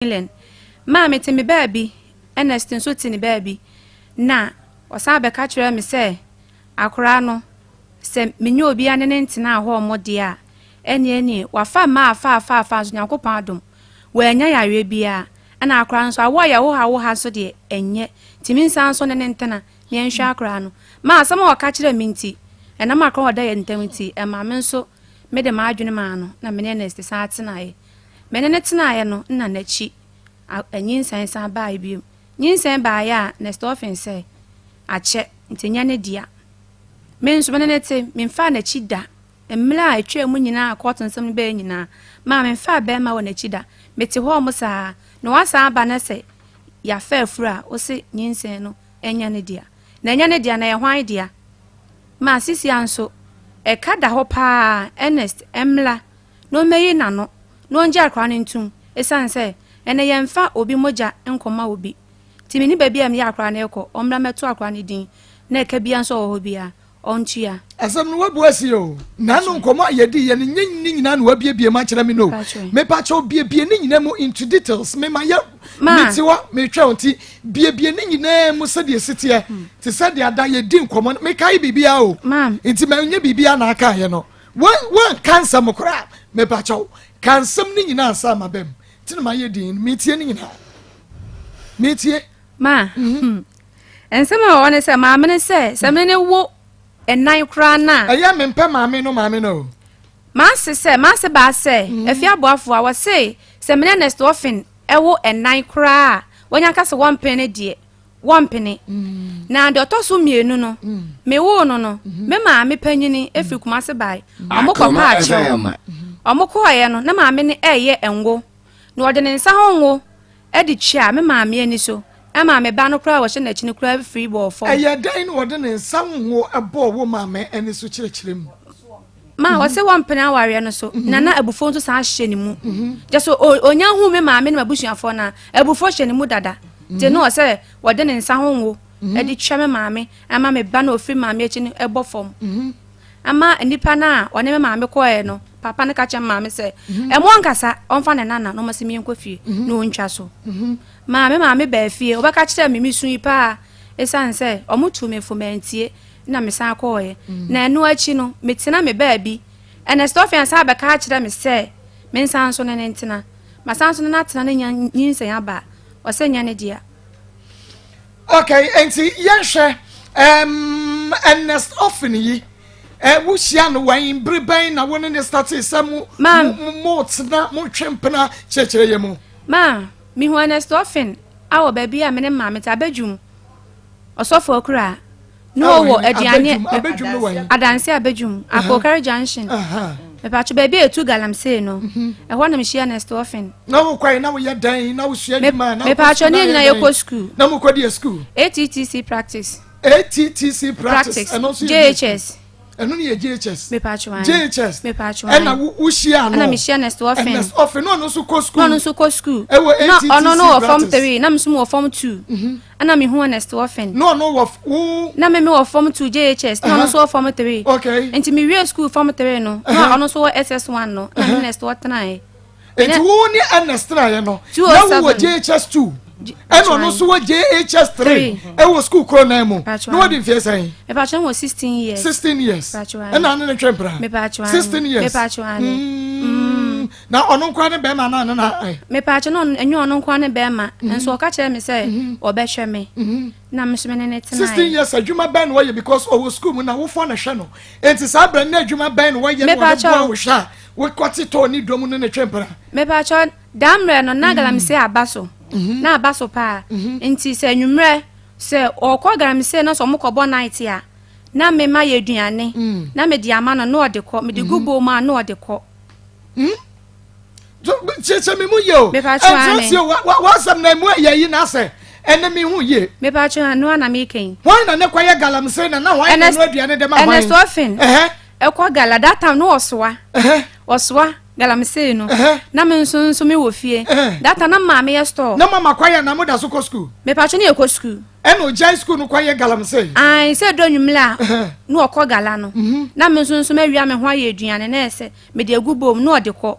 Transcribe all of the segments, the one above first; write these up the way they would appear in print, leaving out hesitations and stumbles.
England. Maa mete me baabi, Ernest nso te ne baabi. Na ɔsan bɛka kyerɛɛ me sɛ akoraa no, sɛ menye obiara ne no ntenaa hɔ ɔmo deɛ a, ɛneɛ nie, wafa mmaa afa afa afa nso Nyankopɔn adom, wannya yareɛ biara. Ɛna akoraa no nso, awoɔ a yɛwo ha wo ha nso deɛ, ɛnyɛ. Nti mensan nso ne no ntena na yɛnhwɛ akoraa no. Maa asɛm a ɔka kyerɛɛ me nti, ɛnam akora a ɔda yɛn ntam nti, ɛmaa me nso mede m'adwene maa no na me ne Ernest san tenaeɛ. Me ne no tenaeɛ no, nna n'akyi, a, nyinsɛn san baeɛ bio. Nyinsɛn baeɛ a, Ernest Orphan sɛ, akyɛ, nti nyɛ ne dea. Me nso me ne no te, memfaa n'akyi da. Mmerɛ a ɛtwaa mu nyinaa a kɔɔto nsɛm no baeɛ nyinaa, maa memfaa barima wɔ n'akyi da. Mete hɔ mo saa, na wasan aba na sɛ yɛafa afuru a, wose nyinsɛn no nyɛ ne dea. Na ɛnyɛ ne dea, na ɛyɛ hwan dea? Ma sisia nso, ɛka da hɔ paa, Ernest mmra na ɔmmɛyi n'ano na ɔngye akwadaa no ntom, ɛsiane sɛ ɛnnɛ yɛmfa obi mogya nkɔma obi. Nti menni baabi a mede akwadaa no rekɔ, ɔmmra mmɛto akwadaa no din na ɛka biara nso a ɔwɔ hɔ biara, ɔntua. Asɛm no wabu asi o. Nano nkɔmɔ a yɛdi yɛ no nyɛ ne nyinaa na wabiebie mu akyerɛ me no. Mepakyɛw biebie ne nyinaa mu into details. Mema yɛ mete hɔ metwɛ wo nti biebie ne nyinaa mu sɛdeɛ ɛsi teɛ. Hmm. Te sɛ deɛ ada yɛdi nkɔmɔ no mekae biribiara o. Nti manyɛ biribiara na akaeɛ no. Wanka nsɛm koraa mepakyɛw ka nsɛm ne nyinaa ansa ma bɛm. Nti na mayɛ din metie ne nyinaa. Metie. Ma, hmm. Nsɛm a ɛwɔ hɔ ne sɛ, maame no sɛ, sɛ me ne wo nnan koraa no a. Ɛyɛ mempɛ maame no maame no o. M'ase sɛ, m'ase baa sɛ, mm. Afie aboafo a wɔse sɛ me ne Ernest Offen ɛwo nnan koraa a, wɔnya ka sɛ wɔmpene no deɛ, wɔmpene. Mm. Na deɛ ɔtɔ so mmienu no, mm. mewoo no no, mm-hmm. me maame panyini efiri Kumase bae. Ɔmo kɔ paa kyɛw. Ɔmo kɔɔeɛ no, na maame no ɛɛyɛ ngo. Na ɔde ne nsa ho ngo de twaa me maame ani so maa me ba no koraa a ɔhyɛ n'akyi no koraa firi bɔɔ fam. Ɛyɛɛ dɛn na ɔde ne nsa ho ngo bɔɔ wo maame ani so kyerɛkyerɛ mu? Ma ɔse wɔmpene awareɛ no so na na abufuo nso san hyɛ ne mu. Kyɛ sɛ ɔnya huu me maame ne m'abusuafoɔ no a, abufuo hyɛ ne mu dada. Nti na ɔsɛ wɔde ne nsa ho ngo de twa me maame ama me ba no a ɔfiri maame akyi no bɔ fam. Ama nnipa no a ɔne me maame kɔeɛ no, papa no ka kyerɛ me maame sɛ, ɛmo ɔnkasa, ɔmfa ne nana na ɔmasi me nkɔ fie na ɔntwa so. Maa me maame baa fie, ɔbɛka kyerɛɛ me, mesui paa, ɛsiane sɛ ɔmo tuu me fo mantie na mesan kɔeɛ. Na ɛno akyi no, metena me baabi. Ernest Offiah san bɛka akyerɛ me sɛ mensan nso ne no ntena. Masan nso ne no atena na nya nyinsɛn aba a, ɔsɛ nyɛ ne dea. Okay, nti yɛnhwɛ um, Ernest Offin yi eh, wohyia no wɛn bere bɛn na wo ne ne startee sɛ mo mo tena mo twe mpena kyerɛkyerɛ yɛ mu? Ma mehu Ernest Offin awɔ baabi a me ne maame te abɛdwum ɔsɔfo akura Na ɔwɔ aduane adanse abedwum akokare junction. Mepatwo baabi a etu galamsey no. Mhm. Ɛhɔ na mehyia Nest Orphan. Na wo kɔe na woyɛ dɛn na wosua adwuma na Mepatwo ne nyinaa yɛkɔ school. Na mokɔ deɛ school. ATTC practice. ATTC practice. Ɛno nso yɛ JHS. Ɛno ne yɛ JHS. Mepatwo an. JHS. Mepatwo an. Ɛna wohyia no. Ɛna mehyia Nest Orphan. Nest Orphan na ɔno nso kɔ school. Na ɔno nso kɔ school. Ɛwɔ ATTC practice. Na ɔno no wɔ form 3 na me nso wɔ form 2. Mhm. Ɛna me hu Ernest Orphan. Na ɔno wɔ wo. Na me me wɔ form 2 JHS na ɔno nso wɔ form 3. Okay. Nti me wie school form 3 no na ɔno nso wɔ SS1 no na me Ernest wɔtenaeɛ. Nti wo ne Ernest tenaeɛ no na wo wɔ JHS 2 ɛna ɔno nso wɔ JHS 3 ɛwɔ school koro nan mu na wɔde mfeɛ sɛn? Mepatwa wɔ 16 years. 16 years. Ɛna ne ne twɛ mpena. 16 years. Mepatwa ane. Na ɔno nkoa ne bɛrima anaa ne na ɛ? Mepaakyɛ na ɛnyɛ ɔno nkoa ne bɛrima mhm. nso ɔka kyerɛ me sɛ mhm. ɔbɛhwɛ me mhm. na me nso me ne ne tenaeɛ. 16 years adwuma bɛn na wɔyɛ because ɔwɔ school mu na wofɔ na hwɛ no nti saa berɛ ne adwuma bɛn na wɔyɛ na wɔde boa wo hwɛ a wokɔte tɔɔ ne dɔm no ne twe mpena. Mepaakyɛ daa mmerɛ no na galamsey aba so na aba so paa nti sɛ anwummerɛ sɛ ɔkɔ galamsey na sɛ ɔmokɔbɔ night a na mema yɛ aduane mm. na mede ama no na ɔde kɔ mede gu bowl mu a na ɔde kɔ. Hmm? Kyerɛkyerɛ me mu yie o. Ɛnkyerɛ sie o w'asɛm na emu ɛyɛ yi na asɛ ɛnɛ mi hu yie. Mepatwa ano ana mi kɛn. Hwan na ne kɔ yɛ galamsey na na hwan na no aduane de ma hwan. Ernest Orphan. Ɛkɔ gala that time no ɔsoa. Ɔsoa galamsey no. Na me nso nso me wɔ fie. That time na maame yɛ store. Na mama kɔ yɛ na mo da so kɔ school. Mepatwa ne yɛ kɔ school. Ɛna ogyae school no kɔ yɛ galamsey. Ayi sɛ do anwummerɛ a na ɔkɔ gala no. Mhm. Na me nso nso mawia me ho ayɛ aduane na ɛsɛ mede agu bowl mu na ɔde kɔ.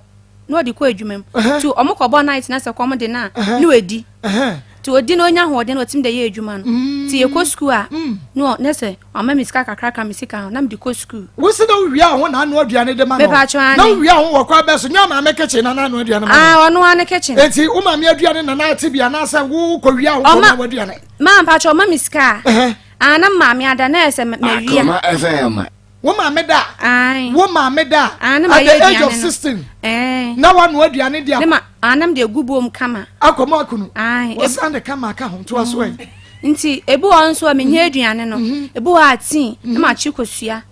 na ɔde kɔ adwuma mu. Nti ɔmo kɔbɔ night na sɛ kɔm de no a, na wadi. Nti ɔdi na ɔnya ahoɔden na ɔtumi de yɛ adwuma no. Nti yɛkɔ sukuu a, na ɔ- na sɛ ɔma me sika kakra ka me sika ho na mede kɔ sukuu. Wosi na wowia ho na anoa aduane de ma no? Mepatwo, ane. Na wowia ho wɔ kwan bɛ so? Nyɛ maame kitchen na na anoa aduane ma no? Ah, ɔno ara ne kitchen. Enti wo maame aduane na na ate bi anaasɛ wo kɔ wia ho kɔ Ɔma- ma w'aduane? Maa mpatwo, ɔma me sika a, ah, na maame ada na ɛyɛ sɛ mawia. Akoma FM. Wo maame da? Ae. Wo maame da? Ah, na at mayɛ the age aduane of no. 16 Ɛɛ. na wanoa aduane de Ne ma ah, na mede agu bom kama. Akɔmɔ akunu. Ae. Wɔsan de kama aka ho, ntoa so ɛ. Nti ebi wɔ nso a menyɛ aduane no, ebi wɔ a tii na makye kosua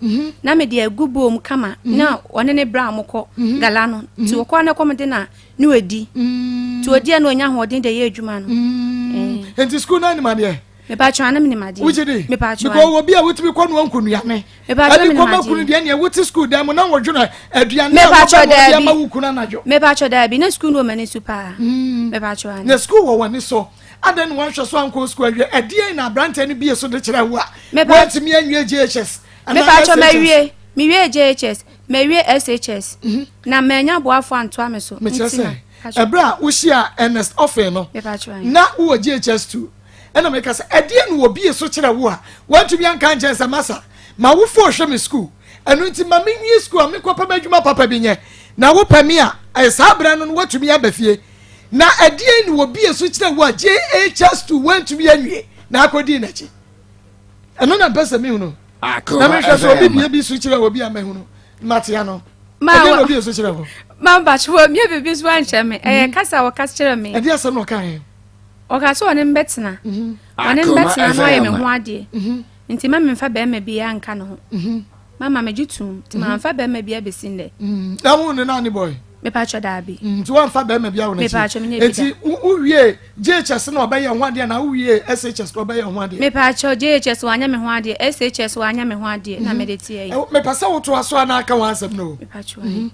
na mede agu bom kama na ɔne ne bra a mokɔ gala no. Nti wɔkɔ ne kɔm de na ne wadi. Nti odi a na onya ahoɔden de yɛ adwuma no. Nti school no anim adeɛ? Mepatwo, ana menim adeɛ. Wogye di? Mepatwo. Because obi a wotumi kɔ noa nkonuane Mepatwo, ɛde menim kɔma adeɛ. kunu deɛ, neɛ wote school dan mu na wɔdwene aduane a Mepatwo, wɔbɛnoa de daabi. ama wo kunu anadwo. Mepatwo, daabi, na sukuu no wɔ m'ani so paa. Mepatwo, ana. Na school wɔ w'ani so, adɛn ne wanhwɛ so ankɔ school awie? Ɛdeɛn na aberanteɛ no bie so de kyerɛ wo a woantumi anwie JHS anaa Mepatwo, SHS? Mawie, mewie JHS, mawie SHS na manya boafo antoa me so. Mekyerɛ Nti sɛ na ɛberɛ a wohyia Ernest Ɔfe no, Mepatwo, ana. na wowɔ JHS 2, ɛna meka sɛ ɛdeɛ ne wɔbie so kyerɛ wo a woantumi anka nkyɛn sɛ, masa ma wofo hwɛ me school, ɛno nti ma menwie school a menkɔpɛ m'adwuma papa bi nyɛ, na wopɛ me a ɛyɛ saa berɛ no no woatumi aba fie? Na ɛdeɛ ne wɔbie so kyerɛ wo a JHS 2 woantumi anwie na akɔdii n'akyi? Ɛno na mpɛ sɛ mehunu na Akoma mehwɛ sɛ obi FM. bie bi so kyerɛ wɔ bi a mahunu matea no. Ma Ɛdeɛ na obi so kyerɛ wo? Ma mpatwo, wɔ mie biribi so ankyerɛ me, ɛyɛ kasa a wɔka kyerɛ me. Ɛdeɛ asɛm na ɔkaeɛ? Ɔka sɛ ɔne mbɛtena, ɔne Akoma mbɛtena na ɔyɛ me FM. ho adeɛ, nti ma memfa bɛrima biara nka ne ho. Mama megye tom, nti mamfa bɛrima biara bɛsi nnɛ. Na wo ne naane boy? Mepatwo, daabi. Nti woamfa bɛrima bi awo Mepatwo, n'akyi? menyɛ bi da. Nti wowie JHS na ɔbɛyɛ ho adeɛ, na wowie SHS na ɔbɛyɛ ho adeɛ? Mepatwo, JHS wanyɛ me ho adeɛ, SHS wanyɛ me ho adeɛ, na mede teɛ yi. Mepɛ sɛ wotoa so a na aka ho asɛm no o. Mepatwo, ayi.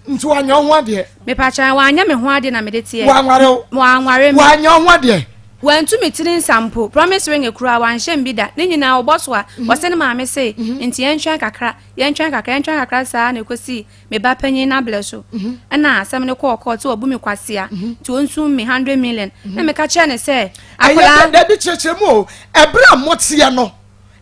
Nti wanyɛ wo ho adeɛ? Mepatwo, wanyɛ me ho adeɛ na mede teɛ yi. Wanware wo? Wanware me. Wanyɛ wo ho adeɛ? Wantu me tiri nsa mpo, promise ring kura wanhyɛ m bi da. Ne nyinaa wɔbɔ so a wɔsɛ ne maame se nti yɛntwɛn kakra, yɛntwɛn kakra, yɛntwɛn kakra saa na ɛkɔsi me ba panyin n'abrɛ so. Ɛna asɛm no kɔɔ kɔɔ sɛ wɔbu me kwasea nti ɔnsum me 100 million, na meka kyerɛ ne sɛ Ɛyɛ akwadaa dɛ dabi, kyerɛkyerɛ mu o. Ɛberɛ a moteɛ no,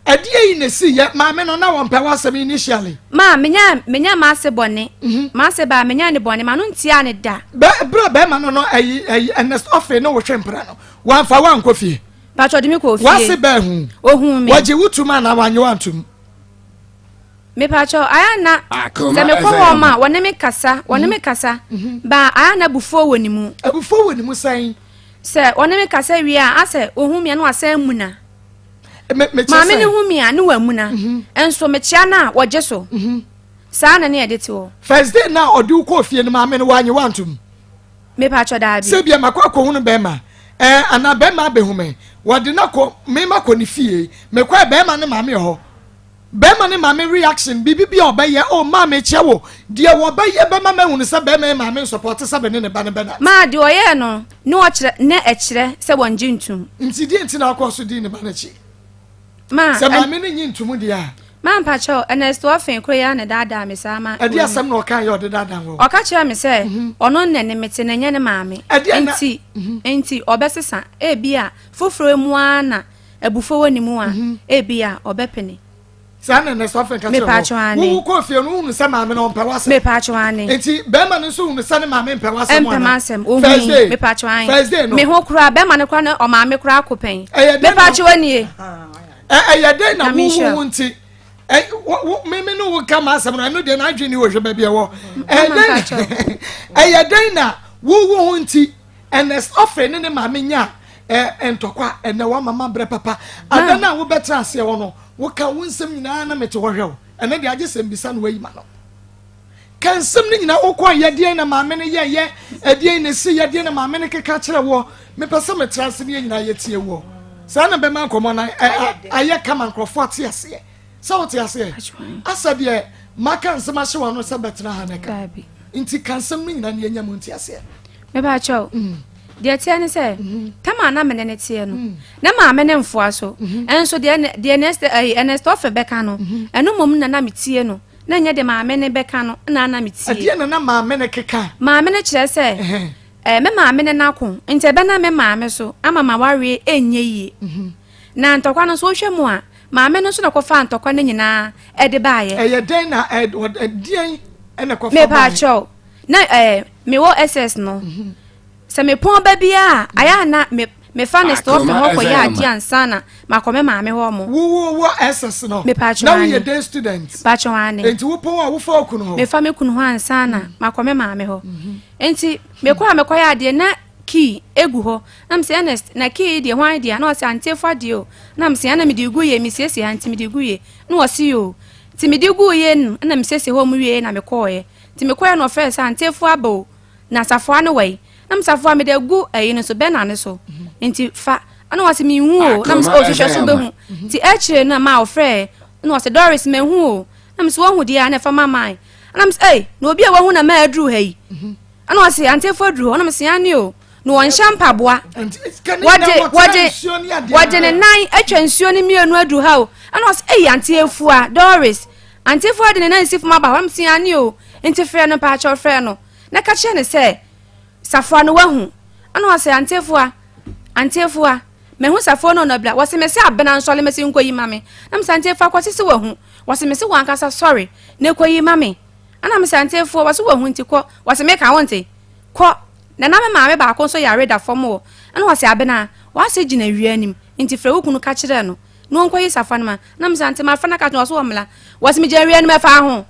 ɛdeɛ yi na esi yɛ maame no na wɔmpɛ w'asɛm initially? Ma menya maase bɔne, maase baa menya ne bɔne ma no ntia ne da. Bɛ berɛ a bɛrima no ɛyi Ernest Ɔfe ne wotwe mpra no, wamfa wankɔ fie? Patwɔ, de me kɔ Wase fie. bɛɛ hu? Ohun me. Wɔgye wo tum anaa wanye wantum? Mepatwɔ, ayɛ na Akoma sɛ mekɔ hɔ FM. ma wɔne me kasa, wɔne me kasa ba, ayɛ na abufuo wɔ ne mu. Abufuo wɔ ne mu sɛn? Sɛ wɔne me kasa wie a, asɛ ohun mi a na wasan mu na Mekyerɛ maame sɛ ne hu mi a ne wa mu na nso mekyia no a wɔgye so saa na ne yɛde te hɔ. First day na ɔde wo kɔɔ fie no, maame no wanye wantum? Mepatwɔ, daabi. Sɛ bia makɔ akɔhunu bɛrima anaa bɛrima abɛhu me, wɔde no akɔ mema kɔ ne fie, mekɔɛ bɛrima ne maame wɔ hɔ, bɛrima ne maame reaction, biribi bi a ɔbɛyɛ o, maame kyɛ wo deɛ wɔbɛyɛ bɛma mahunu sɛ bɛrima yi maame nsɔpɔte sɛ bɛne ne ba no bɛnante. Maa deɛ ɔyɛɛ no ne ɔkyerɛ ne ɛkyerɛ sɛ wɔngye ntum. Nti deɛ nti na akɔ so di ne ba n'akyi? Maa sɛ maame no nyi ntom deɛ a. Maa mpakyɛw, Ernest Ɔfen koro yi ara na daadaa me saa ma. Ɛde asɛm na ɔka yɛ ɔde daadaa wɔ? Ɔka kyerɛ me sɛ ɔno na ne mete na ɛnyɛ ne maame. Ɛdeɛ na- Nti ɔbɛsesa, ebi a foforɔ mu ara na abufuo wɔ ne mu a, ebi a ɔbɛpene. Saa na Ernest Ɔfen ka kyerɛ Mepatwo, wɔ? ane. Wowu kɔɔ fie no, wohunu sɛ maame no ɔmpɛ w'asɛm? Mepatwo, ane. Nti bɛrima no nso hunu sɛ ne maame mpɛ w'asɛm? Ɛmpɛ m'asɛm. First Ohun day? mepatwo, ane. First day no? Me ho koraa, bɛrima no koraa ne ɔmaame koraa ko pɛn. Ɛyɛ dɛn na- Mepatwo, nie. Ɛyɛ dɛn na Na menhyira. wowu wo nti meme ne wo ka m'asɛm no, ɛno deɛ n'adwene ne wɔhwɛ baabi ɛwɔ. Ɛyɛ dɛn, ɛyɛ dɛn na wowu ho nti Ernest Ɔfe ne ne maame nya ntɔkwa? Ɛnɛ wama ma brɛ papa ada no a wobɛtena aseɛ hɔ no, woka wo nsɛm nyinaa na mete hɔ hwɛ wo. Ɛnɛ deɛ agye sɛm bisa no, wayi ma no ka nsɛm no nyinaa. Wokɔ yɛdeɛn na maame no yɛyɛ? Ɛdeɛn na ɛsi? Yɛdeɛn na maame no keka kyerɛ woɔ? Mepɛ sɛ metra ase ne yɛ nyinaa yɛtie woɔ saa na bɛma nkɔmmɔ no ayɛ kama, nkurɔfoɔ ate aseɛ sɛ wote aseɛ. Asɛ deɛ maka nsɛm ahyɛ wɔ no sɛ bɛtena ha ne ka. Daabi. Nti ka nsɛm no nyinaa ne yɛnya mu nte aseɛ. Mepatwo, deɛ teɛ ne sɛ tam a na mene ne teɛ no, na maame ne mfoa so, ɛnso deɛ Ernest Ɔfe bɛka no, ɛno mmom na na metie no. Na ɛnyɛ deɛ maame no bɛka no na na metie. Ɛdeɛn na na maame no keka? Maame no kyerɛ sɛ, ɛɛ, me maame ne no ako, nti ɛbɛnam me maame so ama m'awareɛ ɛnyɛ yie. Na ntɔkwa no nso wohwɛ mu a, maame no nso na ɔkɔfaa ntɔkwa no nyinaa ɛde baeɛ. Ɛyɛ dɛn na ɛdeɛn na ɛkɔfa baeɛ? Mepaakyɛw, na ɛɛ, mewɔ SS no, Sɛ mepɔn ba biara a, ayɛ a na me mefa ne store fam hɔ kɔyɛ adeɛ ansa na makɔ me maame hɔ mo. Wo wo wɔ SS no? Mepatwo Na woyɛ day student? Patwo ane. Enti wo pɔn a wofa wo kunu hɔ? Mefa me kunu hɔ ansa na makɔ me maame hɔ. Enti mekɔ a mekɔyɛ adeɛ na key egu hɔ. Na mese Ernest na key yi deɛ hwan dea? Na ɔse Auntie Afua deɛ o. Na mese ɛna mede gu yie mesiesie ha nti mede gu yie. Na ɔse yoo. Nti mede guu yie no ɛna mesiesie hɔ mu wieɛ na mekɔɔeɛ. Nti mekɔeɛ na ɔfrɛɛ sɛ Auntie Afua aba o. Na safoa no wɔ yi? Na me safoa mede agu ayi no so, bɛna no so. Nti fa. Ɛna ɔse menhu o. Na me sɛ o hwehwɛ so bɛhu. Nti akyire no ma ɔfrɛɛ. Ɛna ɔse Doris mahu o. Na me sɛ wahu deɛ a na ɛfa ma man. Ɛna me sɛ ei na obi a wahu na ma aduru ha yi. Ɛna ɔse antefo aduru hɔ. Ɛna me sɛ ane o. Na wɔnhyɛ mpaboa. Wɔde wɔde wɔde ne nan atwa nsuo no mmienu aduru ha o. Ɛna ɔse ei ante afua Doris. Ante afua de ne nan si fam aba hɔ. Ɛna me sɛ ane o. Nti frɛ no mpaakyɛw frɛ no. Na ka kyerɛ no sɛ, Safoa no woahu? Ɛna ɔse, Antefoa, Antefoa, mahu safoa no ɔnabla. Wɔse me se abena nsɔre mese nkɔyi ma me. Na mese Antefoa kɔse se wahu. Wɔse me se wankasa sɔre na kɔyi ma me. Ɛna mese Antefoa wɔse wahu nti kɔ. Wɔse meka wonte? Kɔ. Na na me maame baako nso yare da fam wɔ. Ɛna ɔse abena, w'ase gyina awia anim nti frɛ wo kunu ka kyerɛ no na ɔnkɔyi safoa no ma. Na mese Ante mafrɛ no aka kyerɛ no ɔse ɔmmla. Wɔse megyina awia anim ɛfa ho.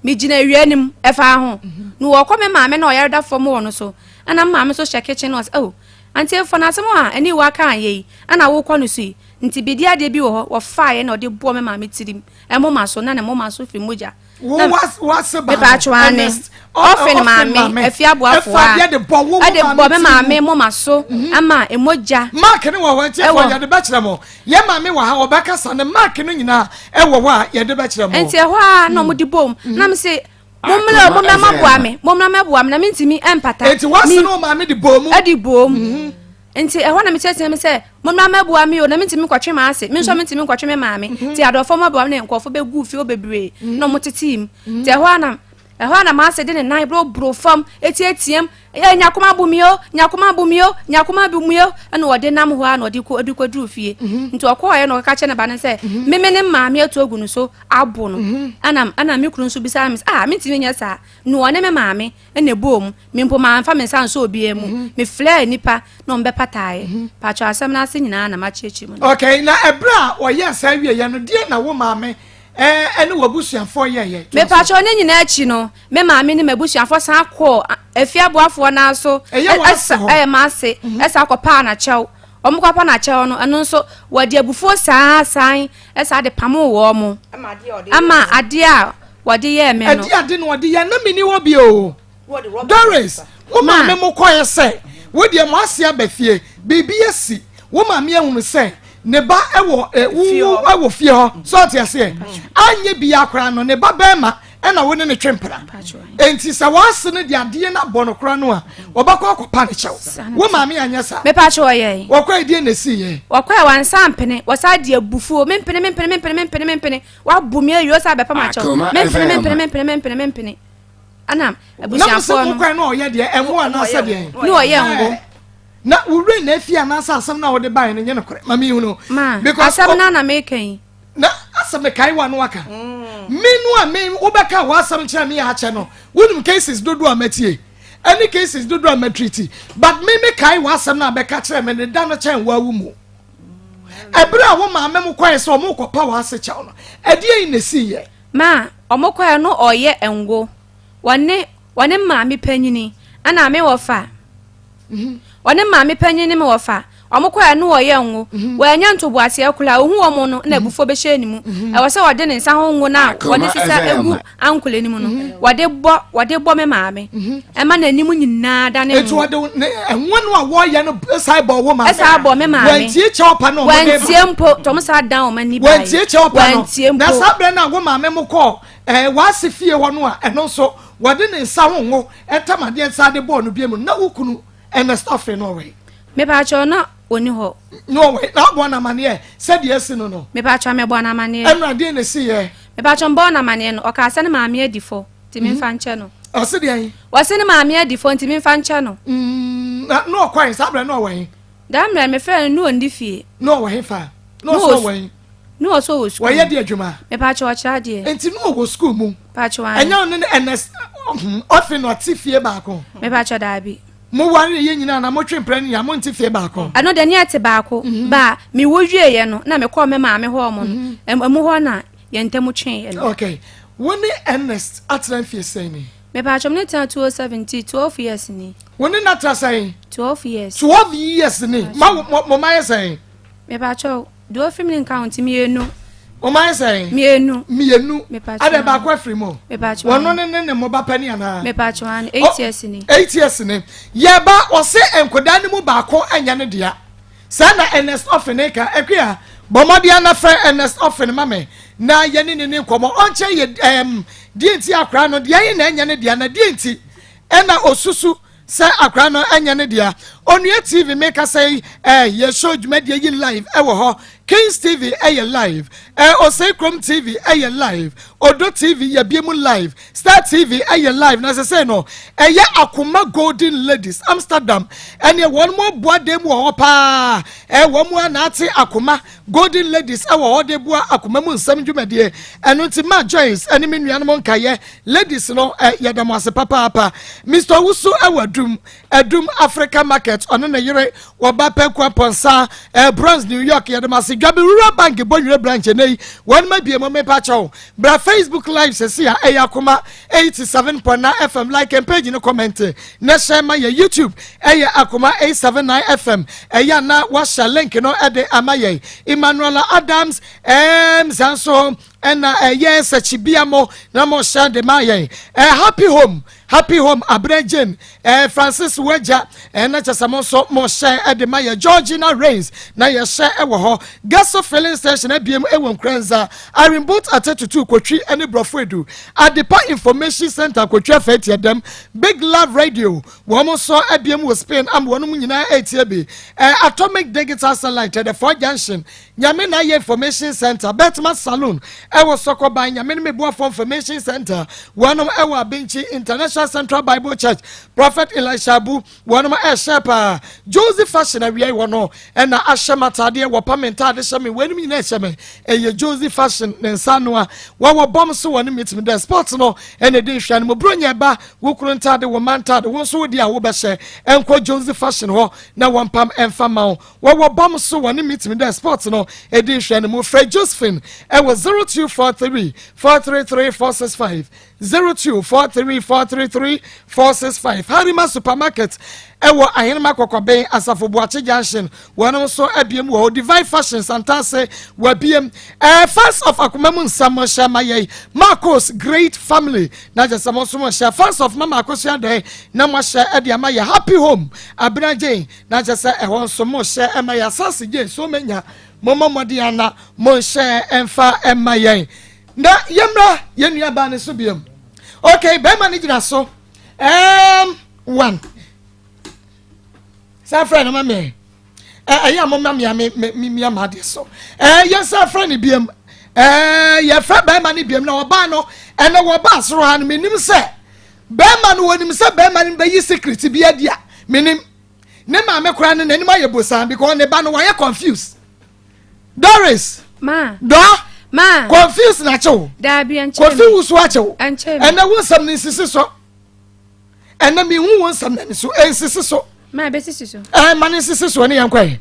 Megyina awia no mu, ɛfaa ho. Na wɔkɔ me maame na ɔyare da fam wɔ no so. Ɛna me maame nso hyɛ kitchen na ɔsɛ, oh, Auntie Efua, na asɛm a ɛne wo aka anyɛ yi, ɛna wokɔ no so yi. Nti bedi adeɛ bi wɔ hɔ, wɔfaeɛ na ɔde bɔɔ me maame tirim, ɛmoma so, na ne moma so firi mogya. Wo Na wase ba no, mepatwo ane, Ernest, ɔfe ne maame, Afie Aboafoɔ ɛfa adeɛ de bɔ wo ɛde maame bɔ me tirim. maame moma so, ama emogya. Mark no wɔ hɔ, Auntie Efua, Ɛwɔ. yɛde bɛkyerɛ mo. Yɛn maame wɔ ha, ɔbɛkasa, ne mark no nyinaa ɛwɔ hɔ a yɛde bɛkyerɛ mo. Nti ɛhɔ a na wɔde bom na me se mommra o mommra mɛboa me mommra mɛboa me na mentumi mpata. Nti wase ne wo maame de bom. Ɛde bom. Nti ɛhɔ na mekyerɛkyerɛ me sɛ mommra mɛboa me o na mentumi nkɔtwe m'ase me nso mentumi nkɔtwe me maame. Nti adɔfoɔ mɔboa me ne nkurɔfoɔ bɛgu fie hɔ bebree na wɔtetee mu. Nti ɛhɔ a na Ɛhɔ ara na Manase de ne nan boroboro fam teɛteɛm, Ee, Nyakoma bu me o! Nyakoma bu me o! Nyakoma bu me o! Ɛnna ɔde nam hɔ ara na ɔde kɔ ɔde kɔduruu fie. Mhm. Nti ɔkɔɔeɛ na ɔkɔka kyerɛ ne ba no sɛ, mhm. Me me ne maame atu agu no so abo no. Mhm. Ɛnna ɛnna me kunu nso bisaa me sɛ, ah, mentumi nyɛ saa. Na ɔne me maame na ɛbɔɔ mu. Me mpo mamfa me nsa ansɔ obiara mu. Mefrɛɛ nnipa na wɔbɛpataeɛ. Paatwɔ asɛm no ase nyinaa na makyerɛkyerɛ mu no. Okay, na ɛberɛ a ɔyɛɛ saa wieeɛ no, deɛn na wo maame Ɛɛ, ɛne w'abusuafoɔ yɛeɛ. Toa so. Mepakyɛw, ne nyinaa akyi no, me maame ne m'abusuafoɔ san kɔɔ afie aboafoɔ no ara so, Ɛyɛ w'ase hɔ. ɛyɛ m'ase, ɛsan kɔpaa no akyɛw. Wɔn kɔpa no akyɛw no, ɛno nso, wɔde abufuo saa san san de pamoo wɔn ama adeɛ a wɔde yɛɛ me no. Ɛdeɛ ade na wɔde yɛɛ na menni hɔ bio o. Doris, wo maame mo kɔɛ sɛ wo deɛ mo ase aba fie, biribi asi, wo maame ahunu sɛ ne ba wɔ eh, wo wɔ fie hɔ, sɛ ɔte aseɛ, anyɛ biara koraa no ne ba bɛrima ɛna wo ne ne twe mpena, enti sɛ w'ase no de adeɛ no abɔ no koraa no a, ɔbɛkɔ akɔpa ne kyɛw. Wo maame anyɛ saa. Mepa kyɛw ɔyɛe. Wɔkɔɛ deɛ na esi yɛ. Wɔkɔɛ wansa mpene, wɔsa de abufuo, mempene mempene mempene mempene mempene, wabo me awie ɔsa bɛpa m'akyɛw, mempene mempene mempene mempene mempene. Ɛna abusuafoɔ no. Na mo sɛ mo kwan na ɔyɛ deɛ ɛnwo anaasɛ deɛ. Ne ɔyɛ ngo. Na wura na efi anaasɛ asɛm na wɔde baeɛ no nyɛ nokorɛ ma mi hunu. Ma asɛm na na meka yi. Na asɛm mekae wa no aka. Mm. Me no a me wobɛka w'asɛm kyerɛ me akyɛ no wonim cases dodoɔ a matie ɛne cases dodoɔ a matriti but me mekae w'asɛm no a bɛka kyerɛ me ne da no kyɛn woawu mu. Ɛberɛ a wo maame mo kɔɛ sɛ ɔmo kɔpa w'ase kyɛw no ɛdeɛn na ɛsiiɛ? Ma wɔkɔɛ no ɔyɛ ngo. Wɔne wɔne maame panyini ɛna me wɔfa. Wɔne maame panyin ne me wɔfa. Wɔkɔɛ no ɔyɛ ngo. Wɔanya ntoboaseɛ koraa. Ohu wɔn no na abufuo bɛhyɛ ne mu. Ɛwɔ sɛ ɔde ne nsa ho ngo no a wɔde sesa gu ankole no mu no, wɔde bɔ wɔde bɔ me maame. Ɛma n'anim nyinaa dane ngo. Eti wɔde ne ngo no a wɔyɛ no san bɔ wo maame. Ɛsan bɔ me maame. Wɔntie kyɛw pa no wɔde ba. Wɔntie mpo. Tɔm saa dan wɔn ani bae. Wɔntie kyɛw pa no. Wɔntie mpo. Na saa berɛ no a wo maame mo kɔɔ ɛɛ w'ase fie hɔ no a ɛno nso wɔde ne nsa ho ngo ntam adeɛ nsa de bɔɔ no bie mu na wo kunu Ernest Offin no ɔwɛ. Mepaakyɛw na ɔni hɔ. Na ɔwɛ na abɔ no amaneɛ sɛdeɛ asi no no. Mepaakyɛw mebɔ no amaneɛ. Ɛno adeɛ na ɛsi yɛ. Mepakyɛw mebɔɔ no amaneɛ no, ɔkaa sɛ ne maame adi fɔ nti memfa nkyɛ no. Ɔse deɛn? Ɔse ne maame adi fɔ nti memfa nkyɛ no. Mm, na na ɔkɔ he? Saa berɛ no na ɔwɔ he? Daa mmerɛ mefrɛɛ no, na ɔnni fie. Na ɔwɔ he fa? Na ɔse ɔwɔ he? Na ɔse ɔwɔ sukuu. Ɔyɛ deɛ adwuma? Mepakyɛw ɔkyerɛ adeɛ. Nti na ɔwɔ sukuu mu? Mepakyɛw aane. Ɛnyɛ ɔne ne Ernest ɔfe na ɔte fie baako? Mepakyɛw daabi. Mo ware yɛ nyinaa na motwe mpena no nyinaa monte fie baako? Ɛno deɛ ne yɛte baako. Ba mewo wieɛ no na mekɔɔ me maame hɔ mo no, ɛmu hɔ na yɛn ntam tweeɛ no. Okay. Wo ne Ernest atena mfie sɛn ni? Mepakyɛw me ne tena 2007 nti 12 years ni. Wo ne no atena sɛn? 12 years. 12 years ni. Ma mo ma yɛ sɛn? Mepakyɛw deɛ ɔfiri mu ne nka ho nti mienu. Mo ma yɛ sɛn? Mienu. Mienu. Mepakyɛw. Adɛ baako afiri mu. Mepakyɛw. Wɔn ne ne ne mo ba pani anaa? Mepakyɛw ano 8 years ni. 8 years ni. Yɛba ɔse nkodaa no mu baako nyɛ ne dea. Saa na Ernest Offin ka. Akua, bɔ mmɔden ara na frɛ Ernest Offin ma me na yɛne no ni nkɔmmɔ. Ɔnkyerɛ yɛ ɛɛm deɛ nti akwadaa no deɛ ahe na ɛnyɛ ne dea na deɛ nti ɛna ɔsusu sɛ akwadaa no ɛnyɛ ne dea. Onua TV mekasa yi ɛɛ yɛ show dwumadie yi live ɛwɔ hɔ. Kings TV ɛyɛ live. Ɛɛ Osei Krom TV ɛyɛ live. Odo TV yɛbie mu live. Star TV ɛyɛ live na sesei no ɛyɛ Akoma Golden Ladies Amsterdam ɛneɛ wɔn mo aboa dan mu wɔ hɔ paa ɛ wɔn mo a na ate Akoma Golden Ladies ɛwɔ hɔ de boa akoma mu nsɛm dwumadie ɛno nti ma Joyce ɛne me nuanom nkayɛ ladies no ɛ yɛda mo ase papaapa Mr. Owusu ɛwɔ Adum Adum Africa Market ɔne ne yere wɔba Pɛkua Pɔnsa ɛ Bronx New York yɛda mo ase Dwabe Rural Bank Bɔnwire branch ɛnɛ yi wɔn ma bie mo mepa kyɛw Bra Facebook live sɛsi a ɛyɛ Akoma 87.9 FM like and page no comment na hyɛ ma yɛ YouTube ɛyɛ Akoma 879 FM ɛyɛ na wahyɛ link no ɛde ama yɛn Emmanuela Adams ɛɛm saa nso ɛna ɛyɛ sɛkyibia mo na mo hyɛ de ma yɛn ɛ Happy Home Happy Home Abena Jane eh, Francis Wagya eh, na kyɛ sɛ mo nso mo hyɛ eh, de ma yɛ Georgina Rains na yɛhyɛ eh, wɔ hɔ Gaso filling station abiem eh, wɔ Nkuranza Irene Boat Atetutu Kotwi eh, ne Borɔfo Edu Adepa Information Center Kotwi Afɛ Tiadam Big Love Radio wɔn nso abiem wɔ Spain ama wɔn nyinaa ɛretie bi eh, Atomic Digital Satellite Ɛdɛfoɔ Junction Nyame na ayɛ Information Centre, Betma Saloon ɛwɔ Sɔkɔban, Nyame ne me boafoɔ Information Centre, wɔnom ɛwɔ Abinkyi International Central Bible Church, Prophet Elisha Abu, wɔnom ɛhyɛ paa, Josie Fashion awia yi wɔno ɛna ahyɛ m'ataadeɛ, wɔpa me ntaade hyɛ me, wɔnom nyinaa ɛhyɛ me, ɛyɛ Josie Fashion ne nsa anoa, wɔwɔ bɔm so wɔne meet me dɛ, sports no ɛna ɛdi nhwɛ no mu, bronya ɛba, wo kunu ntaade, wo mma ntaade, wo nso wo deɛ a wobɛhyɛ, ɛnkɔ Josie Fashion hɔ na wɔmpam ɛmfa ma wo. Wɔwɔ bam so wɔ ne meeting dɛ sports no edi nhwɛ no mu. Frɛ Josephine wɔ 0243 433 465, 0243 433 465. Harima Supermarket wɔ Ahenema Kɔkɔben, Asafo Boakye Junction. Wɔnom nso abiem wɔ hɔ. Divine Fashion Santase wɔabiem. Eh, fans of Akoma mu nsɛm mo hyɛ ma yɛn. Marcos Great Family na kyerɛ sɛ mo nso mo hyɛ. Fans of Mama Akosua Dɛn na mo ahyɛ de ama yɛ. Happy Home Abena Jane Na kyerɛ sɛ ɛhɔ nso mohyɛ ɛma yɛn asase gye so menya. Mommɔ mmɔden ara na monhyɛ ɛmfa ɛmma yɛn. Na yɛmmra yɛn nuabaa no so biom. Okay, bɛrima no gyina so. Um, one. Saa frɛ no ma me. Ɛyɛ a momma me a me me mia m'adeɛ so. Ɛɛ yɛn saa frɛ no biom. Ɛɛ yɛfrɛ bɛrima no biom na ɔbaa no ɛnɛ wɔbaa soro ha no menim sɛ Bɛɛma no wɔnim sɛ bɛɛma no bɛyi secret bi adi a menim ne maame koraa no n'anim ayɛ bosan because ne ba no wayɛ confused Doris ma dɔ ma confused na kyew daabi ɛnkyɛn kofi wusu akyew ɛnkyɛn ɛnɛ wo nsɛm no nsisi so ɛnɛ mehu wo nsɛm na ne so ɛnsisi so ma ɛbɛsisi so ɛɛ ma ne nsisi so ɛne yɛn kɔ yɛ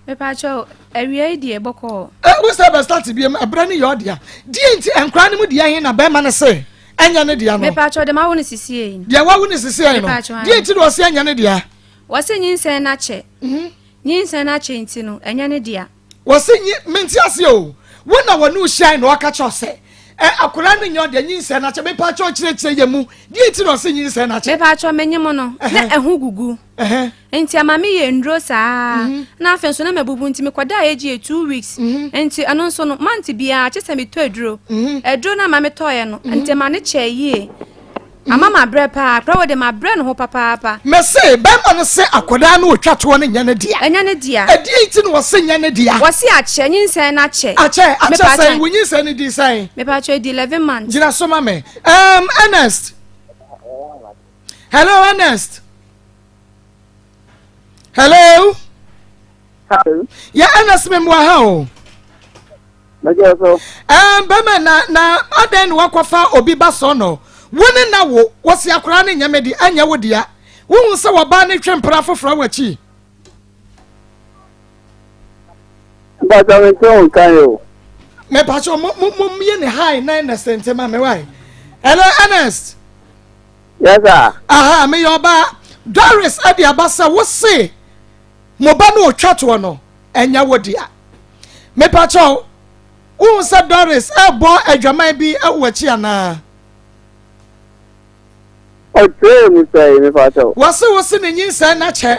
mepaakyɛw awia yi deɛ bɔkɔɔ ɛ wo sɛ bɛ start bi mu ɛbrɛ ne yɛ ɔdea deɛ nti nkora no mu deɛ he na bɛrima no se ɛnyɛ ne dea no mepaakyɛw deɛ mawo no sisie yi deɛ wawo no sisie yi no deɛ nti na ɔse ɛnyɛ ne dea wɔse nyinsɛn no akyɛ mhm. nyinsɛn no akyɛ nti no ɛnyɛ ne dea wɔse nyi mente aseɛ o wo na wɔne wo hyiae na ɔka kyerɛ sɛ ɛ akwadaa no nyɛ ɔdeɛ nyinsɛn no akyɛ mepaakyɛw kyerɛkyerɛ yɛ mu deɛ nti na ɔse nyinsɛn no akyɛ mepaakyɛw menye mo no na ɛho gugu Nti ɛma me yɛ nnuro saa na afei nso na mabubu nti mekɔdaa AGA 2 weeks mhm. Nti ɛno nso no month biara kye sɛ metɔ aduro mhm. Aduro no ama metɔeɛ no mhm. Nti ɛma ne kyɛɛ yie. Ama mabrɛ paa. Akora wei deɛ mabrɛ ne ho papaapa. Mese bɛrima no se akwadaa no otwa toɔ no nyɛ ne dea. Ɛnyɛ ne dea. Ɛdeɛn nti na wɔse nyɛ ne dea? Wɔse akyɛ, nyinsɛn no akyɛ. Akyɛ, akyɛ sɛn? Wo nyinsɛn no dii sɛn? Mepakyɛ ɛdi 11 months. Gyina so ma me. Um, Ernest. Hello, Ernest. Hello. Hello. Yeah, Ernest me mmoa ha o. Mɛgye so. Um, bɛma na na adɛn na wakɔfa obi ba sɔ no. Wo ne na wo, wɔsi akwaraa no nyɛ me de, ɛnyɛ wo dea. Wohu sɛ wɔbaa ne twe mpra foforɔ wɔ akyi. Mpatsɔ me nte wo nka yi o. Mepatsɔ mo mo mo mie ne hi na Ernest nte ma me wae. Hello Ernest. Yes sir. Aha meyɛ ɔbaa. Doris ɛde aba sɛ wo se mo ba no otwa toɔ no ɛnyɛ wo dea. Mepatsɔ wohu sɛ Doris ɛbɔ adwaman bi ɛwɔ akyi anaa? Ɔkyerɛɛ mu sɛe mepatsɔ. Wɔse wo se ne nyinsɛn na kyɛ.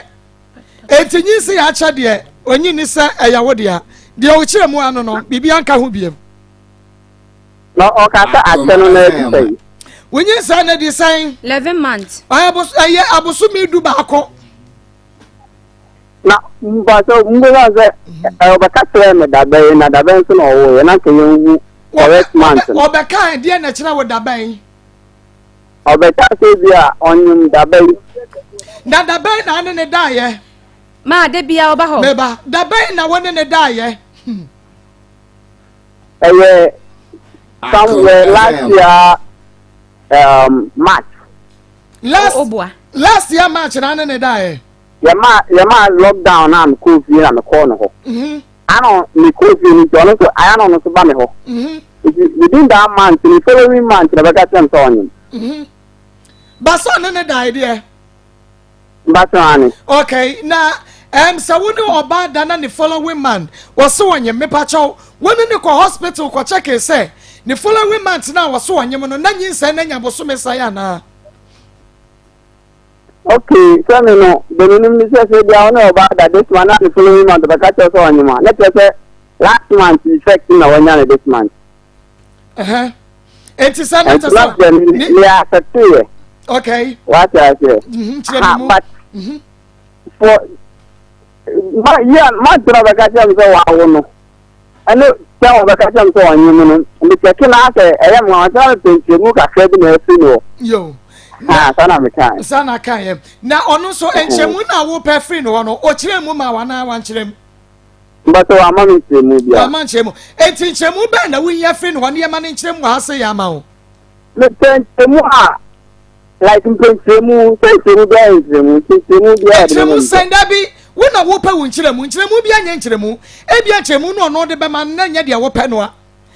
Enti nyinsɛn akyɛ deɛ onyi ni sɛ ɛyɛ wo dea. Deɛ ɔkyerɛ mu ano no, biribi anka ho biem. Na ɔka sɛ akyɛ no na adi sɛn? Wo nyinsɛn no di sɛn? 11 months. Ɛyɛ abosome du baako. Na mpakyɛ mbisa sɛ ɔbɛka kyerɛ me dabɛn na dabɛn nso na ɔwoeɛ na nka yɛnhu correct month no. Ɔbɛka deɛ na kyerɛ wo dabɛn? Ɔbɛka sɛ bi a ɔnyem dabɛn. Na dabɛn na ane ne daeɛ? Maa da biara ɔba hɔ. Meba dabɛn na wo ne ne daeɛ? Ɛyɛ somewhere last year March. Last last year March na ane ne daeɛ. Yɛma yɛma lockdown na mekɔɔ fie na mekɔɔ ne hɔ. Mhm. Ano mekɔɔ fie no nti ɔno nso ayɛ na ɔno nso ba me hɔ. Mhm. Nti within that month ne following month na ɔbɛka kyerɛ me sɛ ɔnyem. Mhm. Basa ɔne ne daeɛ deɛ. Basa ane. Okay na sɛ wo ne ɔbaa da na ne following month wɔse ɔnyem mepakyɛw wo ne ne kɔ hospital kɔ check sɛ ne following month na wɔse ɔnyem no na nyinsɛn na nya bosome sɛn anaa. Okay, sɛ me no, deɛ menim ne sɛ sɛ bia wo ne ɔbaa da this month na ne following month ɔbɛka kyerɛ sɛ ɔnyem a, na kyerɛ sɛ last month effect na wanya no this month. Ɛhɛn. Enti sɛ na kyerɛ sɛ. Nti me accept yɛ. Okay. Wate aseɛ. Mhm, kyerɛ me mu. But mhm. for ma yia month na ɔbɛka kyerɛ me sɛ wawo no. Ɛne sɛ wɔbɛka kyerɛ me sɛ ɔnye me no, mekyɛke na asɛ ɛyɛ me nwanwa, sɛ na mepɛ nkyerɛmu kakra bi na afiri ne hɔ. Yo. Na saa na mekae. Saa na kaeɛ. Na ɔno nso nkyerɛmu no a wopɛ firi ne hɔ no, ɔkyerɛ mu ma wo anaa wankyerɛ mu? Mbɛsɛ wamma me nkyerɛmu biara. Wamma nkyerɛmu. Enti nkyerɛmu bɛn na wohia firi ne hɔ na yɛma no nkyerɛmu wɔ ha sɛ yɛ ama wo? Mepɛ nkyerɛmu a Like mpɛ nkyerɛmu, sɛ nkyerɛmu biara yɛ nkyerɛmu, nti nkyerɛmu biara yɛ de Nkyerɛmu sɛn? Dabi, wo na wopɛ wo nkyerɛmu, nkyerɛmu biara nyɛ nkyerɛmu. Ebia nkyerɛmu no ɔno de bɛma no na nyɛ deɛ wopɛ no a.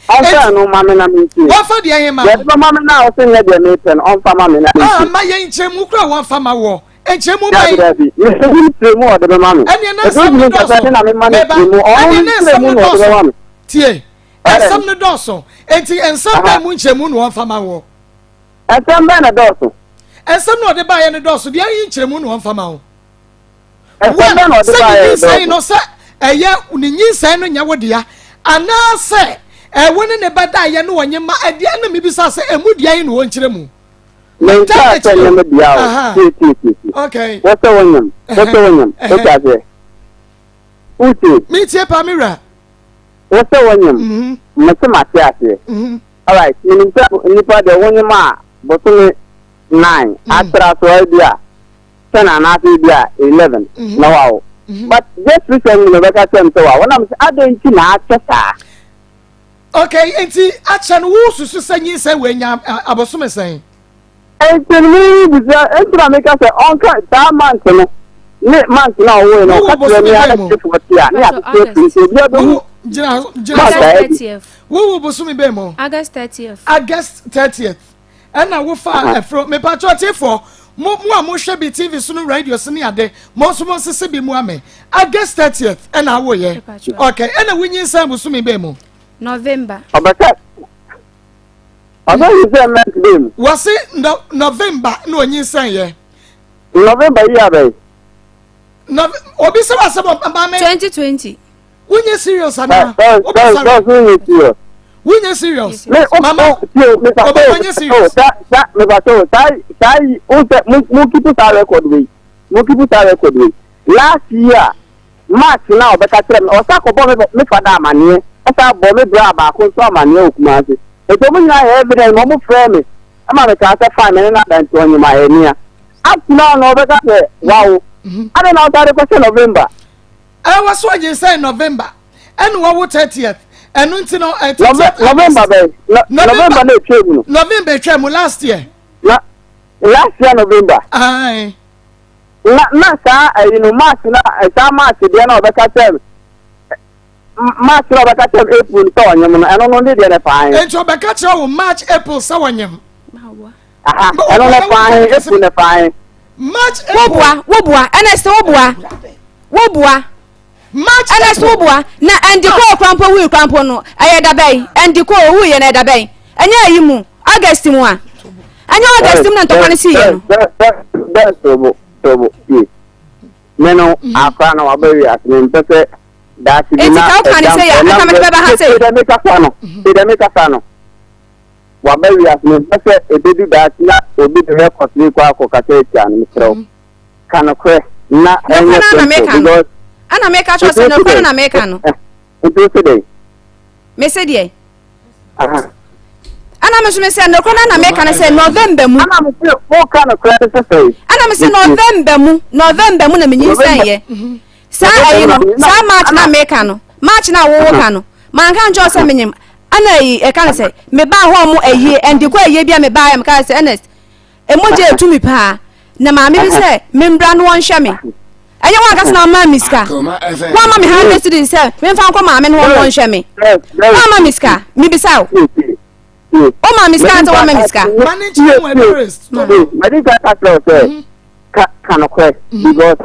Ɔmfa ɛno mma me na mentie. Wɔmfa deɛ he ma Deɛ no? ɔde bɛma me no a ɔse nyɛ deɛ mepɛ no, ɔmfa ma me na Ah, mentie. ma yɛn nkyerɛmu koraa wɔmfa ma woɔ. Nkyerɛmu Dabi, bɛn? dabi, mehu nkyerɛmu a ɔde bɛma me. Ɛneɛ na Ɛsɛ nsɛm no wotumi nka sɛ dɔɔso. me na mema no Meba, nkyerɛmu, ɔno ɛneɛ ne na nsɛm nkyerɛmu no na ɔde dɔɔso. bɛma me. Tie, Ɛdɛn? nsɛm no dɔɔso. Enti nsɛm Aha. bɛn mu nkyerɛmu na wɔmfa ma woɔ? Nsɛm bɛn na ɛdɔɔso? Nsɛm na ɔde baeɛ no dɔɔso, deɛ ayi nkyerɛmu na ɔmfa ma wo. Nsɛm bɛn na ɔde Sɛ ne baeɛ nyinsɛn dɔɔso? no sɛ ɛyɛ ne nyinsɛn no nyɛ wo dea anaasɛ ɛwo ne ne bɛdaeɛ ne ɔnye ma ɛdeɛ na mebisa sɛ ɛmu deɛ yi na ɔnkyerɛ mu. Menkaa sɛ nyɛ me dea o. Tie tie tie tie. Okay. Wɔ sɛ wonyam, wɔ sɛ wonyam, wote aseɛ? Wotie? Metie paa me wura. Wɔ sɛ wonyam, mese mate aseɛ. Alright, menim sɛ nnipa deɛ wonyem a bosome 9 atra so a ebi a 10 anaasɛ ebi a 11 na wawo. But just recently na ɔbɛka kyerɛ me sɛ wawo na mesɛ adɛn nti na akyɛ saa? Okay, nti akyɛ no wosusu sɛ nyinsɛn wei nya abosome sɛn? Nti no me bisa nti na meka sɛ ɔnka saa month no ne month na ɔwoe no ɔka kyerɛ me a ɛtefoɔ te a ne yɛatete afiri nti obiara bɛhu gyina gyina month a adi. Wowo bosome bɛn mu? August 30th. August 30th. Ɛna wofa ɛfro mepatwa ɔtefoɔ mo mo a mohwɛ bi TV so no radio so ne ade mo nso mo nsese bi mu ame. August 30th ɛna awoyɛ. Okay, ɛna wonyinsɛn bosome bɛn mu? November. Ɔbɛka ɔsɛ nyinsɛn month bɛn mu? Wɔse no November na onyinsɛn yɛ. November yi abɛn. Nov obi sɛ wasɛm ɔba me. 2020. Wonyɛ serious anaa? Wobɛ sɔre. Wonyɛ serious. Wonyɛ serious. Mama, ɔbɛma nyɛ serious. Sa sa mepakyɛw saa saa yi o sɛ mo mo keep saa record wei mo keep saa record wei last year March na ɔbɛka kyerɛ me ɔsa kɔbɔ me me fada amaneɛ ɛsa bɔ me bra baako nso amaneɛ wɔ Kumasi nti ɔmo nyinaa yɛ evidence ma ɔmo frɛ me ɛma me kaa sɛ fine me ne no ada nti ɔnyem a ɛnia up to now na ɔbɛka sɛ wawo adɛn na ɔsa de kɔhyɛ November. Ɛwɔ so ɔnyinsɛn November ɛna wɔwo 30th ɛno nti no 30th November bɛn November na etwa mu no November etwa mu last year. Na last year November. Ayi. Na na saa ɛyi no March na saa March deɛ na ɔbɛka kyerɛ March na ɔbɛka kyerɛ April sɛ ɔnyem no ɛno no ne deɛ na ɛfa he. Nti ɔbɛka kyerɛ wo March April sɛ ɔnyem. Aha ɛno na ɛfa he April na ɛfa he. March April. Woboa woboa ɛna sɛ woboa woboa. March Ɛna so woboa na ɛndi kɔ okura mpo wui kura mpo no ɛyɛ dabɛn ɛndi kɔ owu yɛ na ɛdabɛn ɛnyɛ ɛyi mu August mu a ɛnyɛ August mu na ntɔkwa no si yɛ no. Bɛɛ sobo sobo tie me no akora no waba wi ase me mpɛ sɛ daakye bi na Eti ka woka ne sɛ yɛ anka mede bɛba ha sei. Sɛ mekasa no sɛ mekasa no waba wi ase me mpɛ sɛ ebedu daakye na obi de record bi kɔ akɔkasa atia no mesrɛ wo. Ka nokorɛ na ɛnyɛ simple because. Ɛna meka kyerɛ sɛ nokorɛ no na meka no. Nti wo se dɛn? Me se deɛ. Ɛna me nso me sɛ nokorɛ no na meka no sɛ November mu. Ɛna me se woka nokorɛ no sɛ sɛn? Ɛna me se November mu November mu na me nyinsɛn yɛ. Saa ɛyi no saa March na meka no March na wowo ka no manka nkyɛw sɛ menyim ɛna ɛyi ɛka no sɛ mebaa hɔ mo ɛyie ɛnde kɔ ɛyie bi a mebaa yɛ meka sɛ Ernest Mogya etu me paa. Na maame bi sɛ membra no wɔnhwɛ me. Ɛnyɛ wɔn ankasa na wɔmaa me sika. Wɔama me hundred cedis sɛ memfa nkɔ maame no hɔ na wɔnhwɛ me. Wɔama me sika. Mebisa wo. Woma me sika ansa wɔama me sika. Madi nka ka kyerɛ wo sɛ ka ka nokorɛ because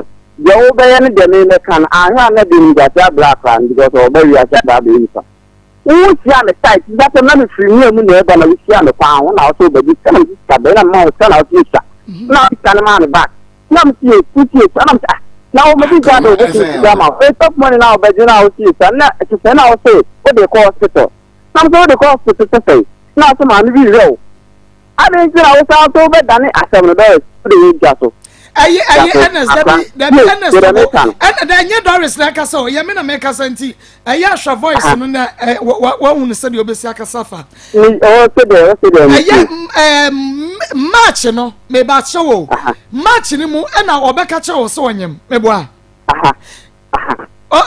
deɛ wobɛyɛ no deɛ memɛka no ahwɛ a na de nimguase abrɛ akora no because ɔba wiase aba abɛyɛ nipa. Wohyiaa me site bi asɛm na mefiri nwura mu na ɛreba na wohyiaa me kwan ho na wosɛ wobɛgye sika na mese sika bɛn na mema wo sika na wose yɛsua na wode sika no maa me back na mese yɛ wose yɛsua na mese ah na wo mede gya de wobɛtumi sika ma wo stop money na wobɛgye na wose yɛsua na ɛte sɛ na wose wode kɔ hospital na mese wode kɔ hospital sɛ sɛn na wose maame bi werɛ wo Adɛn nti na wosan nso wobɛdane asɛm no, Doris? Wode yɛ dwa so. Ɛyɛ ɛyɛ Ernest dabi dabi Ernest tobo ɛna dɛ ɛnyɛ Doris na ɛkasa o ɛyɛ me na mɛkasa nti ɛyɛ ahwɛ voice no na ɛ wa wahunu sɛdeɛ obesi akasa fa. Ɛyɛ ɛɛ March no meba akyerɛ wo March no mu ɛna ɔbɛka kyerɛ wo sɛ ɔnyem meboa.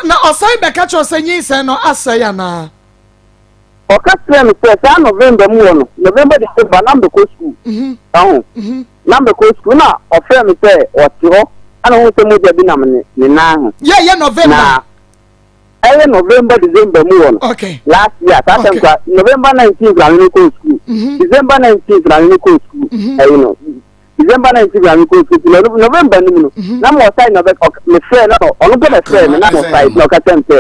Na ɔsan bɛka kyerɛ wo sɛ nyinsɛn no asɛe anaa. Ɔka kyerɛɛ me sɛ saa November mu hɔ no, November, December, na mebɛkɔ sukuu. Ɔho, na mebɛkɔ sukuu na ɔfrɛɛ me sɛ ɔte hɔ ɛna ɔhu sɛ mogya bi nam ne ne nan ho. Yɛ yɛ November. Na ɛyɛ November, December mu hɔ no. Okay. Last year, saa time kura November 19 kura me kɔɔ sukuu. December 19 kura me kɔɔ sukuu. Ɛyi no. December 19 kura me kɔɔ sukuu. November no mu no, na mo ɔsae na ɔbɛ me frɛ na ɔno pɛ na frɛ me na mo ɔsae na ɔka kyerɛ me sɛ,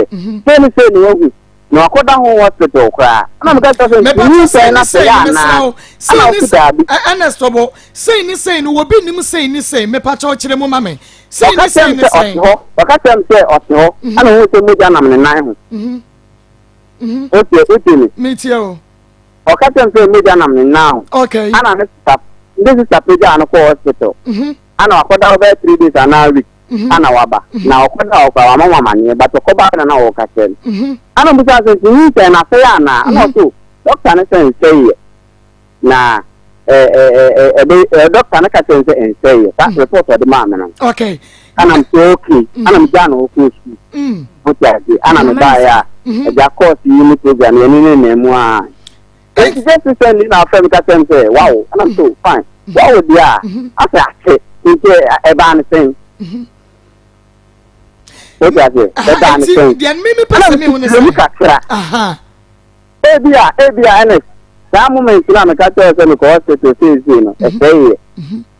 sɛ ne sɛ ne wahu. Na wakɔda ho hospital koraa. Ɛna meka kyerɛ sɛ Mepatɔ nyi sei sɛn ne na sei sɛ yɛ no mesrɛ anaa. wo sei Ɛna ne ɔse daabi. Ernest ɔbɔ sei ne sei no wɔbi nim sei ne sei mepatɔ kyerɛ mu ma me sei Ɔka ne kyerɛ sei me ne sɛ ɔte sɛn. hɔ. Ɔka kyerɛ me sɛ ɔte hɔ. Ɛna ohuu sɛ mogya nam ne nan ho. Wotie wotie me? Metie o. Ɔka kyerɛ me sɛ mogya nam ne nan ho. Okay. Ɛna ne sista ne sista pagyaa no kɔɔ hospital. Ɛna wakɔda hɔ bɛyɛ 3 days anaa week. Ana waba na ɔkɔda hɔ koraa wama mo amaneɛ but ɔkɔbaeɛ na na ɔreka kyerɛ no ana ɔbisaa sɛ nti nyinsɛn no asɛe anaa ana ɔse doctor no sɛ nsɛeɛ na ɛbɛ doctor no ka kyerɛ no sɛ nsɛeɛ saa report ɔde maa me no okay ana m sɛ okay ana m gyaa no hɔ kɔɔ sukuu wote ase ana me baeɛ a agya course yi ne program yɛne ne nan mu a nti just recently na afrɛ me ka kyerɛ me sɛ wawo ana m sɛ fine wawo deɛ a asɛ ate nti ɛbaa ne sɛn wote aseɛ ɛbaa ne sɛn deɛ me pɛ sɛ mehu ne sɛ mu kakra ebi a ebi a ɛne saa moment na meka kyerɛ sɛ mekɔ hospital seesei no ɛsɛeɛ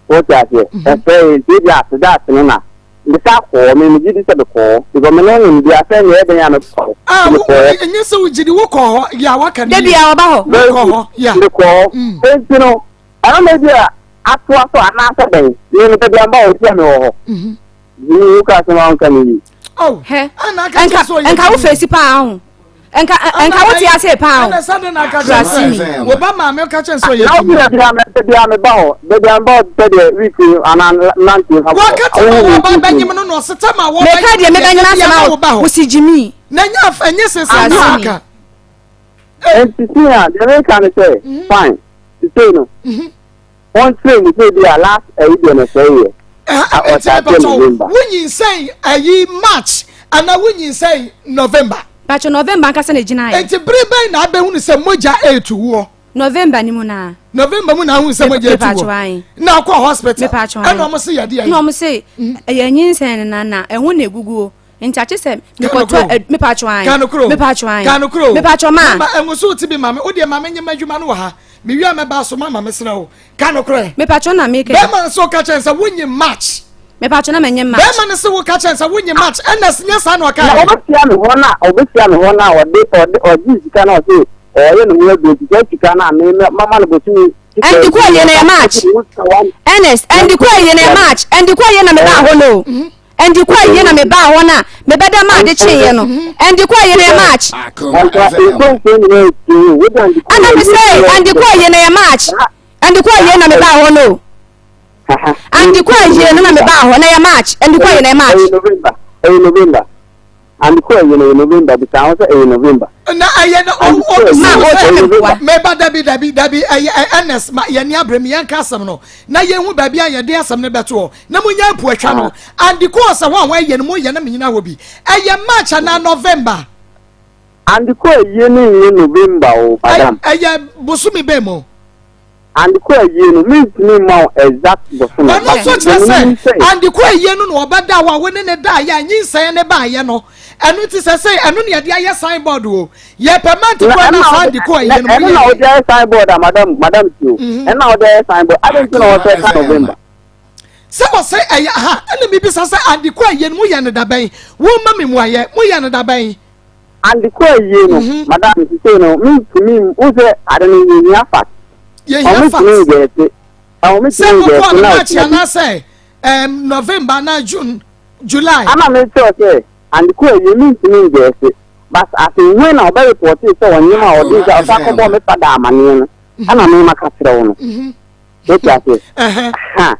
Wote aseɛ? Ɛsɛee, nti ebia aseda ase no na mesa kɔɔ, me megye di sɛ mekɔɔ, because me ne nim deɛ asɛn deɛ ɛyɛ dɛn a mekɔɔ hɔ, Ah, nti wo, mekɔɔ hɔ. ɛnyɛ sɛ wogye di, wokɔɔ hɔ, ya, waka no Da yie. biara ɔba hɔ. Very Wokɔɔ good, hɔ, ya. mekɔɔ hɔ. Enti no, ɛno na ebia atoa so anaasɛ dɛn, me no baabi a mba hɔ, ebia mewɔ hɔ. Wo ka asɛm a wonka no yie. Oh, Hɛ, ana aka ɛnka kyerɛ sɛ ɔyɛ ɛnka wo gyimi. fesi paa ho. Nka nka wote ase paa o. Ɛna sɛ na aka kyerɛ sɛ wo ba maame ka kyerɛ sɛ ɔyɛ adwuma. Na wo bia me bia me ba hɔ. Baabi a meba hɔ te sɛ deɛ week anaa nante ha. Wɔka tɛm a wɔba bɛnyem no na ɔse tɛm a wɔba Meka deɛ mebɛnyem asɛm a wo ba hɔ. Wosi gyimi. Na ɛnyɛ ɛnyɛ sese na aka. Nti si a deɛ meka ne sɛ fine sisei no wɔnkyerɛ mu sɛ bi a last ɛyi deɛ na ɛsɛ yɛ. Nti mepatɔ wonyinsɛn ayi March anaa wonyinsɛn November. Patro November ankasa na egyina yɛ. Nti bere bɛn na abɛhunu sɛ mogya etu woɔ. November ni mu naa. November mu na ahun sɛ mogya etu wɔ. Na akɔ hospital. Ɛna wɔn se yɛde ayi. Ɛna wɔn se ɛyɛ nyinsɛn na na ɛho na eguguo. Nti akye sɛ mekɔtɔ mepatwo an. Kanokoro. Mepatwo an. Kanokoro. Mepatwo ma. Mama ɛnwoso ti bi maame o deɛ maame nye m'adwuma no wɔ ha. Mewie a mɛba so mama mesrɛ wo. Ka nokorɛ. Mepatwo na meka. Bɛrima no sɛ woka kyerɛ no sɛ wonye match. Mepatwo na menye match. Bɛrima no sɛ woka kyerɛ no sɛ wonye match ɛna nyɛ saa na ɔka yɛ. Na ɔbɛsia me hɔ na ɔbɛsia me hɔ na ɔde ɔde ɔgye sika na ɔse ɔyɛ ne ho aduro nti saa sika no a me mama no bosome sika Ɛnde kɔ ayie na yɛ match. Ernest ɛnde kɔ ayie na yɛ match ɛnde kɔ ayie na mebaa hɔ no. Ɛnde kɔ ayie na mebaa hɔ na mebɛda ma ade kyeeɛ no. Ɛnde kɔ ayie na yɛ match. Ɛna me sɛ ɛnde kɔ ayie na yɛ match. Ɛnde kɔ ayie na mebaa hɔ no. Ɛnde kɔ ayie no na mebaa hɔ na yɛ match. Ɛnde kɔ ayie na yɛ match. Ɛyɛ November. Ɛyɛ November. Ande kɔ ayie no ɛyɛ November bisa ho sɛ ɛyɛ November. Na ɛyɛ na o o ma o kyɛ me mpoa. Meba dabi dabi dabi ɛyɛ Ernest ma yɛn ni abere mi yɛn ka asɛm no na yɛn hu baabi a yɛde asɛm no bɛto hɔ na mo nya mpo atwa no ande kɔ ɔsɛ hɔ a wɔn ayɛ no mo yɛ na me nyina hɔ bi ɛyɛ March anaa November. Ande kɔ ayie no nyɛ November o madam. Ɛyɛ bosome bɛn mu. Ande kɔ ayie no mentumi mma wo exact bosome. Ɔno nso kyerɛ sɛ ande kɔ ayie no na ɔbɛda wo a wo ne ne daeɛ a nyinsɛn ne baeɛ no ɛno nti sɛ sɛ ɛno na yɛde ayɛ sign board o yɛpɛ month kora na saa ande kɔ ayie no mo yɛ. Ɛno na wɔde ayɛ sign board a madam madam ti o ɛno na wɔde ayɛ sign board adɛn nti na wɔsɛ ka November. Sɛ wɔsɛ ɛyɛ ha ɛna mebisa sɛ ande kɔ ayie no moyɛ no dabɛn wo ma me muayɛ moyɛ no dabɛn. Ande kɔ ayie no madam sisei no mentumi wo sɛ ade no yɛhia fact. Yɛhia fact. Ɔmo tumi ngɛɛse. Ɔmo sɛ tumi mokɔɔ ngɛɛse no na March ɔkyena bi. anaasɛ um, November anaa June July. Ama me kyerɛ sɛ ande kɔ ayie mentumi ngɛɛse but as in when a ɔbɛ report sɛ ɔnyem a ɔde nsa ɔsan kɔbɔɔ me fada amaneɛ no ɛna me maka kyerɛ wo no. Wote aseɛ? Aha.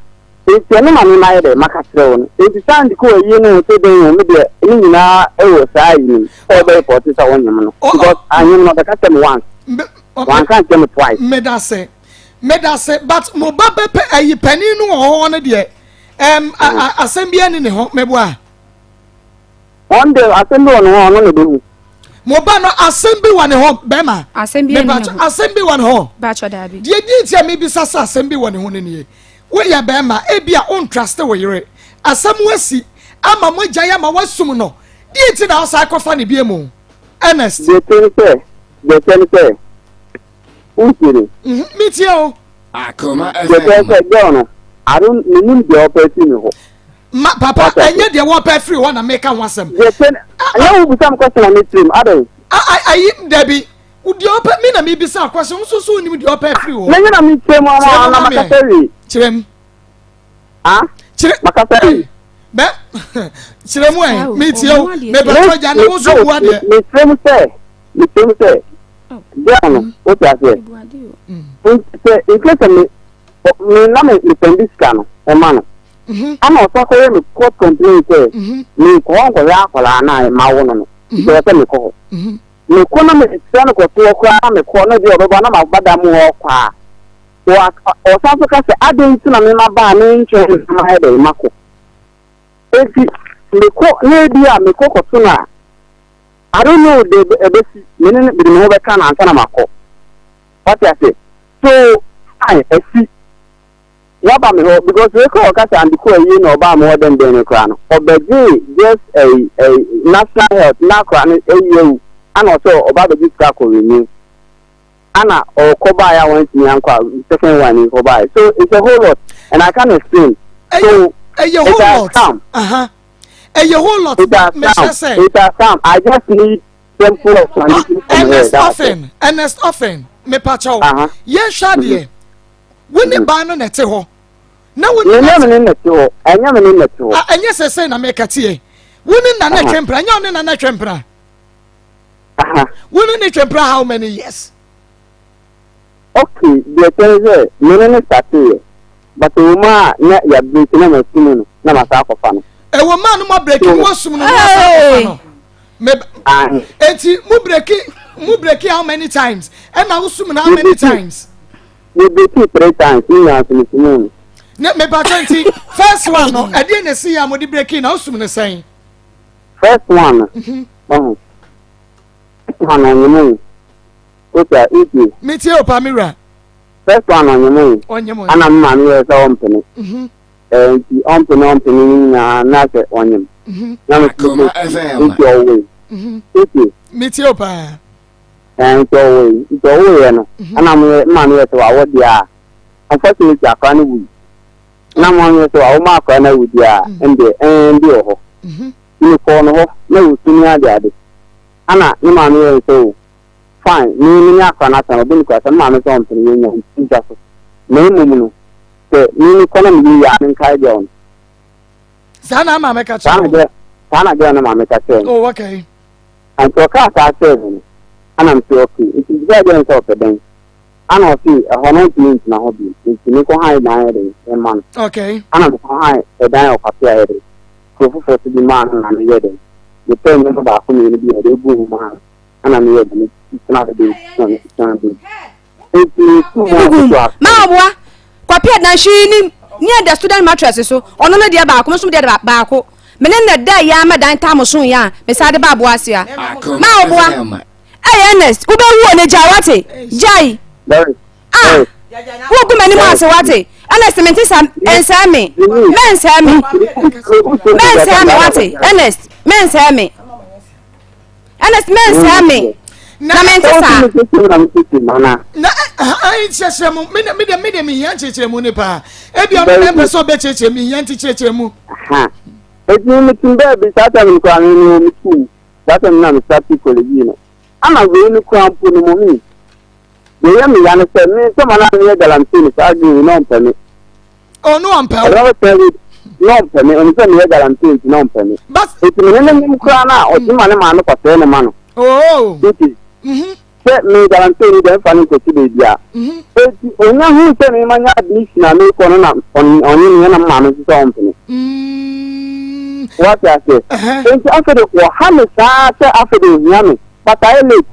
Enti ɛno na me mayɛ dɛ maka kyerɛ wo no. Enti saa nti kɔ ayie no ho sɛ dɛn o, me deɛ ne nyinaa wɔ saa ayi no mu. Sɛ ɔbɛ report sɛ wonyem no. Because anyem no ɔbɛka kyerɛ me once. Wanka nkyerɛ me twice. Medase. Medase but mo ba bɛpɛ ayi panin no wɔ hɔ no deɛ ɛm asɛm bi ani ne ho meboa. Ɔn deɛ asɛm bi wɔ ne ho ɔno na ɛbɛhu. Mo ba no asɛm bi wɔ ne ho bɛrima. Asɛm bi ɛni ne ho. Asɛm bi wɔ ne ho. Baakyɔ daabi. Deɛ di nti a mebisa sɛ asɛm bi wɔ ne ho no nie. Woyɛ bɛrima ebi a wontraste wo yere. Asɛm asi ama mo agyae ama wasum no. Deɛ nti na wosan kɔfa ne bie mu? Ernest. Deɛ ɛteɛ ne sɛ, deɛ ɛteɛ ne sɛ, wotie me? Mhm, metie o. Akoma Deɛ ɛteɛ ne FM. sɛ, girl no, I don't, menim deɛ ɔpɛ afiri me hɔ. Ma papa ɛnyɛ deɛ wɔpɛ afiri hɔ na meka ho asɛm. Deɛ ɛteɛ ne, ɛnyɛ wo bisa me question na mekyerɛ mu, adɛn? Ayi, dabi, deɛ ɔpɛ, me na mebisa question, wo nso so wonim deɛ ɔpɛ afiri hɔ. Menyɛ na mekyerɛ mu ama na makasa wie. Kyerɛ mu. Ah? Kyerɛ. Makasa wie. Bɛ, kyerɛ mu ɛ, metie o, mebɛtɔ gya ne wo so bua deɛ. Mekyerɛ mu sɛ, mekyerɛ mu sɛ, girl no, wote aseɛ, sɛ in case me, me na me mesɛnde sika no, ɛma no. Ɛna ɔsan kɔyɛ me court complain sɛ menkɔ hɔ nkɔhwɛ akwadaa no a mawo no no, nti ɛwɔ sɛ mekɔ hɔ. Mekɔ na mesrɛ no kɔtoɔ koraa na mekɔ na bi a ɔbɛba na maba da mu hɔ kɔ a, ɔsan so ka sɛ adɛn nti na mema ba a mentwɛn na mayɛ dɛn makɔ. Enti mekɔ na ebi a mekɔ kɔto no a, I don't know deɛ ɛbɛsi, me ne no mede me ho bɛka no ansa na makɔ. Wate ase? So fine, asi. Waba me hɔ because wei koraa ɔka sɛ Andiko ayie na ɔbaa me hɔ dɛn dɛn no koraa no ɔbɛgyee just ɛyi ɛyi national health na akora no ayi awu ana ɔsɛ ɔba abɛgye sika akɔ renew ana ɔkɔ baeɛ a wantumi ankɔ a second one yi kɔ baeɛ so it's a whole lot and I can't explain so ɛyɛ it whole has lot come ɛyɛ whole lot it has mehyɛ come sɛ it has come I just need simple explanation from her Ernest that's it. Offen Ernest Offen mepakyɛw Uh-huh. yɛnhwɛ adeɛ Wo ne baa no na ɛte hɔ. Na wo ne Ɛnyɛ me ne na ɛte hɔ. Ɛnyɛ me ne na ɛte hɔ. Ɛnyɛ sɛsɛ na meka tie. Wo ne nana twe mpena. Ɛnyɛ wo ne nana twe mpena. Aha. Wo ne ne twempra how many years? Okay, deɛ ɛkyɛ ne sɛ me ne no starteeɛ but ɛwɔ mu a na yɛabreki na masu mu no na masan akɔfa no. Ɛwɔ mu a no moabreki no wasum no na wasan akɔfa no. Me eti mo breki mo breki how many times? Ɛna wosum no how many times? Me breki three times ne nyinaa nso mesu mu no. Ne mepatwa nti first one no ɛdeɛ na esi yɛ a mode breki na wosum no sɛn? First one no, ɔho, first one no ɔnye mo. Ota, wotie? Metie o paa me wura. First one ɔnyem o. Ɔnyem o. Ana me maame yɛɛ sɛ ɔmpene. Mhm. Ɛɛ nti ɔmpene ɔmpene ne nyinaa na sɛ ɔnyem. Mhm. Na me so Akoma mekɔ FM. nti ɔwoe. Mhm. Wotie? Metie o paa. Ɛɛ nti ɔwoe. Nti ɔwoeɛ no, ana me me maame yɛɛ sɛ wawo deɛ a, unfortunately akwadaa no wui. Na me maame yɛɛ sɛ wawo ma akwadaa no awu deɛ a, ɛndeɛ ɛɛ ɛnde wɔ hɔ. Mhm. Nti mekɔɔ no hɔ na ɔsu ne adeade. Ana ne maame yɛɛ sɛ o, Fine, me me ne akora no atena, ɔbɔ ne kura sɛ me maame sɛ ɔmpene yɛnya nti gya so. Na mmom no, sɛ me mekɔ na meyɛ yie a, menkae girl no. Saa na maame ka Saa kyerɛ na wo? girl, saa na girl no maame ka kyerɛɛ me. Oh, okay. Nti ɔkaa saa kyerɛɛ me no, ɛna mese okay. Nti mebisaa girl no sɛ ɔpɛ dɛn? Ɛna ɔse ɛhɔ no ɔntumi ntena hɔ bio, nti menkɔ han dan yɛ dɛn mma no. Okay. Ɛna mekɔ han ɛdan a ɔkwapea yɛ dɛn, kuro foforɔ so bi maa no na meyɛ dɛn, mepɛɛ nneɛma baako mmienu bi a yɛde guu ho maa no. Ɛna meyɛ de metena baabi na metena baabi. Enti metu mu Egugu akoto asɔre. Ma ɔboa. Kwapi adan hwee nim. Ne ɛda student mattress so. Ɔno ne deɛ baako, me nso me deɛ baako. Me ne no da yɛ ama dan tam so yɛ a, me san de ba aboa ase a. Ma ɔboa. Ɛyɛ Ernest, wobɛwu o ne gyae wate. Gyae. Doris, Ah, Doris, wogu m'anim ase wate. Ernest mente sa ɛnsɛe me. Mɛnsɛe me. Mɛnsɛe me wate. Ernest, mɛnsɛe me. Ernest mɛnsɛe me na mente saa. Na nkyerɛkyerɛ mu me de me de mehia nkyerɛkyerɛ mu ne paa ebi ɔno na ɛmpɛ sɛ ɔbɛkyerɛkyerɛ mehia nti kyerɛkyerɛ mu. Eti me tim baabi saa time no koraa me me wɔ me sukuu saa time na me start college no ama wei no koraa mpo no mɔmi deɛ ɛyɛ me ya no sɛ me ntɔma no a meyɛ galamsey no saa girl no ɔmpɛ me. Oh, no ɔmpɛ wo. Ɛdɔm sɛ bi na ɔmpɛ me, ɔnim sɛ meyɛ galamsey nti na ɔmpɛ me. But Nti me ne no nyem koraa no a, ɔgye ma ne maame kɔsɛe ne ma no. oh. Nti Mhm. sɛ me galamsey ni deɛ mfa no nkɔsi baabi a. Mhm. Enti onya huu sɛ me manya admission a merekɔ no na ɔnye me na me maame nso sɛ ɔmpene. Wate aseɛ? Ɛhɛ. Enti afei de wɔha me saa sɛ afei de ohia me, but ayɛ late.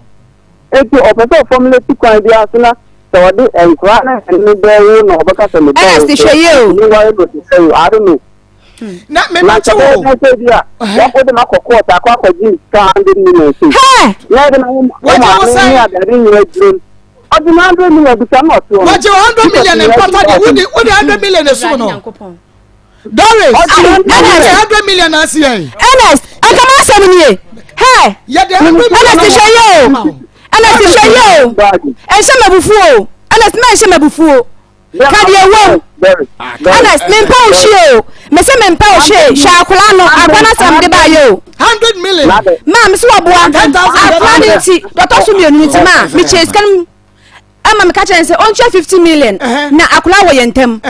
Enti ɔpɛ sɛ ɔfɔmuleti kwan biara so na sɛ ɔde nkwadaa no a ɛne no bɛwo na ɔbɛka sɛ me ba o, Ernest sɛ hwɛ yie o. ɔtumi ware no te sɛ o, I don't know. Na Na mema nka kyɛ bɛyɛ wo. dɛn sɛ bi a wode ma kɔ court akɔ akɔgye sika 100 million sei. Hɛ! Na ɛde na wo wo Wagye wo maame sɛn? ne adeade nyinaa gyina mu. Ɔgye me 100 million bisa na ɔte hɔ no. Wagye wo 100 million Because mpata deɛ nyinaa wode wode 100 million esum Awurade no. Nyankopɔn. Doris, Ernest. 100 million na ase yɛn. Ernest, anka m'asɛm nie. Hɛ! Yɛde 100 million Ernest hwɛ yie o. Ernest hwɛ yie o. Ɛnhyɛ m'abufuo o. Ernest mɛnhyɛ m'abufuo. Ka deɛ ɛwɔ mu. Ernest mempɛ wo hwee o. Mese mempɛ wo hwee. Hwɛ akwadaa no. Akwadaa no asɛm de baayɛ o. 100 million. Maa mese wɔboa. Akwadaa no nti, dɔtɔ so mmienu nti maa mekyɛɛ sika no mu. Ɛma meka kyerɛ no sɛ ɔntua 50 million na akwadaa wɔ yɛn ntam.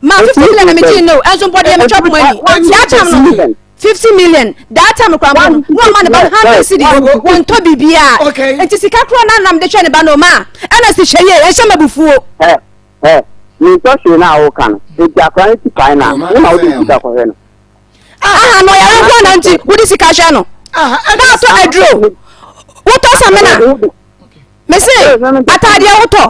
Maa 50 million na megyee no ɛnso mpo deɛ metwa poma ni. That time no 50 million that time koraa mpo no na ɔma ne ba no 100 cedis wɔntɔ biribiara. Nti sika korɔ na nam de hwɛ ne ba no maa ɛna si hwɛ yie ɛnhyɛ m'abufuo. Ɛ ɛ mentɔ hwee no a woka no nti akwadaa no ti pae no a wo na wode sika kɔhwɛ no. Aha na ɔyare nko na nti wode sika hwɛ no. Na atɔ aduro wotɔ samina. Mese ataadeɛ wotɔ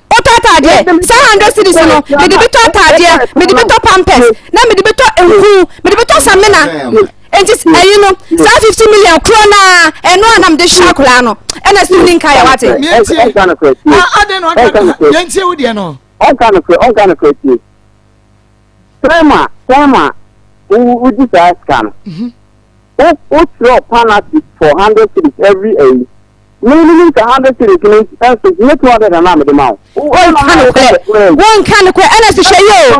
wotɔ ataadeɛ saa hundred cedis no mede bi tɔ ataadeɛ mede bi tɔ pampers na mede bi tɔ nku mede bi tɔ samina nti ɛyi no saa 50 million korɔ naa ɛno a na mede hyɛ akwadaa no ɛna si ni nka yɛ wate. Yɛntie wo deɛ no. Ɔnka nokorɛ ɔnka nokorɛ tie. Time a time a wodi saa sika no wokyerɛ penalty for 100 cedis every ayi. Me me nim sɛ hundred cedis no nso nyɛ 200 na na mede ma wo. Wonka nokorɛ wonka nokorɛ ɛna si hwɛ yie o.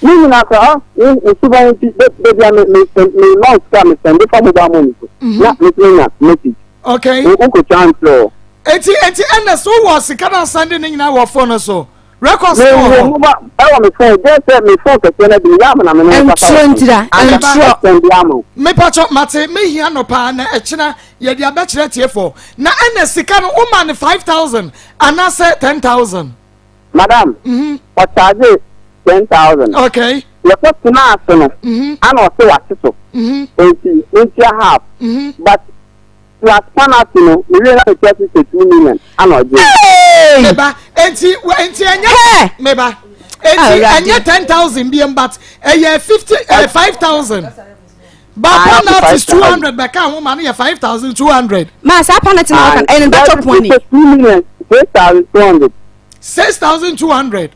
Ne nyinaa kora ɔ ne ne suban nti baabi a me me me ma wo sika me sɛnde fa mobile money so na me so nya message. Okay. Wo nkotwa nkyerɛ o. Eti eti ɛna so wɔ sika na sɛnde ne nyinaa wɔ phone no so. Records no wɔ hɔ. Ɛwɔ me phone gye sɛ me phone kɛseɛ no bi yɛ amena me ne nkasa. Ɛntorɔ ntira ɛntorɔ. Mepatɔ mate mehia no paa na ɛkyena yɛde abɛkyerɛ tiefoɔ na ɛna sika no woma no 5000 anaasɛ 10000. Madam, ɔcharge 10000. Okay. Yɛkɔ tena ase no, ana ɔse wate so. Enti mentua half. But plus penalty no, mewie na metua 62 million ana ɔgye. Meba, enti enti ɛnyɛ meba. Enti ɛnyɛ 10,000 biem but ɛyɛ 50 5,000. Ba penalty is 200 bɛka ho ma no yɛ 5,200. Ma saa penalty na ɔka ɛyɛ no bɛtɔ pɔn ni. 2 million 6,200. 6,200.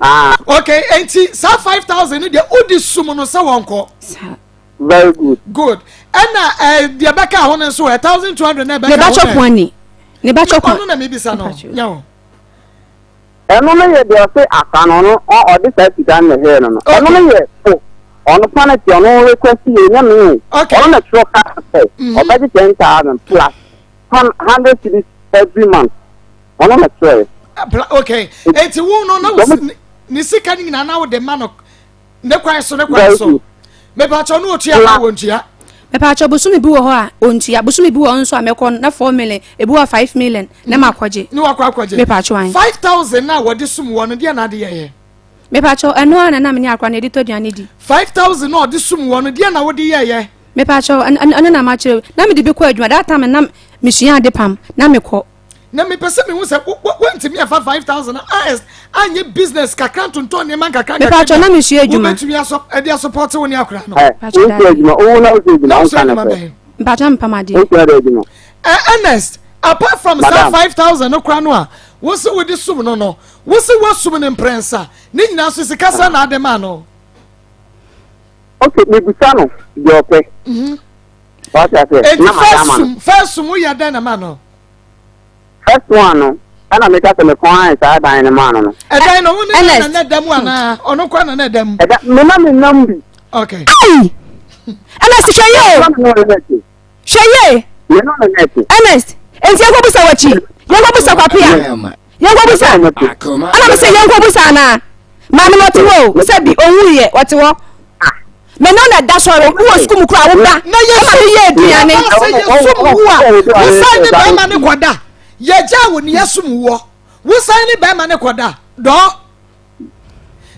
Ah. Okay, enti saa 5,000 no deɛ wodi sum no sɛ wɔnkɔ. Very good. Good. Ɛna ɛɛ deɛ bɛka ho no nso 1,200 na ɛbɛka ho. Ne ba chop one. Ne ba chop one. Ɔno na mebisa no. Nyɛ o. Ɛno no yɛ deɛ ɔse asa no ɔno ɔde saa sika no na ɛhɛɛ no no. Ɛno no yɛ fo. Ɔno penalty ɔno request yɛ nya me o. Ɔno na twerɛ kaa sɛ ɔbɛgye 10,000 plus 100 cedis every month. Ɔno na twerɛ. Okay. Eti wo no na wo ne sika no nyinaa na wo de ma no ne kwan so ne kwan so. Mepakyɛw no otua ma wɔn tua. Mepakyɛw bosome bi wɔ hɔ a ontua bosome bi wɔ hɔ nso a mɛkɔ no na 4 million, ebi wɔ 5 million na ma akɔgye. Ne wakɔ akɔgye. Mepakyɛw an. 5,000 na wɔde sum wɔ no deɛ na ade yɛyɛ. Mepakyɛw, ɛno a na na me ne akora na yɛde tɔ aduane di. 5,000 na ɔde sum wɔ no deɛ na wode yɛyɛ. Mepakyɛw, ɛno na makyerɛ na mede bi kɔ adwuma. That time na mesua ade pam na mekɔ. Na mepɛ sɛ mehu sɛ wontumi afa 5,000 anyɛ business kakra ntontɔn nneɛma nkakra. Mepakyɛw, na mesua adwuma. Wobɛtumi asɔ ɛde asopɔte wo ne akora no. Wosua adwuma owu na wosua adwuma wonka no sɛ. Mpakyɛw, mepam adeɛ. Wosua de adwuma. Ernest, apart from saa 5,000 no kora no a wo se wode sum no, wo se woasum no mprɛnsa ne nyinaa so sika sɛ na ade ma no. Okay, mebusa no deɛ ɔpɛ. Wate aseɛ? Enti na mada ama first no. Sum first sum woyɛ dɛn na ma no? First one no, ɛna meka sɛ mekɔn ayɛ saa dan no maa no no. Ɛdan no wo ne Ernest. na na da mu anaa ɔno kora na na da mu? Ɛda me na me nam bi. Okay. Ai! Ernest, hwɛ yie o. Na me ne no ɛte. Hwɛ yie. Me ne no na ɛte. Ernest, enti yɛnkɔ busa w'akyi, yɛnkɔ busa Kwapea, yɛnkɔ busa. Ɛna me sɛ yɛnkɔ busa anaa? Maame no ɔte hɔ o, sɛ bi ɔnwu yɛ ɔte hɔ. Me ne na da sɔre, wowɔ sukuu mu koraa woba na yɛ ɛma me yɛ aduane. Sɛ yɛsum wo a, wosan ne bɛrima ne kɔda. Yɛgya wo ne yɛsum woɔ, wosan ne bɛrima ne kɔda dɔɔ.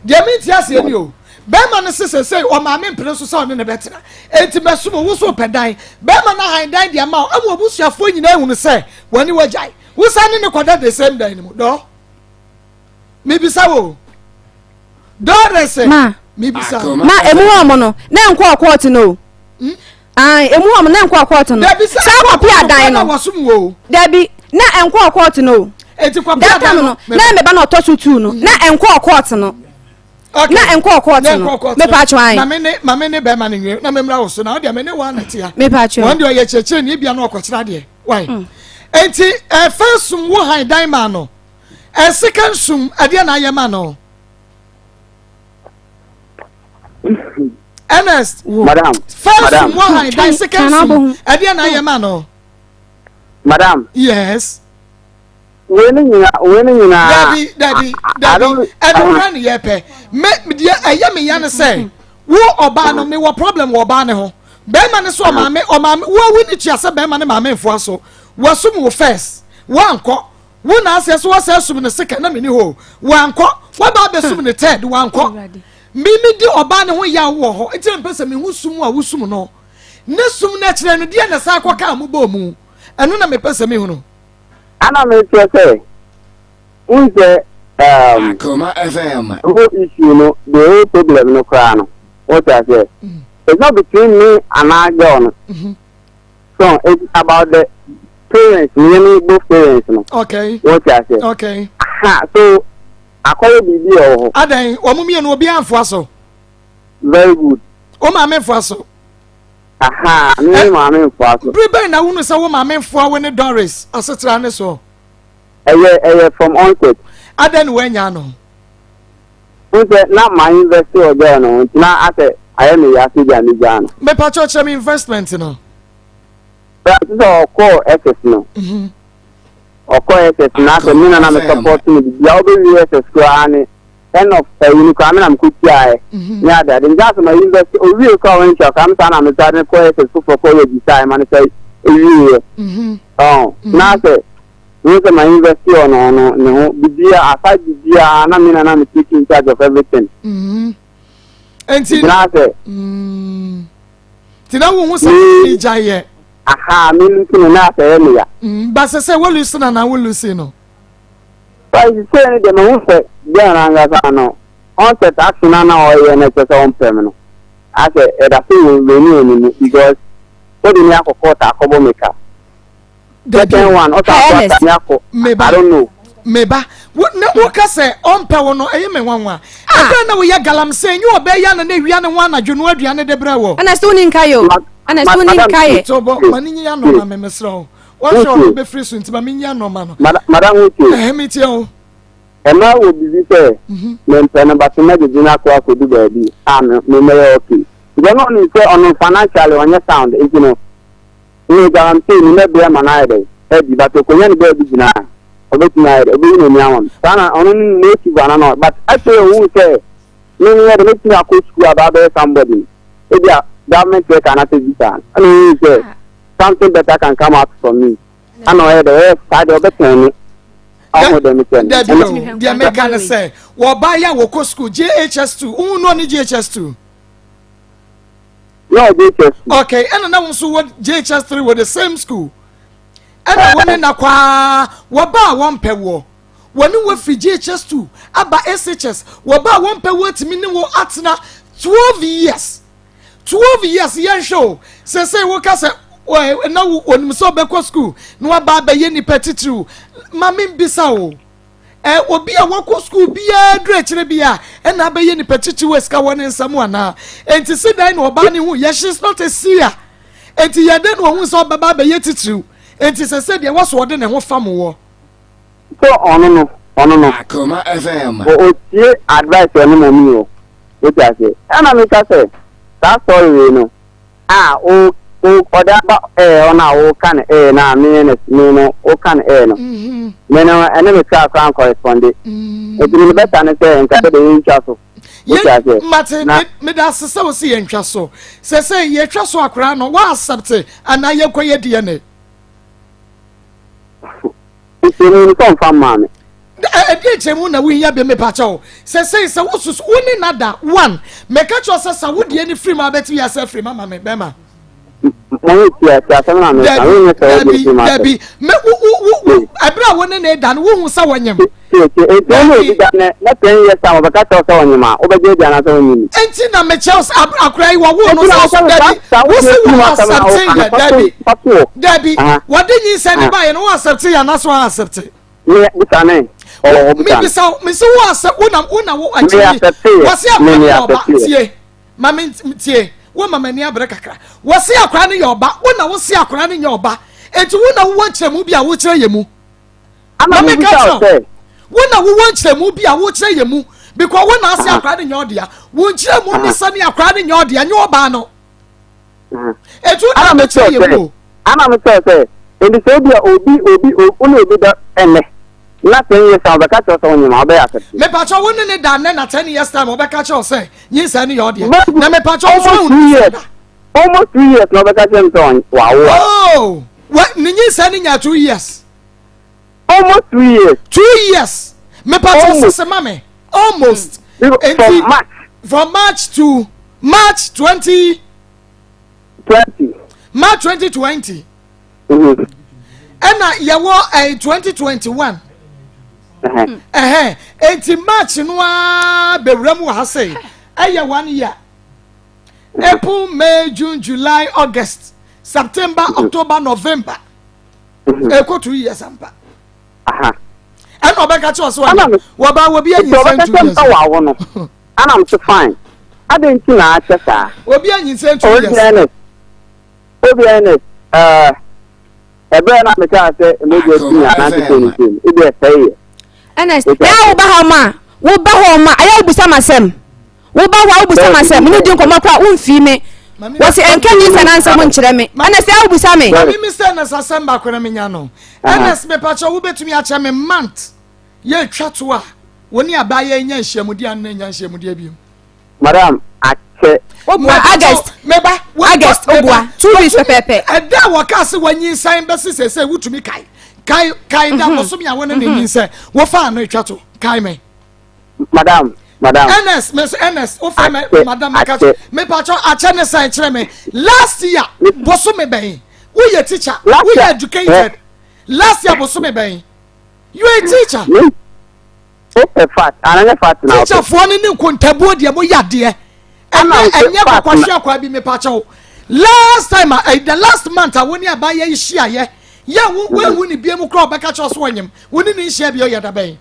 Deɛ mente aseɛ ni o, bɛrima no se sɛsei ɔmaame mpene so sɛ ɔne ne bɛtena, enti mɛsom wo so pɛ dan. Bɛrima no ahan dan de ama wo ama obusuafoɔ nyinaa ehunu sɛ wɔne wagyae, wosan ne ne kɔda the same dan no mu dɔɔ. Mebisa wo dɔɔrɛsɛ. Ma. Mebisa wo. Ma emu hɔ mo no na nkɔ court no o. Ayi, emu hɔ mo na nkɔ court no. Dabi sɛ saa nkɔ kɔpi court adan no no. Wɔsom wo o. Dabi, na nkɔ court no o. Eti kɔpi That adan time no na meba na ɔtɔ so two no na nkɔ court no. Okay. Na nkɔ court Na no. nkɔ court Mepa no. atwa Na ayi. me ne ma me ne bɛrima no nwie na me mmra wo so na ɔdeɛ me ne wɔn anatea. Mepa atwa. Wɔn deɛ ɔyɛ kyerɛkyerɛ ni ebia na ɔkɔkyerɛ adeɛ. Why? Enti ɛfɛ sum wo han dan ma no. Ɛsika nsum ɛdeɛ na ayɛ ma no. Ernest. Madam. First Madam. sum wo han dan, second sum ɛdeɛ na ayɛ ma no. Madam. Yes. Wei ne nyinaa, wei ne nyinaa. Dabi, dabi, dabi, ɛno kora ne yɛ pɛ. Me deɛ ɛyɛ me ya ne sɛ wo ɔbaa no, mewɔ problem wɔ ɔbaa ne ho. Bɛrima ne so ɔmaame ɔmaame wo awu ne tua sɛ bɛrima ne maame mfoa so wɔsum wo first, wankɔ. Wo na asɛ so wɔsɛ sum ne sika na meni hɔ, wankɔ. Waba abɛsum ne third, wankɔ. Mimi di ɔbaa ne ho yaw wɔ hɔ nti na mpɛ sɛ mehu sum a wosum no ne sum no akyerɛ no deɛ na saa kɔka a mobɔɔ mu. Ɛno na mepɛ sɛ mehu no. Ana mekyerɛ sɛ wohu sɛ Akoma FM. The whole issue no, the whole problem no koraa no, wote aseɛ, it's not between me anaa girl no. So it's about the parents, me ne both parents no. Wote aseɛ? Okay. Aha, so akɔyɛ biribi a ɛwɔ hɔ. Adan wɔn mmienu obiara nfoa so. Very good. Wo maame nfoa so. Aha, me ne maame nfoa so. Bere bɛn na wunu sɛ wo maame nfoa wo ne Doris asetra ne so? Ɛyɛ from onset. Adan na wanya no. N sɛ na ma invest wɔ girl no ho nti na asɛ ayɛ me yase gya me gya no. Mepa kyɛw, kyerɛ me investment no. Bra sɛ ɔkɔɔ SS no. Ɔkɔ SS na asɛ me na na me support no bibia ɔbɛwie SS koraa ne end of ɛyi no koraa me na mekɔ tuaɛ ne ade ade nti asɛ ma university owie koraa wɔntua koraa me saa na me saa de kɔ SS foforɔ kɔ register ɛma no sɛ ewieɛ ɔn na asɛ me sɛ ma university ɔno ɔno ne ho bibia aside bibia na me na na me take in charge of everything. Nti na asɛ nti na wohu sɛ ne gya yɛ. Aha, me lusi no na asɛ yɛ me ya. Ba sɛ sɛ wolusi na na wolusi no. Ba sɛ ne deɛ mahu sɛ girl no ankasa no onset action na na ɔyɛ no kyerɛ sɛ ɔmpɛ me no asɛ ɛda so wɔ w'ani wɔ ne mu because wode me akɔ court akɔbɔ me ka. Second one ɔsan so asa me akɔ I don't know. Meba wo na woka sɛ ɔmpɛ wo no ɛyɛ me nwanwa. Ɛberɛ na woyɛ galamsey nyɛ ɔbɛyɛ ana na ewia ne ho anadwo no aduane de brɛ wɔ. Ɛna sɛ woni nka yɛ o. Ɛna sɛ woni nka yɛ. To bɔ ma ne nyi ano ma me mesrɛ wo. Wɔhwɛ ɔno bɛfiri so nti ma me nyi ano ma no. Madam wo tie. Ɛhɛ me tie o. Ɛma wɔ bibi sɛ mempɛ no but mɛgyegye no akɔ akɔdu baabi a me mɛyɛ okay. Because na ɔnim sɛ ɔno financially ɔnyɛ sound nti no me galamsey ni mɛbrɛ ma no ayɛ dɛn adi but ɔkɔnya ne baabi gyina a ɔbɛtumi ayɛ dɛn ɔbɛyi n'ani ama me saa na ɔno ne motive ana no but afei ɔhuu sɛ me meyɛ dɛ mɛtumi akɔ sukuu aba abɛyɛ somebody no ebi a government worker anaasɛ bi saa ɛna ɔhuu sɛ something better can come out from me ana ɔyɛ dɛ ɔyɛ saa deɛ ɔbɛtɛn me ɔho dɛ mekyɛ no. Dabi o deɛ meka ne sɛ wɔba yɛ a wɔkɔ sukuu JHS2 wohu no ɔne JHS2 Na ɔgye HS two. Okay, ɛna na wɔn nso wɔ JHS 3 wɔ the same school. Ɛna wɔn ne na kwaa wɔba a wɔmpɛ woɔ. Wɔne wɔ firi JHS 2 aba SHS. Wɔba a wɔmpɛ woɔ atumi ne wo atena 12 years. 12 years yɛnhwɛ o. Sɛsɛ woka sɛ na wɔnim sɛ ɔbɛkɔ school na waba abɛyɛ nipa titiriw. Ma membisa o. Ɛ, obi a wakɔ sukuu biara duru akyire bi a, ɛna abɛyɛ nipa titiriw a sika wɔ ne nsa mu anaa? Enti se dɛn na ɔbaa no hu? Yɛ she is not a seer. Enti yɛ dɛn na ɔhu sɛ ɔbɛba abɛyɛ titiriw? Enti sɛ sɛ deɛ ɛwɔ so ɔde ne ho fam wɔ. So ɔno no, ɔno no. Akoma FM. O, otie advice ɔne mɔmi o. Wote aseɛ? Ɛna meka sɛ, saa story wei no, a wo wo ɔde aba ɛɛ hɔ no a woka no ɛɛ no a me ne me no woka no ɛɛ no me no ɛne me kra koraa nkɔresponde nti me no bɛta ne sɛ nka sɛ de yɛntwa so wote aseɛ mate na meda ase sɛ wo se yɛntwa so sɛ sɛ yɛtwa so akoraa no wa accept anaa yɛnkɔ yɛ DNA. Nkyerɛmu no sɛ ɔmfa mmaa me. Ɛdeɛ nkyerɛmu na wohia bi mepa kyɛw sɛsɛi sɛ wosusu wo ne nada one meka kyerɛ sɛ sa wo deɛ ne firi mu abɛte wiase afiri mu ama me bɛma. Mo tia tia asɛm na meka wo nyɛ sɛ wo deɛ firi mu asɛm. Dabi me wo wo wo wo ɛberɛ a wo ne ne da no wohu sɛ wɔnyem. Tie tie enti wo ne obi da nɛ na 10 years time ɔbɛka kyerɛ wo sɛ ɔnyem a wobɛgye adi anaasɛ wonnye nni. Enti na mekyerɛ wo sɛ akora yi wɔwoo no sɛ so dabi wo se wo accept yɛ dabi dabi wɔde nyinsɛn ne baeɛ no wo accept yɛ anaasɛ wɔn accept. Me bisa ne ɔwɔ hɔ bisa. Me bisa me se wo accept wo na wo na wo akyi wɔse akora no yɛ ɔba tie ma me tie wo ma m'ani abere kakra wɔse akora no yɛ ɔba wo na wo se akora no nyɛ ɔba enti wo na wowɔ nkyerɛmu bi a wokyerɛ yɛ mu. Ama Mame mebisa ka wo kyerɛ sɛ. wo na wowɔ nkyerɛmu bi a wokyerɛ yɛ mu because wo na ase akora no nyɛ ɔdea wo nkyerɛmu ne sɛ ne akora no nyɛ ɔdea nyɛ ɔbaa no etu na Ama bɛkyerɛ mekyerɛ yɛ sɛ mu o. ama mekyerɛ sɛ nti sɛ ebi a obi obi wo ne obi da ɛnnɛ na 10 years time ɔbɛka kyerɛ sɛ wonyem a wobɛyɛ accept. Mepakyɛ wo ne ne da nnɛ na 10 years time ɔbɛka kyerɛ wo sɛ nyinsɛn no yɛ ɔdea na mepakyɛ wo nso Almost ahu two ne years da. Almost 2 years na ɔbɛka kyerɛ me sɛ wawo a. Oh, wa ne nyinsɛn no nya 2 years. Almost 2 years. 2 years. Mepakyɛ sese ma me almost. Nti from March. From March to March 20. 20. March 2020. Ɛna yɛwɔ ɛyɛ 2021. Ɛhɛn eti March no ara bɛwura mu wɔ ha sɛ ɛyɛ one year. April, May, June, July, August, September, October, November. Ɛkɔ 2 years ampa. Ɛna ɔbɛka kyerɛ ɔsɛ wɔnyɛ wɔba wɔ bi anyinsɛn 2 years. Ɔbɛka wawo no. Ana m so fine. Adɛn nti na akyɛ saa? Obi anyinsɛn 2 years. Obi ɛnɛ ɛɛ ɛbɛrɛ na meka sɛ mogya ti mi anaasɛ sɛ ne sɛ ebi ɛsɛe yɛ. Ɛnɛ ɛyɛ woba hɔ ma woba hɔ ma ɛyɛ wobusa ma sɛm woba hɔ a wobusa ma sɛm ne di nkɔmɔ koraa womfii me. Wɔsi ɛnka nyinsɛn ansɛm nkyerɛ me. Ernest a wobisa me. Mami mi sɛ Ernest asɛm baako na menya no. Ernest mepakyɛ wobɛtumi akyɛ me month yɛ twa to a wo ne abaayewa nya nhyiamudeɛ anaa nya nhyiamudeɛ biom. Madam akyɛ. Obua August. Meba. August obua 2 weeks pɛpɛɛpɛ. Ɛda a wɔka se wanyinsɛn bɛsi sɛsɛ wotumi kae. Kae kae da bosome a wɔne ne nyinsɛn wofa ano etwa to kae me. Madam madam. Ernest me Ernest wo fɛ me madam me ka me pa cho akyɛ ne sɛn kyerɛ me last year bosome bɛn woyɛ teacher woyɛ educated last year bosome bɛn you a teacher. O fat ananyɛ fat na teacher foɔ ne ne nkontabuo deɛ mo yɛ adeɛ ɛnyɛ ɛnyɛ kɔkɔhwɛ akwa bi mepa kyɛw last time uh, the last month a wo ne abayɛ yi hyia yɛ yɛ wo wo ne bie mu kora ɔbɛka kyerɛ so wɔnyem wo ne ne nhyia bi ɔyɛ da bɛn.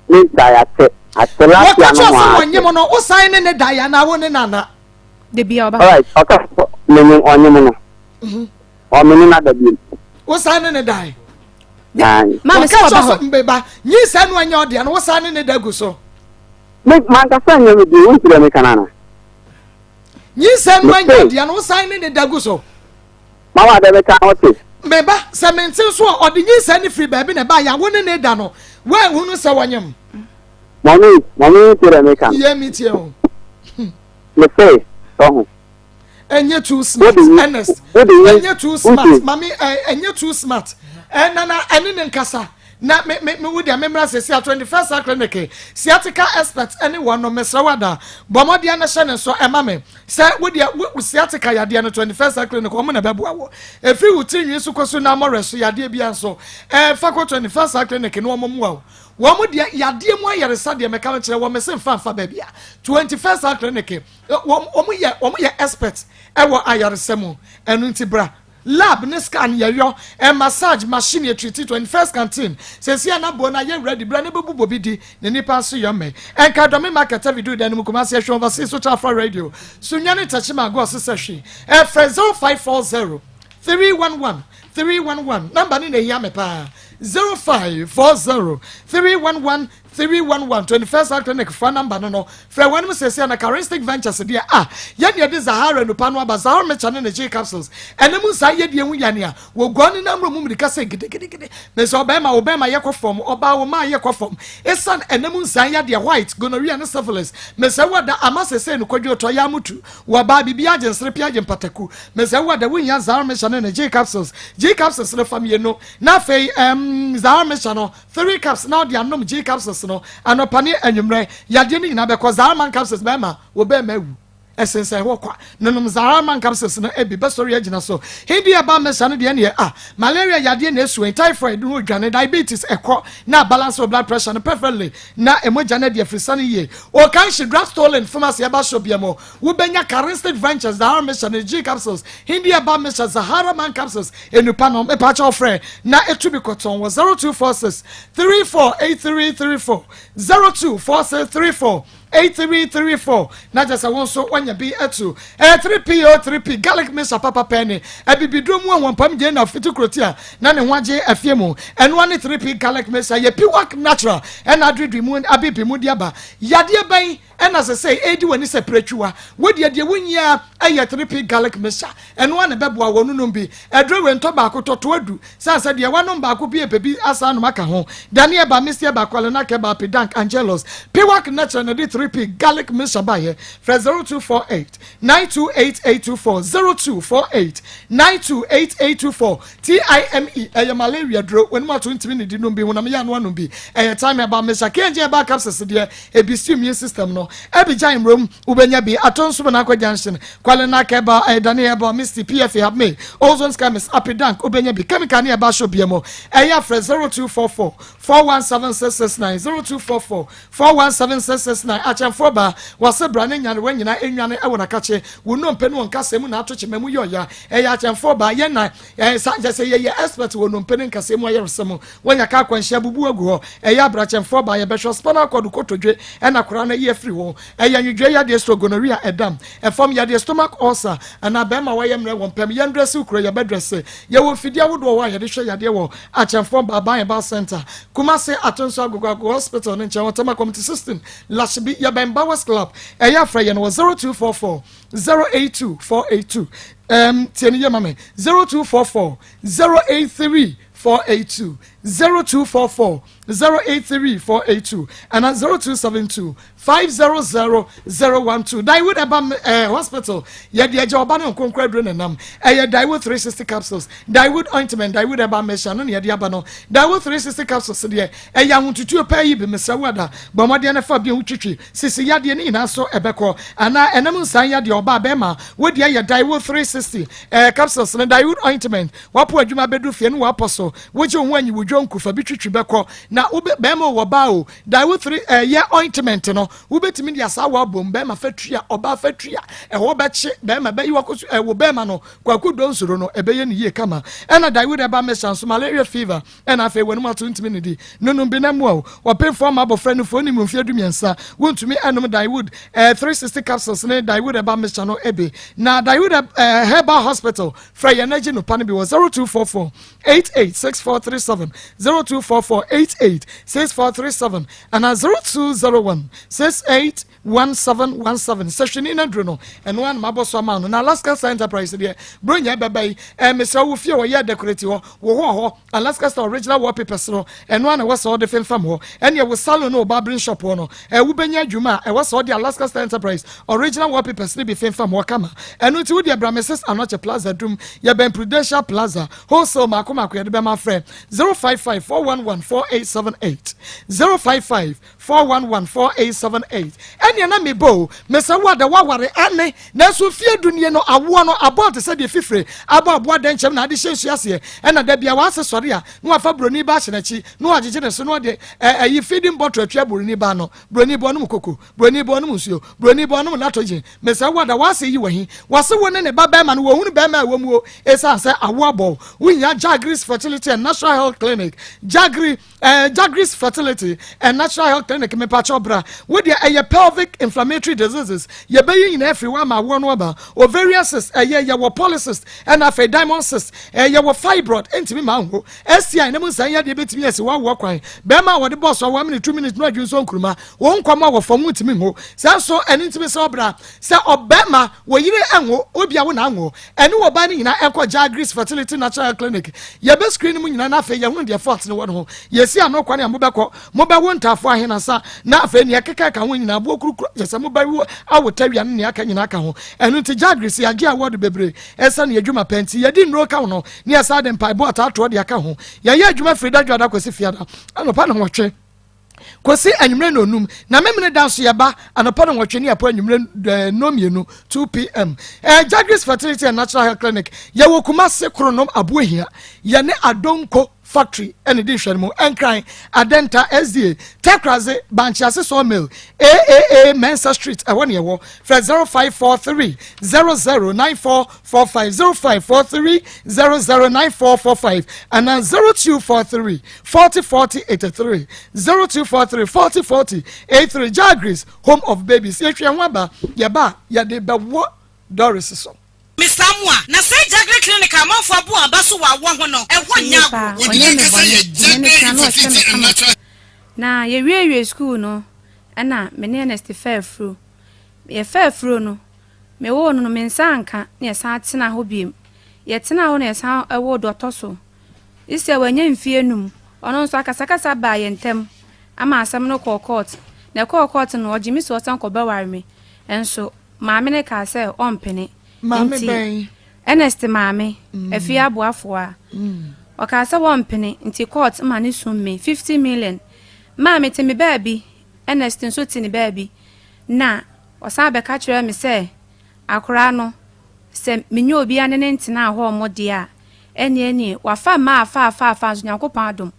Ne da yɛ akyɛ akyɛ last year no ho a. Wɔka kyerɛ sɛ wɔnyem no wo san ne ne da yɛ anaa wo ne nana. Debi a ɔba. Alright ɔka menyem ɔnyem no. Ɔmene na da bi. Wo san ne ne da yɛ. Maame sɛ ɔba hɔ. Mbeba nyinsɛn no ɛnyɛ ɔdeɛ no wo san ne ne da gu so. Me mankasa nyɛ me deɛ wonti dɛ meka no ana? Nyinsɛn no ɛnyɛ ɔdeɛ no wo san ne ne da gu so. Mama dɛ meka no wote. Meba sɛ mente nso a ɔde nyinsɛn no firi baabi na ɛbaeɛ a wo ne ne da no woanhunu sɛ wɔnyem. Mɔmi mɔmi wonti dɛ meka no. Yɛ metie o. Me se ɔho. Ɛnyɛ too smart Ernest ɛnyɛ too smart mami ɛnyɛ too smart ɛnana ɛne ne nkasa na me me me wo deɛ me mmra sɛsi a 21st clinic sciatica expert ɛne wɔn no mesrɛ wada bɔ mmɔdeɛ no hyɛ ne nso ɛma me sɛ wo deɛ wo sciatica yadeɛ no 21st clinic wɔn na bɛboa wo ɛfiri wo tiri nwi so kɔ so na amɔrɛ so yadeɛ bia nso ɛfa kɔ 21st clinic no wɔn mmoa wo wɔn deɛ yadeɛ mu ayaresa deɛ mɛka no kyerɛ wɔn mɛsɛ nfa nfa baabi a 21st clinic wɔn yɛ wɔn yɛ expert ɛwɔ ayaresa mu ɛno nti bra lab ne scan yɛyɔ ɛ massage machine yɛ treat 21st canteen sɛsi anaboɔ na yɛ ready bra ne bɛbu bobi di ne nipa nso yɛ mɛ ɛnka dɔmi market ɛbi dan mu Kumasi ɛhwɛ overseas so Afra radio Sunyani Tɛkyima agɔ ɔsesɛ hwi ɛfrɛ 0540 311 311 number ne na ehia me paa 0540 311 311 21st clinic fa number no frɛ wɔn mu sɛsɛ na Charistic Ventures deɛ a yɛn deɛ de Zahara nupa no aba Zahara mɛkya ne ne G capsules ɛne mu nsa yɛ deɛ ho yanni a wɔgua ne nam mu mirika sɛ gidigidigidi mɛsɛ ɔbɛrima ɔbɛrima yɛ kɔ fam ɔbaa ɔmaa yɛ kɔ fam esan ɛne mu nsa yɛ deɛ white gonorrhea ne syphilis mɛsɛ wɔda ama sɛsɛ no kɔdwe ɔtɔ yɛ amutu wɔbaa bibi agye nsere pia agye mpataku mɛsɛ wɔda wonya Zahara mɛkya ne ne G capsules G capsules ne fam yɛ no na afei Zahara mɛkya no 3 cups na ɔde anom G capsules no anɔpa ne anwummerɛ yadeɛ no nyinaa bɛkɔ Zahara man capsules bɛrima wɔ bɛrima awu ɛsensɛn hɔ kwa nonom Zahara man capsules no ebi bɛsɔre agyina so hindi ɛba mmɛsa no deɛ neɛ a malaria yadeɛ na esu typhoid no odwane diabetes ɛkɔ na balance of blood pressure no perfectly na emogya no deɛ firisa no yie Okanshi drug stolen pharmacy ɛba so bia mu wobɛnya Charistic Ventures Zahara mɛsa no G capsules hindi ɛba mɛsa Zahara man capsules enupa no mepa kyɛw frɛ na etu bi kɔtɔn wɔ 0246 348334 0246 34 8334 na kyerɛ sɛ wo nso wanya bi atu 3P o 3P garlic mixture papa pɛ ne abibiduro mu ahoɔmpam gye na fiti kuroti a na ne ho agye afie mu ɛnoa ne 3P garlic mixture yɛ piwak natural ɛna aduadua mu abibi mu de aba yadeɛ bɛn ɛna sɛ sɛ ɛdi w'ani sɛ prɛtwiwa wodeɛ deɛ wonyia ɛyɛ 3P garlic mixture ɛnoa ne bɛboa wɔ nonom bi ɛduro wei ntɔ baako tɔto adu sɛ sɛ deɛ wanom baako bi ɛpɛ bi asa anom aka ho daniel ba misia baako alena kɛba apidank angelos piwak natural na de 3P garlic mixture baayɛ frɛ 0248 928824 0248 928824 time ɛyɛ malaria duro wɔn mu ato ntumi ne di nom bi honam yɛ ano anom bi ɛyɛ time ɛba mixture kng ɛba capsules deɛ ebi si immune system no ɛbi gya mrom wobɛnya bi ato nso na akɔ junction kwale na kɛba ɛyɛ daniel ɛba misty pfa habme ozone chemist apidank wobɛnya bi chemical ne ɛba shop bia mu ɛyɛ afrɛ 0244 417669 0244 417669 akyɛnfoɔ ba wɔsɛ bra ne nyarewa nyinaa enwane ɛwɔ n'akakye wɔn nnompe ne wɔn nkasa mu na ato kyema mu yɛ ɔya ɛyɛ akyɛnfoɔ ba yɛn na ɛyɛ sa kyɛ sɛ yɛyɛ expert wɔ nnompe ne nkasa mu ayɛresɛ mu wɔnya ka akwanhyia bubu agu hɔ ɛyɛ abrakyɛnfoɔ ba yɛbɛhwɛ spinal cord kotodwe ɛna koraa no yi afiri hɔ ɛyɛ nwedwe yadeɛ stroke gonorrhea ɛdam ɛfam yadeɛ stomach ulcer anaa bɛrima wɔyɛ mmerɛ wɔ mpɛm yɛn dress kuro yɛbɛ dress yɛwɔ mfidie ahodoɔ hɔ a yɛde hwɛ yadeɛ wɔ akyɛnfoɔ ba aban ɛba center Kumase Atonso Agogo Agogo hospital ne nkyɛn wɔ Tema Community 16 Lashibi. yɛbɛn Bowers Club. Ɛyɛ afrɛ yɛn wɔ 0244 082 482. Tie ne yɛ ma me, 0244 083 482, 0244 083 482 ɛna 0272 500 012. Daiwood Herbal Hospital, yɛde agya ɔba ne nkonkoro aduro nenam. Ɛyɛ Daiwood 360 capsules, Daiwood ointment, Daiwood Herbal mixture no ne yɛde aba no. Daiwood 360 capsules deɛ, ɛyɛ ahotutuo pɛɛ yi bi. Mesrɛ wo ada, bɔ mmɔden no fa bi ho twitwi sisi yadeɛ ne nyinaa so ɛbɛkɔ anaa ɛnam nsan yadeɛ. Ɔbaa bɛrima wodi ayɛ Daiwood 360 capsules ne Daiwood ointment. Wapo adwuma bɛdu fie no, wapɔ so wogye wo ho anyi wodwo nkufa bi twitwi bɛkɔ. Na wobe bɛrima wɔ baa o, Daiwood 3 ɛyɛ ointment no, wobɛtumi de asa wɔ abom. Bɛrima fa tua, ɔbaa fa tua, ɛhɔ bɛkye bɛrima bɛyi wakɔ so ɛwɔ bɛrima no kwaku do nsoro no, ɛbɛyɛ ne yie kama. Ɛna Daiwood Herbal mixture nso, malaria, fever, ɛna afei wɔn mu ato ntumi ne di nonum bi na mu a wɔpemfoɔ ama abɔfra no fo ne mu mfeɛ 13 wontumi ɛnom Daiwood 360 capsules ne Daiwood Herbal mixture no ebe. Na Daiwood Herbal Hospital, frɛ yɛn n'agyi no pa no bi wɔ 0244 886437, 0244 886437 ana 0201 681717. Sɛ hwene no aduro no, ɛno ana mabɔ so ama no. Na Alaska Star Enterprise deɛ, bronya bɛba yi, mesrɛ wo, fie wɔyɛ decorate hɔ wɔ hɔ hɔ, Alaska Star original wallpapers no, ɛno ana ɛwɔ sɛ wɔde femfam hɔ. Ɛneɛ wo salon no, wo barbering shop hɔ no, wobɛnya adwuma a ɛwɔ sɛ wɔde Alaska Star Enterprise original wallpapers no bi femfam hɔ kama. Ɛno nti wodeɛ bra Mrs Anɔkye Plaza dum, yɛbɛn Prudential Plaza. Wholesale maako maako yɛde bɛma. Frɛ 055 411 4878, 055 411 4878. Ɛneɛ na mebɔ o, mesɛ wo ada woaware ane, nanso fie du nie no, awoɔ no abɔ te sɛ deɛ fifire abɔ aboa dɛnkyɛm na ade hyɛ nsu aseɛ. Ɛna da bia waase sɔre a, na wafa buroni ba ahyɛ n'akyi na wagyegye ne so na ɔde ɛyi feeding bottle atua buroni ba no. Buroni ba ɔnom koko, buroni ba ɔnom nsuo, buroni ba ɔnom lactogen. Mesɛ wo ada waase yi wɔ hi wase wo ne ne ba bɛrima no, wɔhunu bɛrima a ɛwɔ mu o. Ɛsiane sɛ awo abɔ, wohia Jagris Fertility and Natural Health Clinic. Jagri Jagris Fertility and Natural Health Clinic, mepakyɛw bra. Wodeɛ ɛyɛ pelvic inflammatory diseases, yɛbɛyi nyinaa afiri hɔ ama awoɔ no aba. Ovarian cyst, ɛyɛ yɛwɔ polycyst, ɛna afei diamond cyst, ɛyɛ wɔ fibroid, ɛntumi ma nwo, STI ne mu nsan yadeɛ bɛtumi asi wɔawoɔ kwan. Bɛrima a wɔde bɔɔso a 1 minute, 2 minutes no adwi nso nkuruma wɔn nkɔm a wɔ fam ntumi nwo saa nso. Ɛne ntumi sɛ ɔbra sɛ ɔbɛrima wɔyere ɛnwo obi a wo na anwo, ɛne wɔ ba no nyinaa ɛkɔ Jagris Fertility Natural Clinic. Yɛbɛ screen mu nyinaa na afei yɛhunu deɛ fault ne wɔ no ho, yɛsi ano kwan a mobɛkɔ mobɛwo ntaafo ahenasa, na afei nea ɛkeka ka ho nyinaa, aboɔ kurukuru kyɛ sɛ mobɛwo awo tawia no, nea aka nyinaa ka ho. Ɛno nti Jagris yɛagye award bebree ɛsɛ ne adwuma pɛ nti yɛde nnuro ka ho no ne yɛsa de mpaebɔ ataatoɔ de aka ho. Yɛyɛ adwuma firi da dwada kɔsi fiada anɔpa ne nwɔtwe kɔsi anwummerɛ na onum, na memene da nso yɛba anɔpa no 8 ne yɛpɔ anwummerɛ 2, 2 p.m. Jagris Fertility and Natural Health Clinic, yɛwɔ Kumase Kronom Aboahia, yɛne Adonko Factory ɛne di nhwɛ no mu. Ɛnkran Adenta SDA, Takraze Bankyease Sawmill, AAA Mensa Street, ɛhɔ ne yɛwɔ. Frɛ 0543 009445, 0543 009445 ana 0243 40 40 83, 0243 40 40 83. Jagris, home of babies. Yɛhwɛ ho aba, yɛba yɛde bɛwɔ Doris so. Mr. Mua na sɛ Jagre Clinic amanfo abo aba so wɔ awɔ ho no, ɛhɔ nyɛ Yie paa. agorɔ. Ɔnyɛ me bɔne, me ne tena na ɔhyɛ me kama. Na yɛwiewie school no, ɛna me ne Ernest faa afuro. Yɛfaa afuro no, mewoo no no, me nsa anka na yɛsan tena hɔ biem. Yɛtena hɔ na yɛsan ɛwɔ dɔtɔ so isɛ wanya mfie 5. Ɔno nso akasakasa baa yɛn ntam ama asɛm no kɔɔ court. Na ɛkɔɔ court no, ɔgye me sɛ ɔsan kɔbɛware me, ɛnso maame no kaa sɛ ɔmpene. Maame Nti, bɛn? Ernest maame, Afie Aboafoɔ a ɔkaa sɛ wɔmpene, nti court ma ne sum me 50 million. Maa me te me baabi, Ernest nso te ne baabi, na ɔsan bɛka kyerɛ me sɛ akoraa no, sɛ menye obiara ne ne ntena hɔ ɔmo deɛ a, ɛneɛ wafa mmaa afa afa afa nso Nyankopɔn adom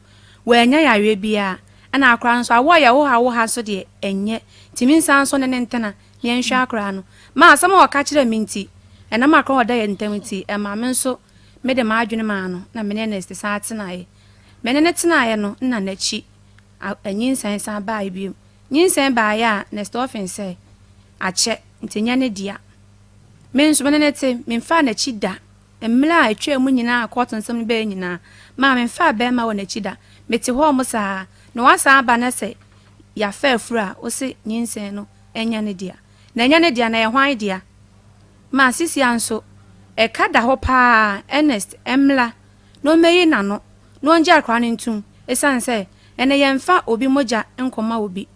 wɔanya yareɛ biara. Ɛna akoraa no nso awɔ yɛ wo ha wo ha nso deɛ ɛnyɛ ntumi nsa nso ne ne ntena ne yɛnhwɛ akoraa no. Maa asɛm a ɔka kyerɛ me nti, ɛnam akoraa a ɔda yɛ ntam nti, ɛma me nso mede m'adwene maa no na me ne Ernest san tenaeɛ. Me ne ne tenaeɛ no na n'akyi anyinsɛn san baeɛ bio. Nyinsɛn baeɛ a, Nest ɔfen sɛ akyɛ nti nyɛ ne dea. Me nso me ne ne te, memfaa n'akyi da. Mmerɛ a atwa mu nyinaa, kɔɔto nsɛm no bɛyɛ nyinaa, maa memfaa bɛrima wɔ n'akyi da. Mete hɔ mo saa na wasan aba no sɛ yɛafa afuru a wose nyinsɛn no. ɛnyɛ ne dea. Na ɛnyɛ ne dea na ɛyɛ hwan dea? Ma sisia nso, ɛka da hɔ paa, Ernest mmra na ɔmmɛyi n'ano na ɔngye akwadaa no ntom ɛsiane sɛ ɛnnɛ yɛmfa obi mogya nkɔma obi.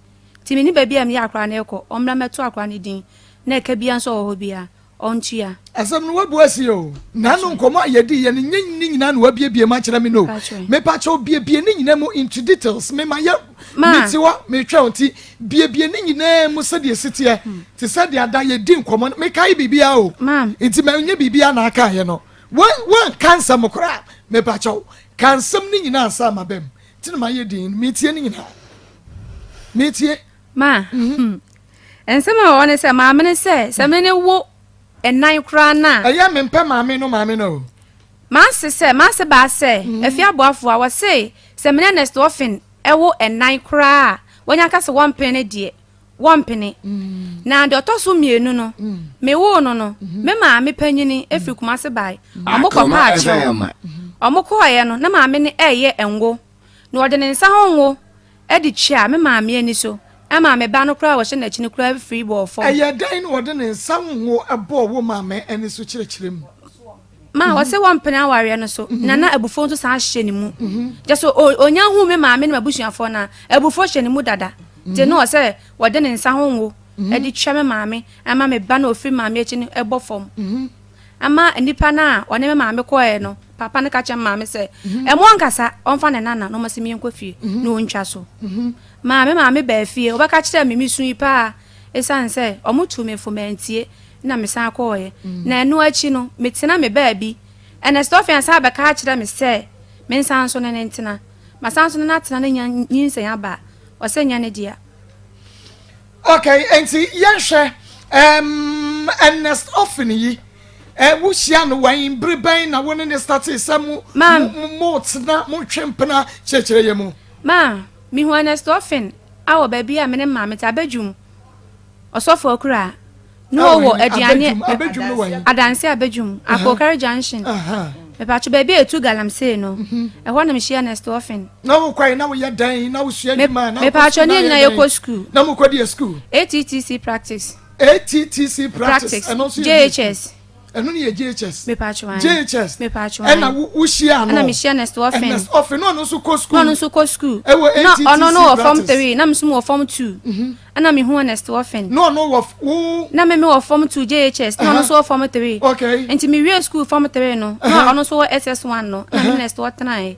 Nti menni baabi a mede akwadaa no rekɔ, ɔmmra mmɛto akwadaa no din na ɛka biara nso a ɔwɔ hɔ biara, ɔntua. Asɛm no wabu asi o. Nano nkɔmɔ a yɛdi yɛ no nyɛ ne nyinaa na wabiebie mu akyerɛ me no. Mepakyɛw biebie ne nyinaa mu into details. Me ma yɛ me ti hɔ metwɛn wo nti biebie ne nyinaa mu sɛdeɛ esi teɛ. Te sɛ deɛ ada yɛdi nkɔmɔ no mekae biribiara o. Nti ma nyɛ biribiara na aka yɛ no. Wanka nsɛm koraa. Mepakyɛw ka nsɛm ne nyinaa ansa ma bɛm. Nti na mayɛ din metie ne nyinaa. Metie. Ma, hmm. Nsɛm a ɛwɔ ne sɛ maame no sɛ sɛ me ne wo ɛnan koraa no a. Ɛyɛ mempɛ maame no maame no o. M'ase sɛ m'ase baa sɛ mm. Efi aboafo a wɔse sɛ me ne Ernest Offen ɛwo ɛnan koraa a wɔnya ka sɛ wɔmpene no deɛ wɔmpene. Mm. Na deɛ ɔtɔ so mmienu no mm. mewoo no no mm-hmm. me maame panyini efiri Kumase bae. Ɔmo kɔ paakyɛw. Ɔmo kɔɔeɛ no na maame no ɛɛyɛ ngo na ɔde ne nsa ho ngo de twaa me maame ani so maa me ba no koraa a ɔhyɛ n'akyi no koraa firi bɔɔ fam. Ɛyɛɛ dɛn na ɔde ne nsa ho ngo bɔɔ wo maame ani so kyerɛkyerɛ mu? Ma ɔse wɔmpene awareɛ no so na na abufuo nso san hyɛ ne mu. Kyɛ sɛ ɔnya huu me maame ne m'abusuafoɔ no a, abufuo hyɛ ne mu dada. Nti na ɔsɛ wɔde ne nsa ho ngo de twa me maame ma me ba no a ɔfiri maame akyi no bɔ fam. Ama nnipa no a ɔne me maame kɔeɛ no, papa no ka kyerɛ me maame sɛ, ɛmo ɔnkasa, ɔmfa ne nana na ɔmmɛsɛ menkɔ fie na ɔntwa so. Maa me maame baa fie, ɔbɛka kyerɛɛ me, mesui paa, ɛsiane sɛ wɔtuu me fo mantie na mesan kɔeɛ. Na ɛno akyi no, metena me baabi. Ernest Offin san bɛka kyerɛ me sɛ mensan nso ne no ntena. Masan nso ne no atena na nya nyinsɛn aba a, ɔsɛ nyɛ ne dea. Okay, enti yɛnhwɛ um, Ernest Offin yi eh, wohyia no wɔn bere bɛn na wo ne ne startee sɛ mo mo mo tena mo twe mpena kyerɛkyerɛ yɛ mu? Ma mehu Ernest Offin a wɔ baabi a me ne maame te abadwum ɔsɔfo akura Na ɔwɔ aduane Adanse Abedwum, Akokare Junction. Mepatwo baabi a etu galamsey no, mhm. ɛhɔ na mehyia Nest Orphan. Na wokɔe na woyɛ dɛn na wosua adwuma na Mepatwo ne nyinaa yɛkɔ school. Na mokɔ deɛ school? ATTC practice. ATTC practice. Ɛno nso yɛ JHS. Ɛno ne yɛ JHS. Mepatwo an. JHS. Mepatwo an. Ɛna wohyia no. Ɛna mehyia Nest Orphan. Nest Orphan na ɔno nso kɔ school. Na ɔno nso kɔ school. Ɛwɔ ATTC practice. Na ɔno no wɔ form 3 na me nso wɔ form 2. Mhm. Ɛna me hu Ernest Orphan. Na ɔno wɔ wo. Na me me wɔ form 2 JHS. Na ɔno nso wɔ form 3. Okay. Nti me wie school form 3 no. Na ɔno nso wɔ SS1 no. Na me Ernest ɔtenaeɛ.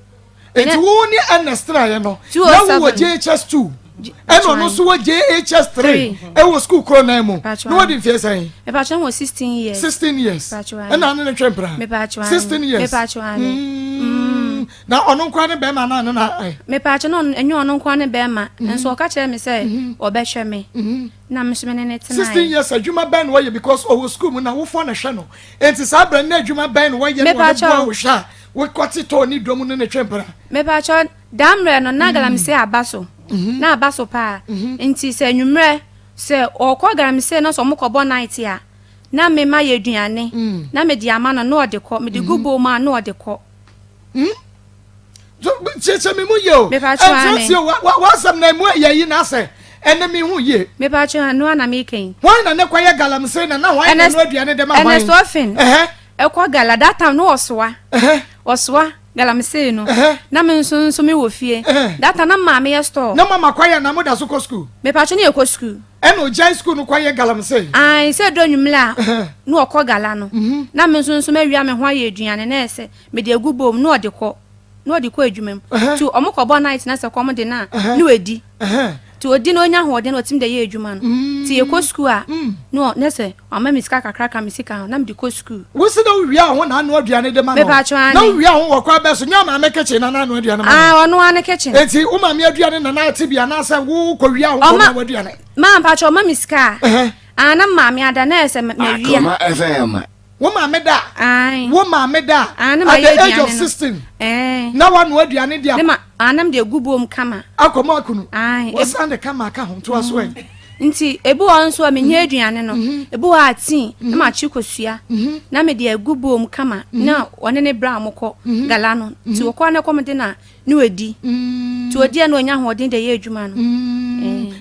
Nti wo ne Ernest tenaeɛ no. Na wo wɔ JHS 2. Ɛna ɔno nso wɔ JHS 3. Ɛwɔ school koro nan mu. Na wadi mfeɛ sɛn? Mepatwa wɔ 16 years. 16 years. Ɛna ne ne twɛ mpena. Mepatwa. 16 years. Mepatwa. Mm. Na ɔno nkoa ne bɛrima anaa ne na ɛ? Mepaakyɛ na ɔno ɛnyɛ ɔno nkoa ne bɛrima mhm. nso ɔka kyerɛ me sɛ mhm. ɔbɛhwɛ me mhm. na me nso me ne ne tenaeɛ. 16 years adwuma bɛn na wɔyɛ because ɔwɔ school mu na wofoɔ na hwɛ no nti saa berɛ no adwuma bɛn na wɔyɛ na wɔde boa wo hwɛ a wokɔte tɔɔ ne dɔm no ne twe mpena. Mepaakyɛ daa mmerɛ no na galamsey aba so na aba so paa nti sɛ anwummerɛ sɛ ɔkɔ galamsey na sɛ ɔmokɔbɔ night a na mema yɛ aduane mm. na mede ama no na ɔde kɔ mede gu bowl mu a na ɔde kɔ. Hmm? Kyerɛkyerɛ me mu yie o. Ɛnkyerɛ tie o w'asɛm na emu ɛyɛ yi na asɛ ɛnɛ mi hu yie. Mepatwa ano ana mi kɛn. Hwan na ne kɔ yɛ galamsey na na hwan na no aduane de ma hwan. Ernest Orphan. Ɛkɔ gala that time no ɔsoa. Ɔsoa galamsey no. Na me nso nso me wɔ fie. That time na maame yɛ store. Na mama kɔ yɛ na mo da so kɔ school. Mepatwa ne yɛ kɔ school. Ɛna ogyae school no kɔ yɛ galamsey. Ayi sɛ do anwummerɛ a na ɔkɔ gala no. Na me nso nso mawia me ho ayɛ aduane na ɛsɛ Mede agu bowl mu na ɔde kɔ na ɔde kɔ adwuma mu. Nti ɔmo kɔ bɔ night na sɛ kɔm de no a na wadi. Nti odi na onya ahoɔden na ɔtumi de yɛ adwuma no. Nti yɛkɔ sukuu a na na sɛ wama me sika kakra ka me sika ho na mede kɔ sukuu. Wo se na wowia wo ho na anoa aduane de ma no? Mepatwo aane. Na wowia wo ho wɔ kwan bɛn so? Nyɛ ɔmaame kitchen na na anoa aduane ma no? Aane ɔno ara ne kitchen. Nti wo maame aduane na na ate bi anaasɛ wo kɔ wia wo ho kɔ noa w'aduane? Maa mpatwo ɔma me sika a, aane na maame ada na ɛsɛ mawia. Akoma FM. Wo maame da a. Wo maame da a. At the age of 16. Na wanoa aduane de akɔ. Na mede agu bom kama. Akɔ mu akunu. Wɔsan de kama aka ho ntoa so ɛ. Nti ebi wɔ nso a menyɛ aduane no. Ebi wɔ a tea na makye kosua. Na mede agu bom kama na ɔne ne bra a wɔkɔ gala no. Nti wɔkɔ a na kɔm de na ne wadi. Nti odi a na onya ahoɔden de yɛ adwuma no.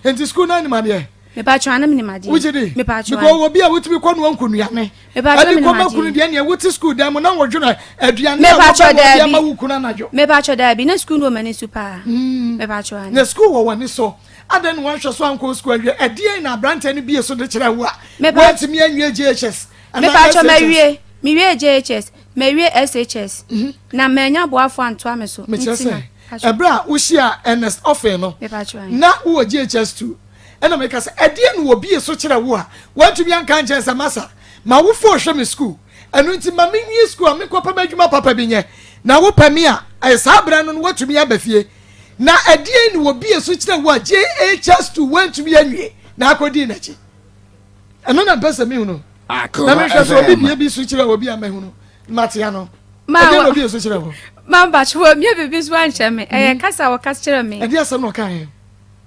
Nti sukuu no anim adeɛ. Mepatwɔ ana menim adeɛ. Wogye di? Mepatwɔ. Because obi a wotumi kɔ noa nkonuane. Mepatwɔ menim adeɛ. Ɛde kɔma kunu deɛ neɛ wote sukuu dan mu na wɔdwene aduane a wɔbɛnoa de ama wo kunu anadwo. Mepatwɔ daabi na sukuu no wɔ m'ani so paa. Mepatwɔ ane. Na sukuu wɔ w'ani so. Adɛn na wanhwɛ so ankɔ sukuu anwie? Ɛdeɛn na aberanteɛ no bie so de kyerɛ wo a woantumi anwie JHS anaa SHS? Mepatwɔ mawie. Mewie JHS. Mawie SHS. Na mannya aboafoɔ antoa me so. Mekyerɛ sɛ ɛberɛ a wohyiaa Ernest Offei no na wowɔ JHS 2. Ɛna meka sɛ, Ɛdeɛn na wɔbie so kyerɛ wo a woantumi anka ankyerɛ sɛ, Masa, m'awofoɔ rehwɛ me sukuu, ɛno nti ma menwie sukuu a menkɔpɛ m'adwuma papa bi nyɛ, na wopɛ me a, ɛyɛ saa berɛ no na woatumi aba fie. Na ɛdeɛn na wɔbie so kyerɛ wo a JHS 2 woantumi anwie na akɔdii n'akyi? Ɛno na mpɛ sɛ mehunu. Na mehwɛ sɛ obi bie bi so kyerɛ obi a mahunu mate ano. Ɛdeɛn na obie so kyerɛ wo? Ma mpakyɛ wɔmmie biribi so ankyerɛ me. Ɛyɛ kasa a wɔka kyerɛ me. Ɛdeɛ asɛm na ɔkaeɛ?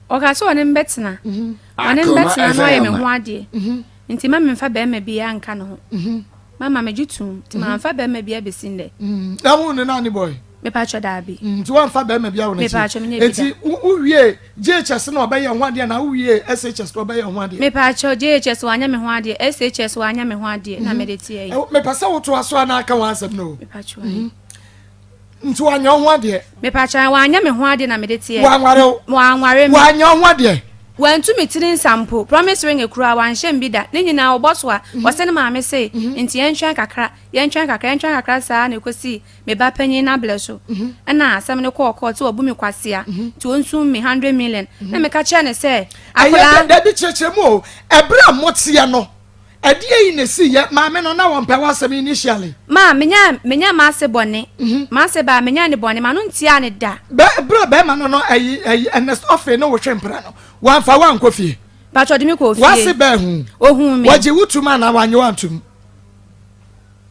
Ɔkaa sɛ ɔne me bɛtena. Ɔne me bɛtena na wayɛ me ho adeɛ. Nti mma memfa barima biara nka ne ho. Mama megye toom. Nti mamfa barima biara bɛsi nnɛ. Na wo ne no ane bɔe? Mepakyɛ daabi. Nti woamfa barima biara wɔ n'akyi? Mepakyɛ menyɛ bi da. Nti wowie JHS na ɔbɛyɛ ho adeɛ anaa wowie SHS na ɔbɛyɛ ho adeɛ? Mepakyɛ JHS wanyɛ me ho adeɛ, SHS wanyɛ me ho adeɛ na mede teɛ yi. Mepɛ sɛ wotoa so a na aka w'asɛm no o. Mepakyɛ ayi. Nti wanyɛ wo ho adeɛ? Mepakyɛ wanyɛ me ho adeɛ na mede teɛ. Wanware wo? Wanware me. Wanyɛ wo ho adeɛ? Wantu me tiri nsa mpo. Promise ring koraa wanhyɛ me bi da. Ne nyinaa ɔbɔ so a, ɔse ne maame se, nti yɛntwɛn kakra, yɛntwɛn kakra, yɛntwɛn kakra saa na ɛkɔsii me ba panyin no abrɛ so. Ɛna asɛm no kɔɔ court sɛ wabu me kwasea, nti ɔnsum me 100 million. Na meka kyerɛɛ no sɛ, akwadaa. Ɛyɛ dabi kyerɛkyerɛ mu o, ɛberɛ a moteɛ no, Ɛdeɛn na ɛsiiɛ? Maame no, na wɔmpɛ w'asɛm initially. Ma, menyaa, menyaa m'ase bɔne. M'ase baa, menyaa ne bɔne, m'ano ntiaa no da. Bɛ, berɛ a bɛrima no no, ɛyi, ɛyi, Ernest Offei ne wo twe mpena no, wamfa wo ankɔ fie? Mpakyɛ, ɔde me kɔɔ fie. W'ase bɛɛ hu? Ohuu me. Wɔgye wo tum anaa wannye wo antum?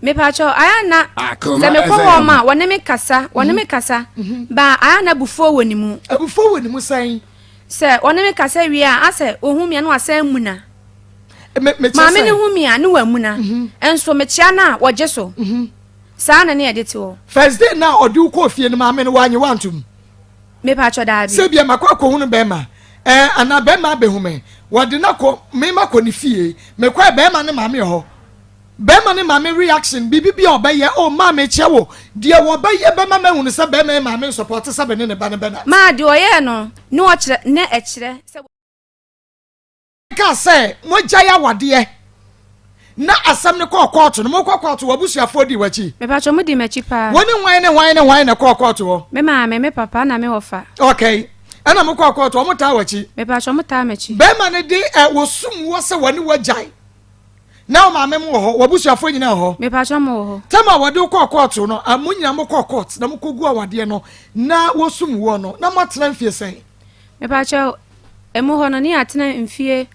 Mepakyɛ, ayɛ a na, sɛ mekɔ hɔ ma, wɔne me kasa, wɔne me kasa, ba, ayɛ a na abufuo wɔ ne mu. Abufuo wɔ ne mu sɛn? Sɛ ɔne me kasa wie a, asɛ ohu me a na wasan amuna. Maame no hu me a ne wamuna. Mhm. Nso mekyea no a wɔgye so. Mhm. Saa na ne yɛde te hɔ. First day na ɔde wo kɔɔ fie no maame no wanye wantom. Mepa atwɔ daabi. Sɛ bia makɔ akɔhunu bɛrima ɛɛ anaa bɛrima abɛhu me wɔde no akɔ me makɔ ne fie mekɔɛ bɛrima ne maame wɔ hɔ bɛrima ne maame reaction biribi bi a ɔbɛyɛ o oh, maa mekyɛ wo deɛ wɔbɛyɛ bɛma mahunu sɛ bɛrima yɛ maame nsɔpɔte sɛ bɛne ne ba no bɛnante. Maa deɛ ɔyɛɛ no ne ɔkyerɛ ne ɛkyerɛ sɛ. Kaa sɛ moagyae awadeɛ na asɛm no kɔɔ kɔɔto no, mokɔ kɔɔto w'abusuafoɔ dii w'akyi? Mepakyɛ ɔmo dii m'akyi paa. Wo ne hwan ne hwan ne hwan na ɛkɔɔ kɔɔto hɔ? Me maame, me papa ɛna me wɔfa. Okay, ɛna mokɔɔ kɔɔto, ɔmo taa w'akyi? Mepakyɛ ɔmo taa m'akyi. Bɛrima no de ɛ wɔsum wɔ sɛ wɔne w'agyae na wo maame mo wɔ hɔ, w'abusuafoɔ nyinaa wɔ hɔ? Mepakyɛ ɔmo wɔ hɔ. Tɛm a wɔde wo kɔɔ kɔɔto no, mo nyinaa mokɔɔ kɔɔt na mokɔgu awadeɛ no na wɔsum woɔ no, na moatena mfie sɛn? Mepakyɛw, emu hɔ no ne yɛatena mfie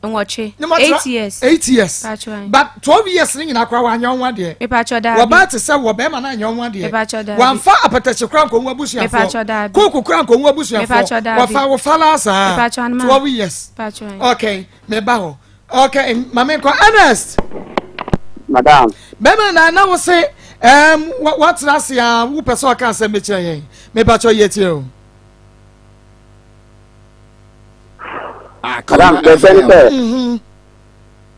nwɔtwe, 8 years. 8 years. Pakyɛw. But 12 years ne nyinaa koraa wanyɛ ho adeɛ. Mepakyɛw daabi. Wɔbaa te sɛ wɔ bɛrima no anyɛ ho adeɛ. Mepakyɛw daabi. Wamfa apɛtɛkye koraa nkɔhu abusuafoɔ. Mepakyɛw daabi. Kooko koraa nkɔhu abusuafoɔ. Mepakyɛw daabi. Wɔfa wo falaa saa. Mepakyɛw anoma. 12 years. Mepakyɛw. Okay, meba hɔ. Okay, maame nkɔ Ernest. Madam. Bɛrima na na wo se um, watena ase a wopɛ sɛ ɔka asɛm bi kyerɛ yɛn. Mepakyɛw yɛ tie o. Madam, bɛsɛ ne sɛ mm-hmm.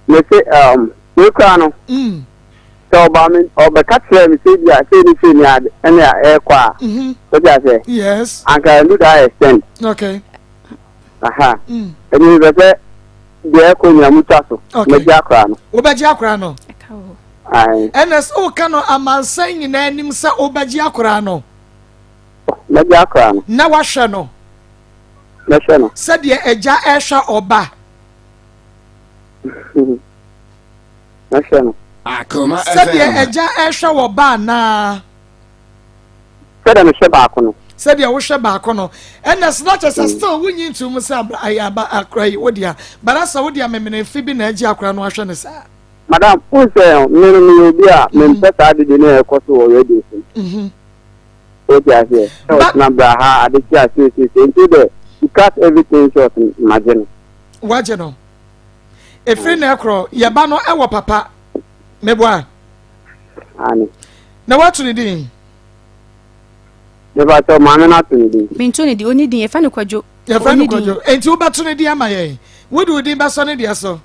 mese um, wei koraa no mm. sɛ ɔba me ɔbɛka kyerɛ me sɛ bi a sei ne sei ne ade ɛne a ɛrekɔ a mm-hmm. wote aseɛ yes anka ɛndu that extent okay aha mm. ɛne mepɛ sɛ deɛ ɛkɔ nyina motwa so mɛgye akora no wobɛgye akora no ɛnɛ sɛ woka no amansan nyinaa anim sɛ wobɛgye akora no Mɛgye akora no. Na wahwɛ no. Mɛhwɛ no. Sɛdeɛ agya rehwɛ ɔba. Mɛhwɛ no. Sɛdeɛ agya rehwɛ ɔba anaa. Sɛdeɛ mehwɛ baako no. Sɛdeɛ wohwɛ baako no. Ɛna sɛ na kyerɛ sɛ mm. still wonyi ntom sɛ ayɛ aba akora yi wodea. But asɛ wodea memene fi bi na agye akora no ahwɛ no saa. Madam, wohu sɛ me no meyɛ obi a mempɛ saa dede no a ɛkɔ so wɔ radio so. Mm-hmm. Wote aseɛ? Sɛ ɔtena bra ha ade kye a seesiesie nti dɛ to cut everything short magye no. Wagye no. Ɛfiri na ɛkorɔ yɛba no ɛwɔ papa meboa. Ane. Na wato ne din. Mepa kyɛw maame no ato ne din. Mento ne din, ɔni din, yɛfrɛ no Kwadwo. Yɛfrɛ no Kwadwo. Enti wobɛto ne din ama yɛn. Wode wo din bɛsɔ ne deɛ so.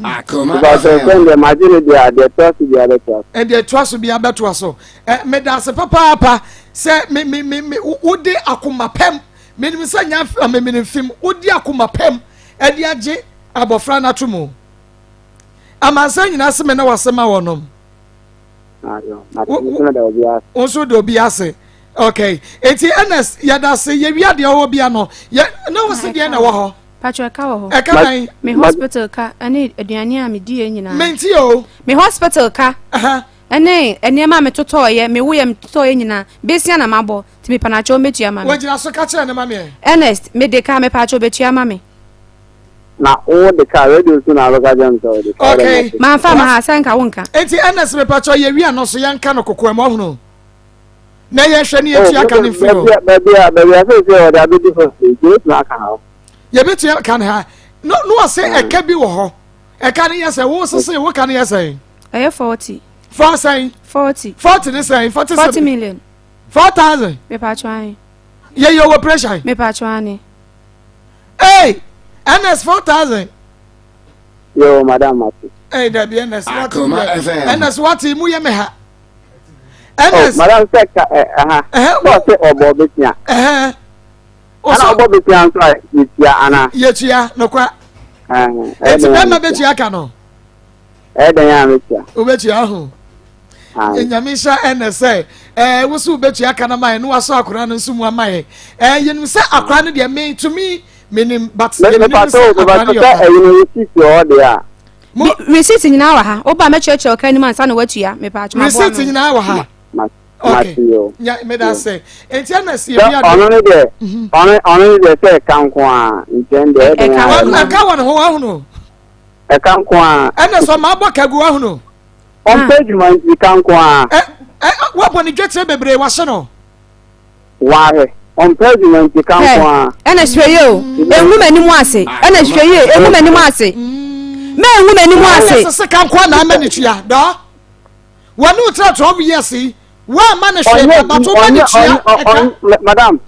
Akoma Ìbàdàn FM. sẹ́ndẹ̀ màá ne deɛ deɛ ɛtoa so biara bɛtoa so. Ɛdeɛ ɛtoa so biara bɛtoa so. Ɛ meda ase papaapa sɛ me me me me wode akoma pɛm menim sɛ nya amemene mfim wode akoma pɛm ɛde agye abɔfra no ato mu. Amansan nyinaa se me na wase ma wɔnom. Wo nso de obi ase. Okay. Eti Ernest yɛda ase yɛwia deɛ ɔwɔ bia no. Yɛ na wo se deɛ na ɛwɔ hɔ. Patro ɛka wɔ hɔ. Ɛka bɛn? Me hospital ka ɛne aduane a medi yɛ nyinaa. Menti o. Me hospital ka ɛne nneɛma a metotɔɔyɛ me woyɛ metotɔɔyɛ nyinaa besia na mabɔ nti me panakyɛw mɛtua ma me. Wɔgyina so ka kyerɛ ne ma meɛ. Ernest mede ka mepaakyɛw bɛtua ma me. Na wo de ka radio so na abɛka kyerɛ me sɛ wode ka. Okay. Manfa ma ha sɛ nka wo nka. Enti Ernest mepaakyɛw yɛwia no so yɛnka no kokoam ɔhono. Na yɛhwɛ ne yɛtua ka ne mfiri hɔ. Baabi a baabi a sɛ sɛ wɔde abɛdi hɔ sɛ yɛbɛtumi aka ha. Yɛbɛtumi aka no ha. No no ɔsɛ ɛka bi wɔ hɔ. Ɛka no yɛ sɛ wo sese wo ka no yɛ sɛn. Ɛyɛ 40. Four sɛn. 40. 40 ne sɛn. 40 40 million. 4,000. Mepatwa an. Yɛyɛ wɔ pressure. Mepatwa ane. Hey, NS 4,000. Yo, madam Mati. Hey, Debbie, NS what? Akoma FM. NS what? Mu yɛ me ha. Oh, NS. madam sɛ ka ɛ ɛha. Sɛ ɔsɛ ɔbɔ besia. Ɛhɛn. Ana ɔbɔ besia nso a yɛtua ana. Yɛtua nokwa. Eti bɛrima bɛtua ka no. Ɛyɛ dɛn a metua. Wobɛtua ho. Nyame nhyɛ ɛnɛ sɛ ɛɛ woso wobɛtua ka no ma yɛ na wasɔ akora no nso mu ama yɛ. Ɛɛ yɛnim sɛ akora no deɛ me tumi menim but yɛnim sɛ akora no yɛ ɔba. Ɛyi no receipt wɔ hɔ deɛ a. Receipt nyinaa wɔ ha. Woba mɛkyerɛkyerɛ ɔka anim ansa na woatua. Mepɛ atwoma aboa Receipt nyinaa wɔ ha. Okay. Nya meda sɛ. Enti ɛna si ebi ade. Ɔno ne deɛ. Ɔno ɔno ne deɛ sɛ ɛka nko a nkyɛn deɛ ɛdɛn a. Ɛka wɔ ne ho ahunu. Ɛka nko a. Ɛna sɛ ɔma abɔ kagu ahunu. Ɔmpɛ adwuma nti ka nko a. Ɛ ɛ wabɔ ne dwetire bebree wahyɛ no. Wahwɛ ɔmpɛ adwuma nti ka nko a. Ɛna hwɛ yie o engu m'anim ase ɛna hwɛ yie engu m'anim ase mɛ engu m'anim ase. Ɛna sɛ ka nko a na ama ne tua dɔɔ. Wɔne wo tena 12 years yi woamma no hwee da but woma ne tua ɛka. Madam,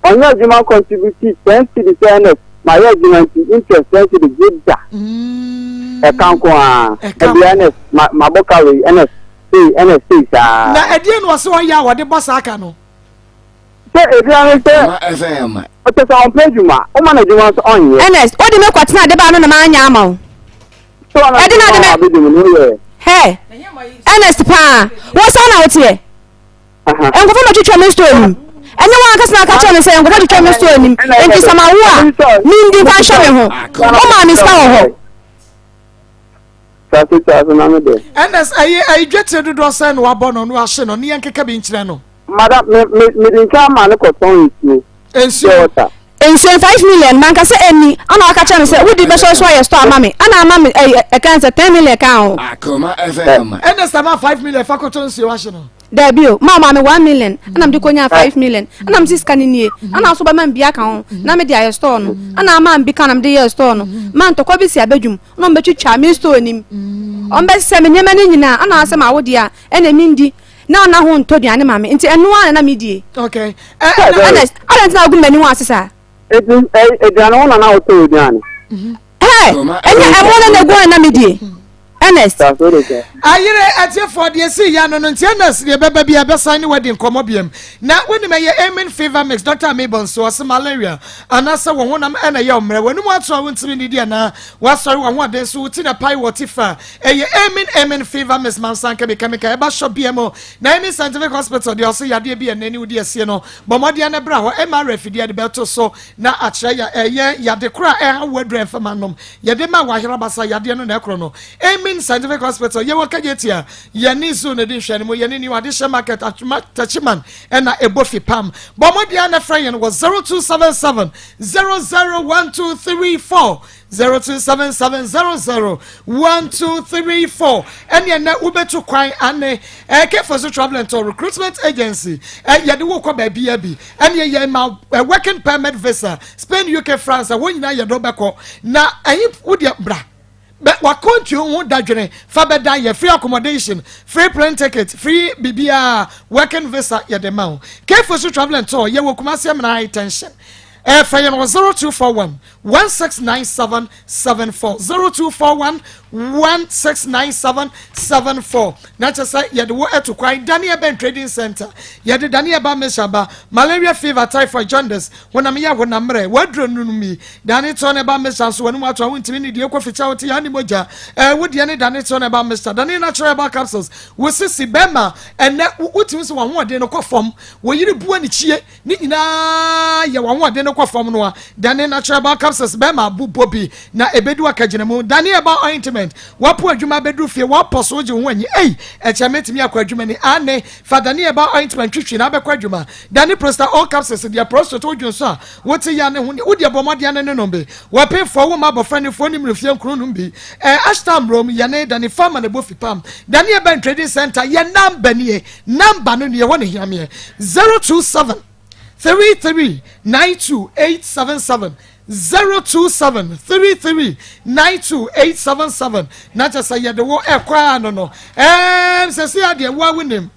ɔnyɛ adwuma contribute 10 cedi sɛ ɛnɛ ma yɛ adwuma nti interest 10 cedi gye da. Ɛka nko a ɛbi ɛnɛ ma bɔ ka wei ɛnɛ sei ɛnɛ sei saa. Na ɛdeɛ na ɔsɛ ɔyɛ a wɔde bɔ saa ka no. Sɛ ebi ano sɛ ɔkyɛ sɛ ɔmpɛ adwuma woma no adwuma nso ɔnyɛ. Ernest wode me kɔtena ade baa no na manyɛ ama wo. Ɛde na ade me. Hey, Ernest paa, wo saa na woteɛ. Nkurɔfoɔ ma twitwa me store nim. Ɛnyɛ wɔn ankasa na aka kyerɛ me sɛ nkurɔfoɔ twitwa me store nim. Nti sɛ ma wo a, mendi mfa nhyɛ me ho. Wo maa me sika wɔ hɔ. Ernest, ɛyɛ ɛyɛ dwetire dodoɔ sɛn na wabɔ no na wahye no ne yɛn keka bi nkyerɛ no. Madam, me me me di nka ama ne kɔtɔn nsuo. Nsuo. Water. Nsuo 5 million manka sɛ ɛni ɛna waka kyerɛ me sɛ wodi bɛsɔ so ayɛ store ama me ɛna ama me ɛyɛ ɛka sɛ 10 million ka ho. Akoma FM. Ɛna sɛ ma 5 million fa kɔtɔ nsuo wahye no. Dabi o, maa ɔmaa me 1 million ɛna mede kɔnyaa 5 million ɛna mese sika no nie ɛna nso bɛma me bi aka ho na mede ayɛ store no ɛna ama me bi ka na mede yɛɛ store no ma ntɔkwa bi si abadwum na ɔmbɛtwitwa me store nim ɔmbɛsɛ me nneɛma no nyinaa ɛna asɛ ma wo deɛ a ɛna mendi na ɔna ho ntɔ duane ma me nti ɛno ara na na medie. Okay. Ernest, adɛn nti na wogu m'anim ase saa? Eti aduane wo na na wotɔ aduane. Hey, ɛnyɛ ɛmo no na egu hɔ na medie. Ernest. Ayere atiefoɔ deɛ si ya no no nti Ernest deɛ bɛba bi a bɛsan ne wadi nkɔmmɔ biam na wonim ɛyɛ Amen Fever Mix Dr. Amibɔ nso ɔse malaria anaasɛ wo honam ɛna ɛyɛ ɔmmerɛ w'anum ato a wontumi nnidi anaa wasɔre w'ahoɔden so wo ti na pae wɔ ti fa ɛyɛ Amen Amen Fever Mix mansan kɛmikɛmika ɛba shop bia mu na Amen Scientific Hospital deɛ ɔse yadeɛ bi ɛnɛ ne wodi asie no bɔ mmɔden na bra hɔ MRI afidie de bɛto so na akyerɛ ya ɛyɛ yade koro a ɛha wo aduru ɛmfa nom yɛde ma wahera basa yadeɛ no na ɛkorɔ no. Amen Scientific Hospital yɛwɔ Kejetia yɛne zoo no di nhwɛ no mu yɛne New Adehyɛ Market Atwoma Techiman ɛna ɛbɔ fi pam bɔ mmɔden na frɛ yɛn wɔ 0277 001234 0277 001234 ɛne ɛnɛ wobɛtu kwan ane ɛkɛ for so travel and tour recruitment agency yɛde wo kɔ baabi bi ɛne yɛ ma working permit visa Spain, UK, France, ɛhɔ nyinaa yɛde wobɛkɔ na ɛyi wodeɛ bra bɛ wakɔntu ho dadwene fa bɛda yɛ free accommodation, free plane ticket, free biribiara, working visa yɛde ma wo. Kefo so travel and tour yɛwɔ Kumasi Amina High Tension. Ɛfɛ yɛn wɔ 0241 1697 74, 0241 1697 74. Na kyerɛ sɛ yɛde wo ɛto kwan. Daniel Ben Trading Center, yɛde Daniel ba mehyɛ ba malaria, fever, typhoid, jaundice, honam yɛ honam mmerɛ waduro nunum yi. Dane tɔ ne ba mehyɛ nso wɔn mu ato a wontumi ne deɛ kɔ fikyɛ wote yɛ ani mogya ɛɛ wodeɛ ne Dane tɔ ne ba mehyɛ Dane natural herbal capsules. Wosisi bɛrima ɛnɛ wotumi sɛ wɔn ahoɔden no kɔ fam, wɔyiri bua ne kyie ne nyinaa yɛ wɔn ahoɔden no kɔ fam no a, Dane natural herbal capsules bɛrima abobɔ bi na ebedu akagyina mu. Dane herbal ointment, wapo adwuma bɛduru fie, wapɔ so gye ho anyi ei ɛkyɛ mɛtumi akɔ adwuma ni ane fa Dane herbal ointment twitwi na abɛkɔ adwuma. Dane prostate all capsules deɛ prostate wodwo nso a wote ya ne ho wodeɛ bɔ mmɔden ne ne nom bi. Wɔpemfoɔ wo ma abɔfra ne foɔ ne mmerɛ fie nkuro nom bi. Ashtam rom yɛne Dane Farma ne bɔ fipam. Dane Herbal Trading Center, yɛ number nie, number no nie hɔ ne hiameɛ 027 33 92 877, 027 33 92 877. Na kyɛ sɛ yɛde wo ɛkɔ ano no sɛ sɛ adeɛ wo a wonim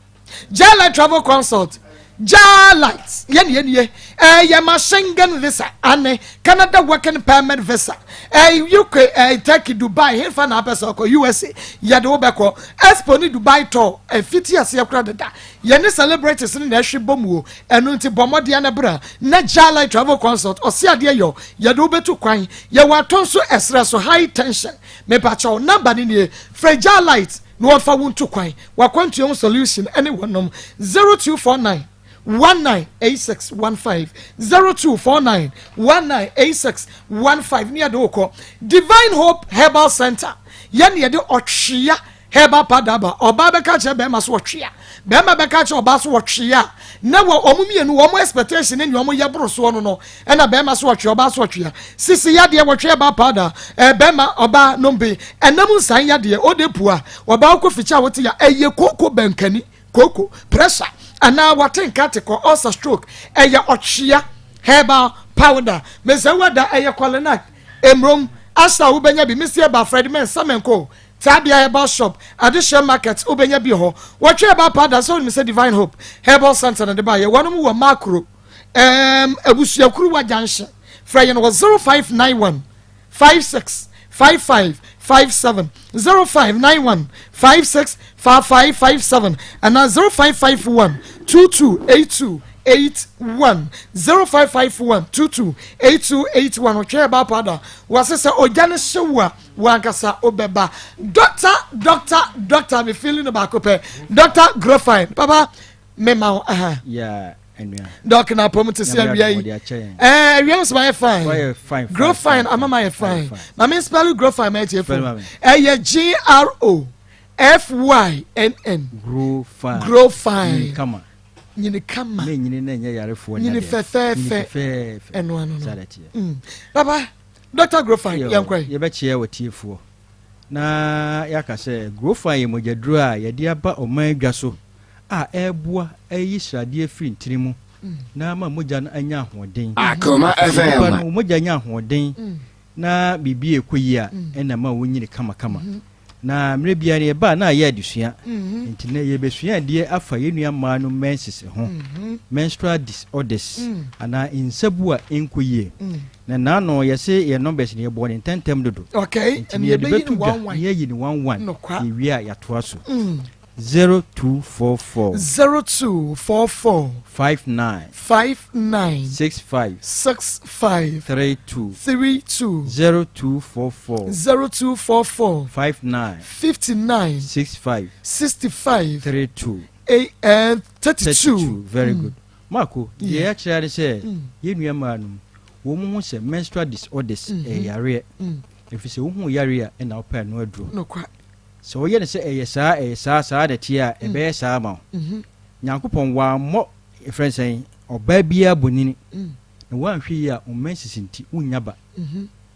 Jalight Travel Consult. Jalight yɛne yɛnie ɛyɛ ma Schengen visa ane Canada working permit visa, uk, Turkey, Dubai, hefa na apɛ sɛ ɔkɔ, USA, yɛde wo bɛkɔ. Expo ne Dubai tour ɛfiti aseɛ kora deda, yɛne celebrities no na ɛhwe bɔ mu o. Ɛno nti bɔ mmɔdeɛ no bra na Jalight Travel Consult ɔse adeɛ yɔ yɛde wo bɛtu kwan. Yɛwɔ atɔ nso ɛserɛ so high tension. Mepakyɛw, number no nie, frɛ Jalight na wɔmfa wo nto kwan. Wakwantua ho solution ɛne wɔnom 0249 198615, 0249 198615 ne yɛde wokɔ. Divine Hope Herbal Center, yɛne yɛde ɔtwea herbal powder aba. Ɔbaa bɛka kyerɛ bɛrima so wɔtwea, bɛrima bɛka kyerɛ ɔbaa so wɔtwea, na wɔ ɔmo mmienu wɔn expectation ne nea ɔmo yɛ boro soɔ no, ɛna bɛrima so wɔtwea, ɔbaa so wɔtwea. Sisi yadeɛ, wɔtwea herbal powder bɛrima ɔbaa nombe ɛnam nsan yadeɛ ɔde pua ɔbaa kɔ fikyɛ a wɔte ya ɛyɛ koko bɛnkani koko pressure anaa wate nka te kɔ ulcer, stroke. Ɛyɛ ɔtwea herbal powder mɛsɛ wada. Ɛyɛ kɔlenak emrom asa wobɛnya bi misi ɛba Fred men samenko Tabia Herbal Shop, Adehyɛ Market, wobɛnya bi hɔ. Wɔtwe herbal powder sɛ wonim sɛ Divine Hope Herbal Center na de ba yɛ. Wɔnom wɔ Makro Abusuakuruwa Junction. Frɛ yɛn wɔ 0591 56 55 57, 0591 56 55 57 anaa 0551 22 82 81, 0551 22 82 81. Ɔtwe herbal powder wɔse sɛ ogya no hyew a wankasa wobɛba. Doctor, doctor, doctor, me feeling no baako pɛ, Doctor Grofine, papa mema wo aha. Ya enua. Doc, na apɔm te sɛ awia yi? Wɔde akyɛ yɛn. Awia nso mayɛ fine. Wayɛ fine, fine, Grofine fine, ama mayɛ fine, fine. fine. Ma me spell Grofine ma ɛtie fo. Spell ma me. Ɛyɛ Grofynn. Grow fine. Grow fine. Nyini kama. Nyini kama. Ne nyini na ɛnyɛ yarefoɔ. Nyini fɛfɛɛfɛ. Nyini fɛfɛɛfɛ. Ɛno ano no. Saa de teɛ. Papa Dr Grofine, Yo, yɛnkɔ yi. Yɛbɛkyea wɔ tiefoɔ na yɛaka sɛ Grofine yɛ mogyaduro a yɛde aba ɔman adwa so a ɛreboa ɛyi sradeɛ firi ntini mu na ama mogya no anya ahoɔden. Akoma Sɛ nipa FM. no mogya nya ahoɔden na biribi ɛkɔ yie a, ɛna ma wonyini kamakama. Na mmerɛ biara no yɛbaa na ayɛ adesua, nti na yɛbɛsua adeɛ afa yɛn nua mmaa no menses ho, menstrual disorders anaa nsabu a ɛnkɔ yie. Na naano yɛse yɛn numbers no yɛbɔ ne ntɛntɛm dodo, okay nti ɛne yɛde yɛbɛyi bɛto no dwa one one na yɛayi no one one. Nokwa. Yɛwie a yɛatoa so. 0244 0244 59 59 65 65 32 32 0244 0244 59 59 65 65 32 8 and 32. 32. Very good, Marco. Deɛ yɛakyerɛ ne sɛ yɛn nua mmaa no wɔn mu ho sɛ menstrual disorders ɛyɛ yareɛ, ɛfiri sɛ wohu yareɛ a ɛna wopɛ no aduro. Sɛ woyɛ no sɛ ɛyɛ saa, ɛyɛ saa saa na teɛ a, ɛbɛyɛ saa ma wo. Nyankopɔn wammɔ ɛfrɛ sɛn ɔbaa biara bɔnini na woanhwɛ yi a ɔma nsisi nti wonnya ba.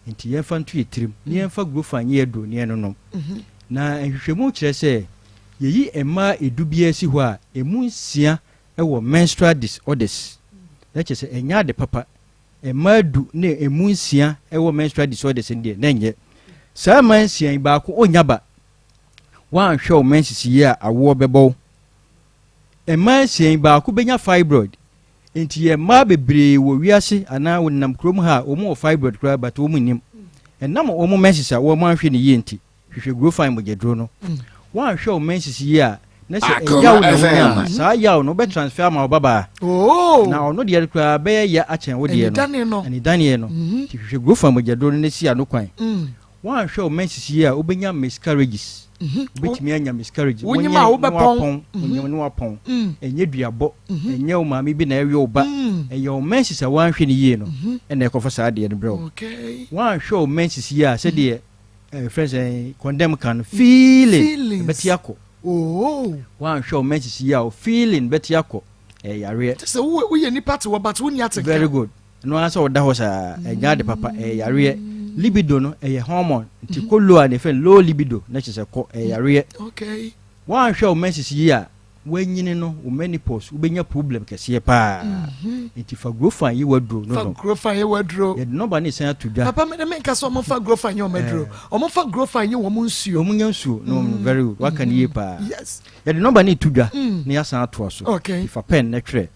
Nti yɛmfa nto yɛ tirim na yɛmfa Grofine nyɛ aduro ne yɛnonom. Na nhwehwɛmu kyerɛ sɛ yɛyi mmaa 10 biara si hɔ a, ɛmu 6 ɛwɔ menstrual disorders. Na kyerɛ sɛ ɛnyɛ ade papa. Mmaa 10 ne ɛmu 6 ɛwɔ menstrual disorders no deɛ, na ɛnyɛ saa mmaa 6 yi baako ɔnya ba. Woanhwɛ wo menses yie a, awoɔ bɛbɔ wo. Mmaa 6 yi baako bɛnya fibroid. Nti yɛ mmaa bebree wɔ wiase anaa wɔnam kurom ha a wɔn wɔ fibroid koraa but wɔn nnim. Ɛnam wɔn menses a wɔn anhwɛ no yie nti. Hwehwɛ Grofine mogyaduro no. Woanhwɛ wo menses yie a, na sɛ ɛyaw na wonya a, saa yaw no wobɛ transfer ama wo babaa. Na ɔno deɛ no koraa bɛyɛ ya akyɛn wo deɛ no. Anidaneɛ no. Nti hwehwɛ Grofine mogyaduro no na si ano kwan. Woanhwɛ wo menses yie a, wobɛnya miscarriages. Wobɛtumi anya miscarriage. Wonyim a wobɛpɔn. Wonyim na woapɔn. Ɛnyɛ duabɔ. Ɛnyɛ wo maame bi na ɛwe wo ba. Ɛyɛ wo menses a woanhwɛ no yie no na ɛkɔfa saa adeɛ no brɛ wo. Woanhwɛ wo menses yie a, sɛdeɛ ɛfrɛ sɛ condemn ka no feeling ɛbɛte akɔ. Oh. Woanhwɛ wo menses yie a wo feeling bɛte akɔ. Ɛyɛ yareɛ. Kyɛ sɛ woyɛ nipa te hɔ but wonni atenka. Very good. Ɛno ara sɛ woda hɔ saa ɛnyɛ ade papa ɛyɛ yareɛ. Libido no ɛyɛ hormone nti kɔ low a na yɛfrɛ no low libido na kyerɛ sɛ kɔ ɛyɛ yareɛ. Okay. Woanhwɛ wo menses yie a Wanyini no wo menopause wobɛnya problem kɛseɛ paa nti fa Grofan yɛ w'aduro no Fa nom. Grofan yɛ w'aduro. Yɛde nɔmba no resan ato dwa. Papa me de menka sɛ ɔmo nfa Grofan nyɛ ɔmo aduro. Ɔmo nfa Grofan nyɛ wɔn nsuo. Ɔmo nya nsuo nom no very good waka no yie paa. Yes. Yɛde nɔmba no reto dwa na yɛasan atoa so. Okay. Nti fa pen na twerɛ.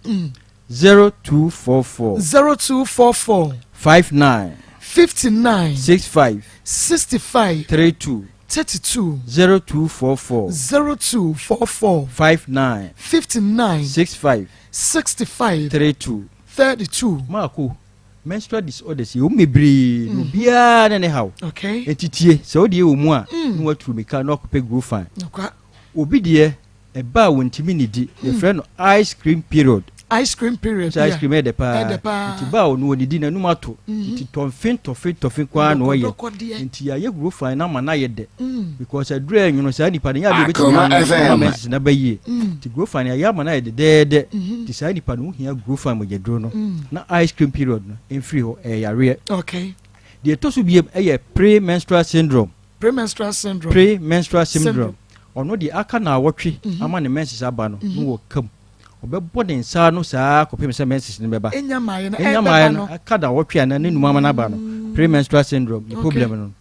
0244. 0244. 59. 59. 65. 65. 32. 32. 0244. 0244. 59. 59. 65. 65. 32. 32. Maako, menstrual disorders yɛ wɔn bebree na obiara ne ne haw. Okay. Enti tie, sɛ wo deɛ wɔ mu a, na waturu mmirika na wakɔpɛ Grofan. Nokwa. Obi deɛ, ɛba a wɔntumi nnidi. Yɛfrɛ no ice cream period. Ice cream period. Sɛ ice cream ɛyɛ dɛ paa. Ɛdɛ paa. Nti ba a ɔno ɔnidi n'anum ato. Nti tɔnfe tɔfe tɔfe nko ara na ɔyɛ. Dɔkɔdɔkɔdeɛ. Nti yɛayɛ Grofan no ama no ayɛ dɛ. Because aduru a ɛnwono saa nipa no nyɛ adeɛ ɔbɛtumi Akoma anom ama FM. menses no aba yie. Nti Grofan yɛayɛ ama no ayɛ dɛdɛɛdɛ. Nti saa nipa no wohia Grofan mogyaduro no na ice cream period no mfiri hɔ. Ɛyɛ yareɛ. Okay. Deɛ ɛtɔ so biom yɛ pre-menstrual syndrome. Premenstrual syndrome. Premenstrual syndrome. Ɔno deɛ aka naawɔtwe ama ne menses aba no, na wɔka mu. Ɔbɛbɔ ne nsa ano saa kɔpem sɛ menses no bɛba. Enya maaeɛ no, Enya ɛbɛba maaeɛ no, no. aka naawɔtwe anaa ne num ama no aba no. Premenstrual syndrome, ne problem no.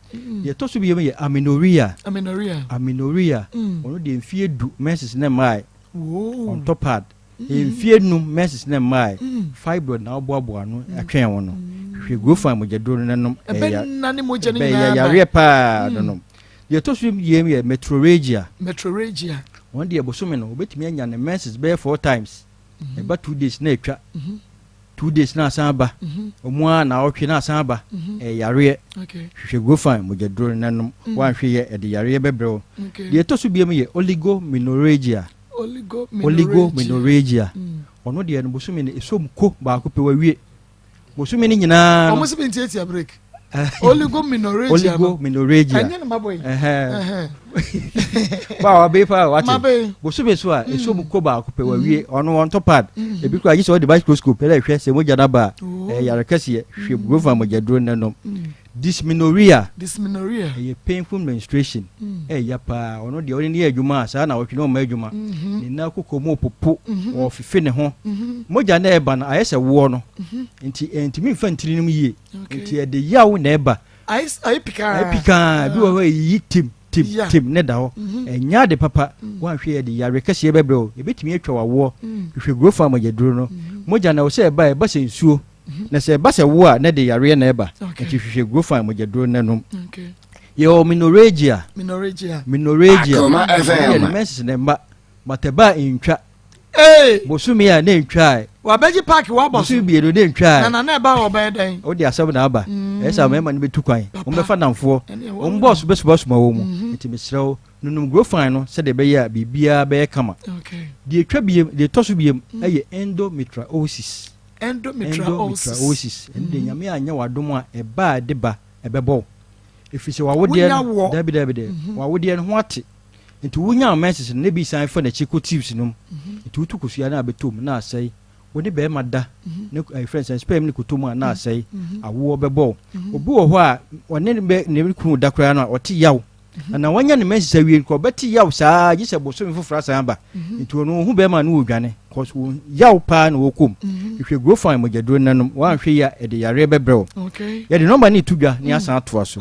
Deɛ ɛtɔ so biom yɛ amenorrhea. Amenorrhea. Amenorrhea. Ɔno deɛ mfie du menses no mmaeɛ. Woo. Ɔntɔ pad. Mfie num menses no mmae, fibroid na woboaboa ano atwɛn wo no. Hwehwɛ Grofan mogyaduro no na nom. Ɛbɛnane mogya no Ɛbɛyɛ nyinaa aba. yareɛ paa no nom. Deɛ ɛtɔ so mmienu yɛ metrorrhagia. Metrorrhagia. Wɔn deɛ bosome no wɔbɛtumi anya ne menses bɛyɛ four times. Ɛba 2 days na atwa. 2 days na asan aba. Ɔmu ara naawɔtwe na asan aba. Ɛyɛ yareɛ. Hwehwɛ Grofan mogyaduro no na nom. Woanhwɛ yɛ ɛde yareɛ bɛbrɛ wo. Deɛ ɛtɔ so biom yɛ oligomenorrhagia. Oligomenorrhagia. Ɔno deɛ no bosome no ɛsɔ mu ko baako pɛ wawie. Bosome no nyinaa no. Ɔmo si bi ntiatia break. Oligomenorrhagia no. Oligomenorrhagia. Ɛnyɛ ne mabɔ yi. Ba wa bɛ pa wate. Mabe. Bosome so a ɛsɔ mu ko baako pɛ wawie. Ɔno wɔntɔ pad. Ebi koraa gye sɛ ɔde microscope ɛna ɛhwɛ sɛ mogya no aba a ɛyɛ yare kɛseɛ. Hwɛ Grofan mogyaduro no nom. Dysmenorrhea. Dysmenorrhea. Ɛyɛ painful menstruation. Ɛyɛ paa. Ɔno deɛ ɔne ne yɛ adwuma a saa na ɔtwe ne ɔma adwuma. Ne nan koko mu popo. Ɔfefe ne ho. Mogya na ɛba no ayɛ sɛ woɔ no. Nti ɛntumi nfa ntiri no mu yie. Nti ɛde yaw na ɛba. Ayɛ pikaa. Ayɛ pikaa. Bi wɔ hɔ ɛyiyi tim tim tim ne da hɔ. Ɛnyɛ ade papa. Woanhwɛ yɛ de yare kɛseɛ bɛbrɛ wo. Ebɛtumi atwa w'awoɔ. Hwehwɛ Grofan mogyaduro no. Mogya na ɛwɔ sɛ ɛba ɛba sɛ nsuo. Na sɛ ɛba sɛ wo a na de yareɛ na ɛba. Nti hwehwɛ Grofan mogyaduro no nom. Yɛwɔ menorrhagia. Menorrhagia. Menorrhagia. Akoma FM. Ɛyɛ ne menses na ɛmba. But ɛba a ɛntwa. Ee. Bosome a na ɛntwae. Wabɛgye park wabɔ so. Bosome mmienu na ɛntwae. Na na na ɛba wɔ bɛyɛ dɛn. Wode asɛm na aba. Ɛyɛ sɛ mmarima no bɛtu kwan. Wɔn bɛfa namfoɔ. Wɔn bɔɔso bɛsomasoma wɔn mu. Nti mesrɛ wo nonom Grofan no sɛdeɛ ɛbɛyɛ a biribiara bɛyɛ kama. Deɛ ɛtwa biem, deɛ ɛtɔ so biem ɛyɛ endometriosis. Endometriosis. Ɛno deɛ Nyame anyɛ w'adom a ɛba a ɛde ba ɛbɛbɔ wo. Ɛfiri sɛ w'awodeɛ no, dabi dabi dabi, w'awodeɛ no ho ate. Nti wonya menses no na ebi san fa n'akyi kɔ tubes no mu. Nti wotu kosua no a bɛtɔ mu na asɛe. Wo ne bɛrima da ne ɛfrɛ sɛ sperm ne kɔtɔ mu a na asɛe. Awoɔ bɛbɔ wo. Obi wɔ hɔ a ɔne ne kunu da koraa no a ɔte yaw. Ana wanya ne menses awie nka ɔbɛte yaw saa gye sɛ bosome foforɔ asan aba. Nti ɔno ɔhu bɛrima no wɔdwane cause wɔn yaw paa na wɔkɔ mu. Hwehwɛ Grofan mogyaduro no nom woanhwɛ yi a ɛde yareɛ bɛbrɛ wo. Yɛde nɔmba no to dwa ne asan atoa so.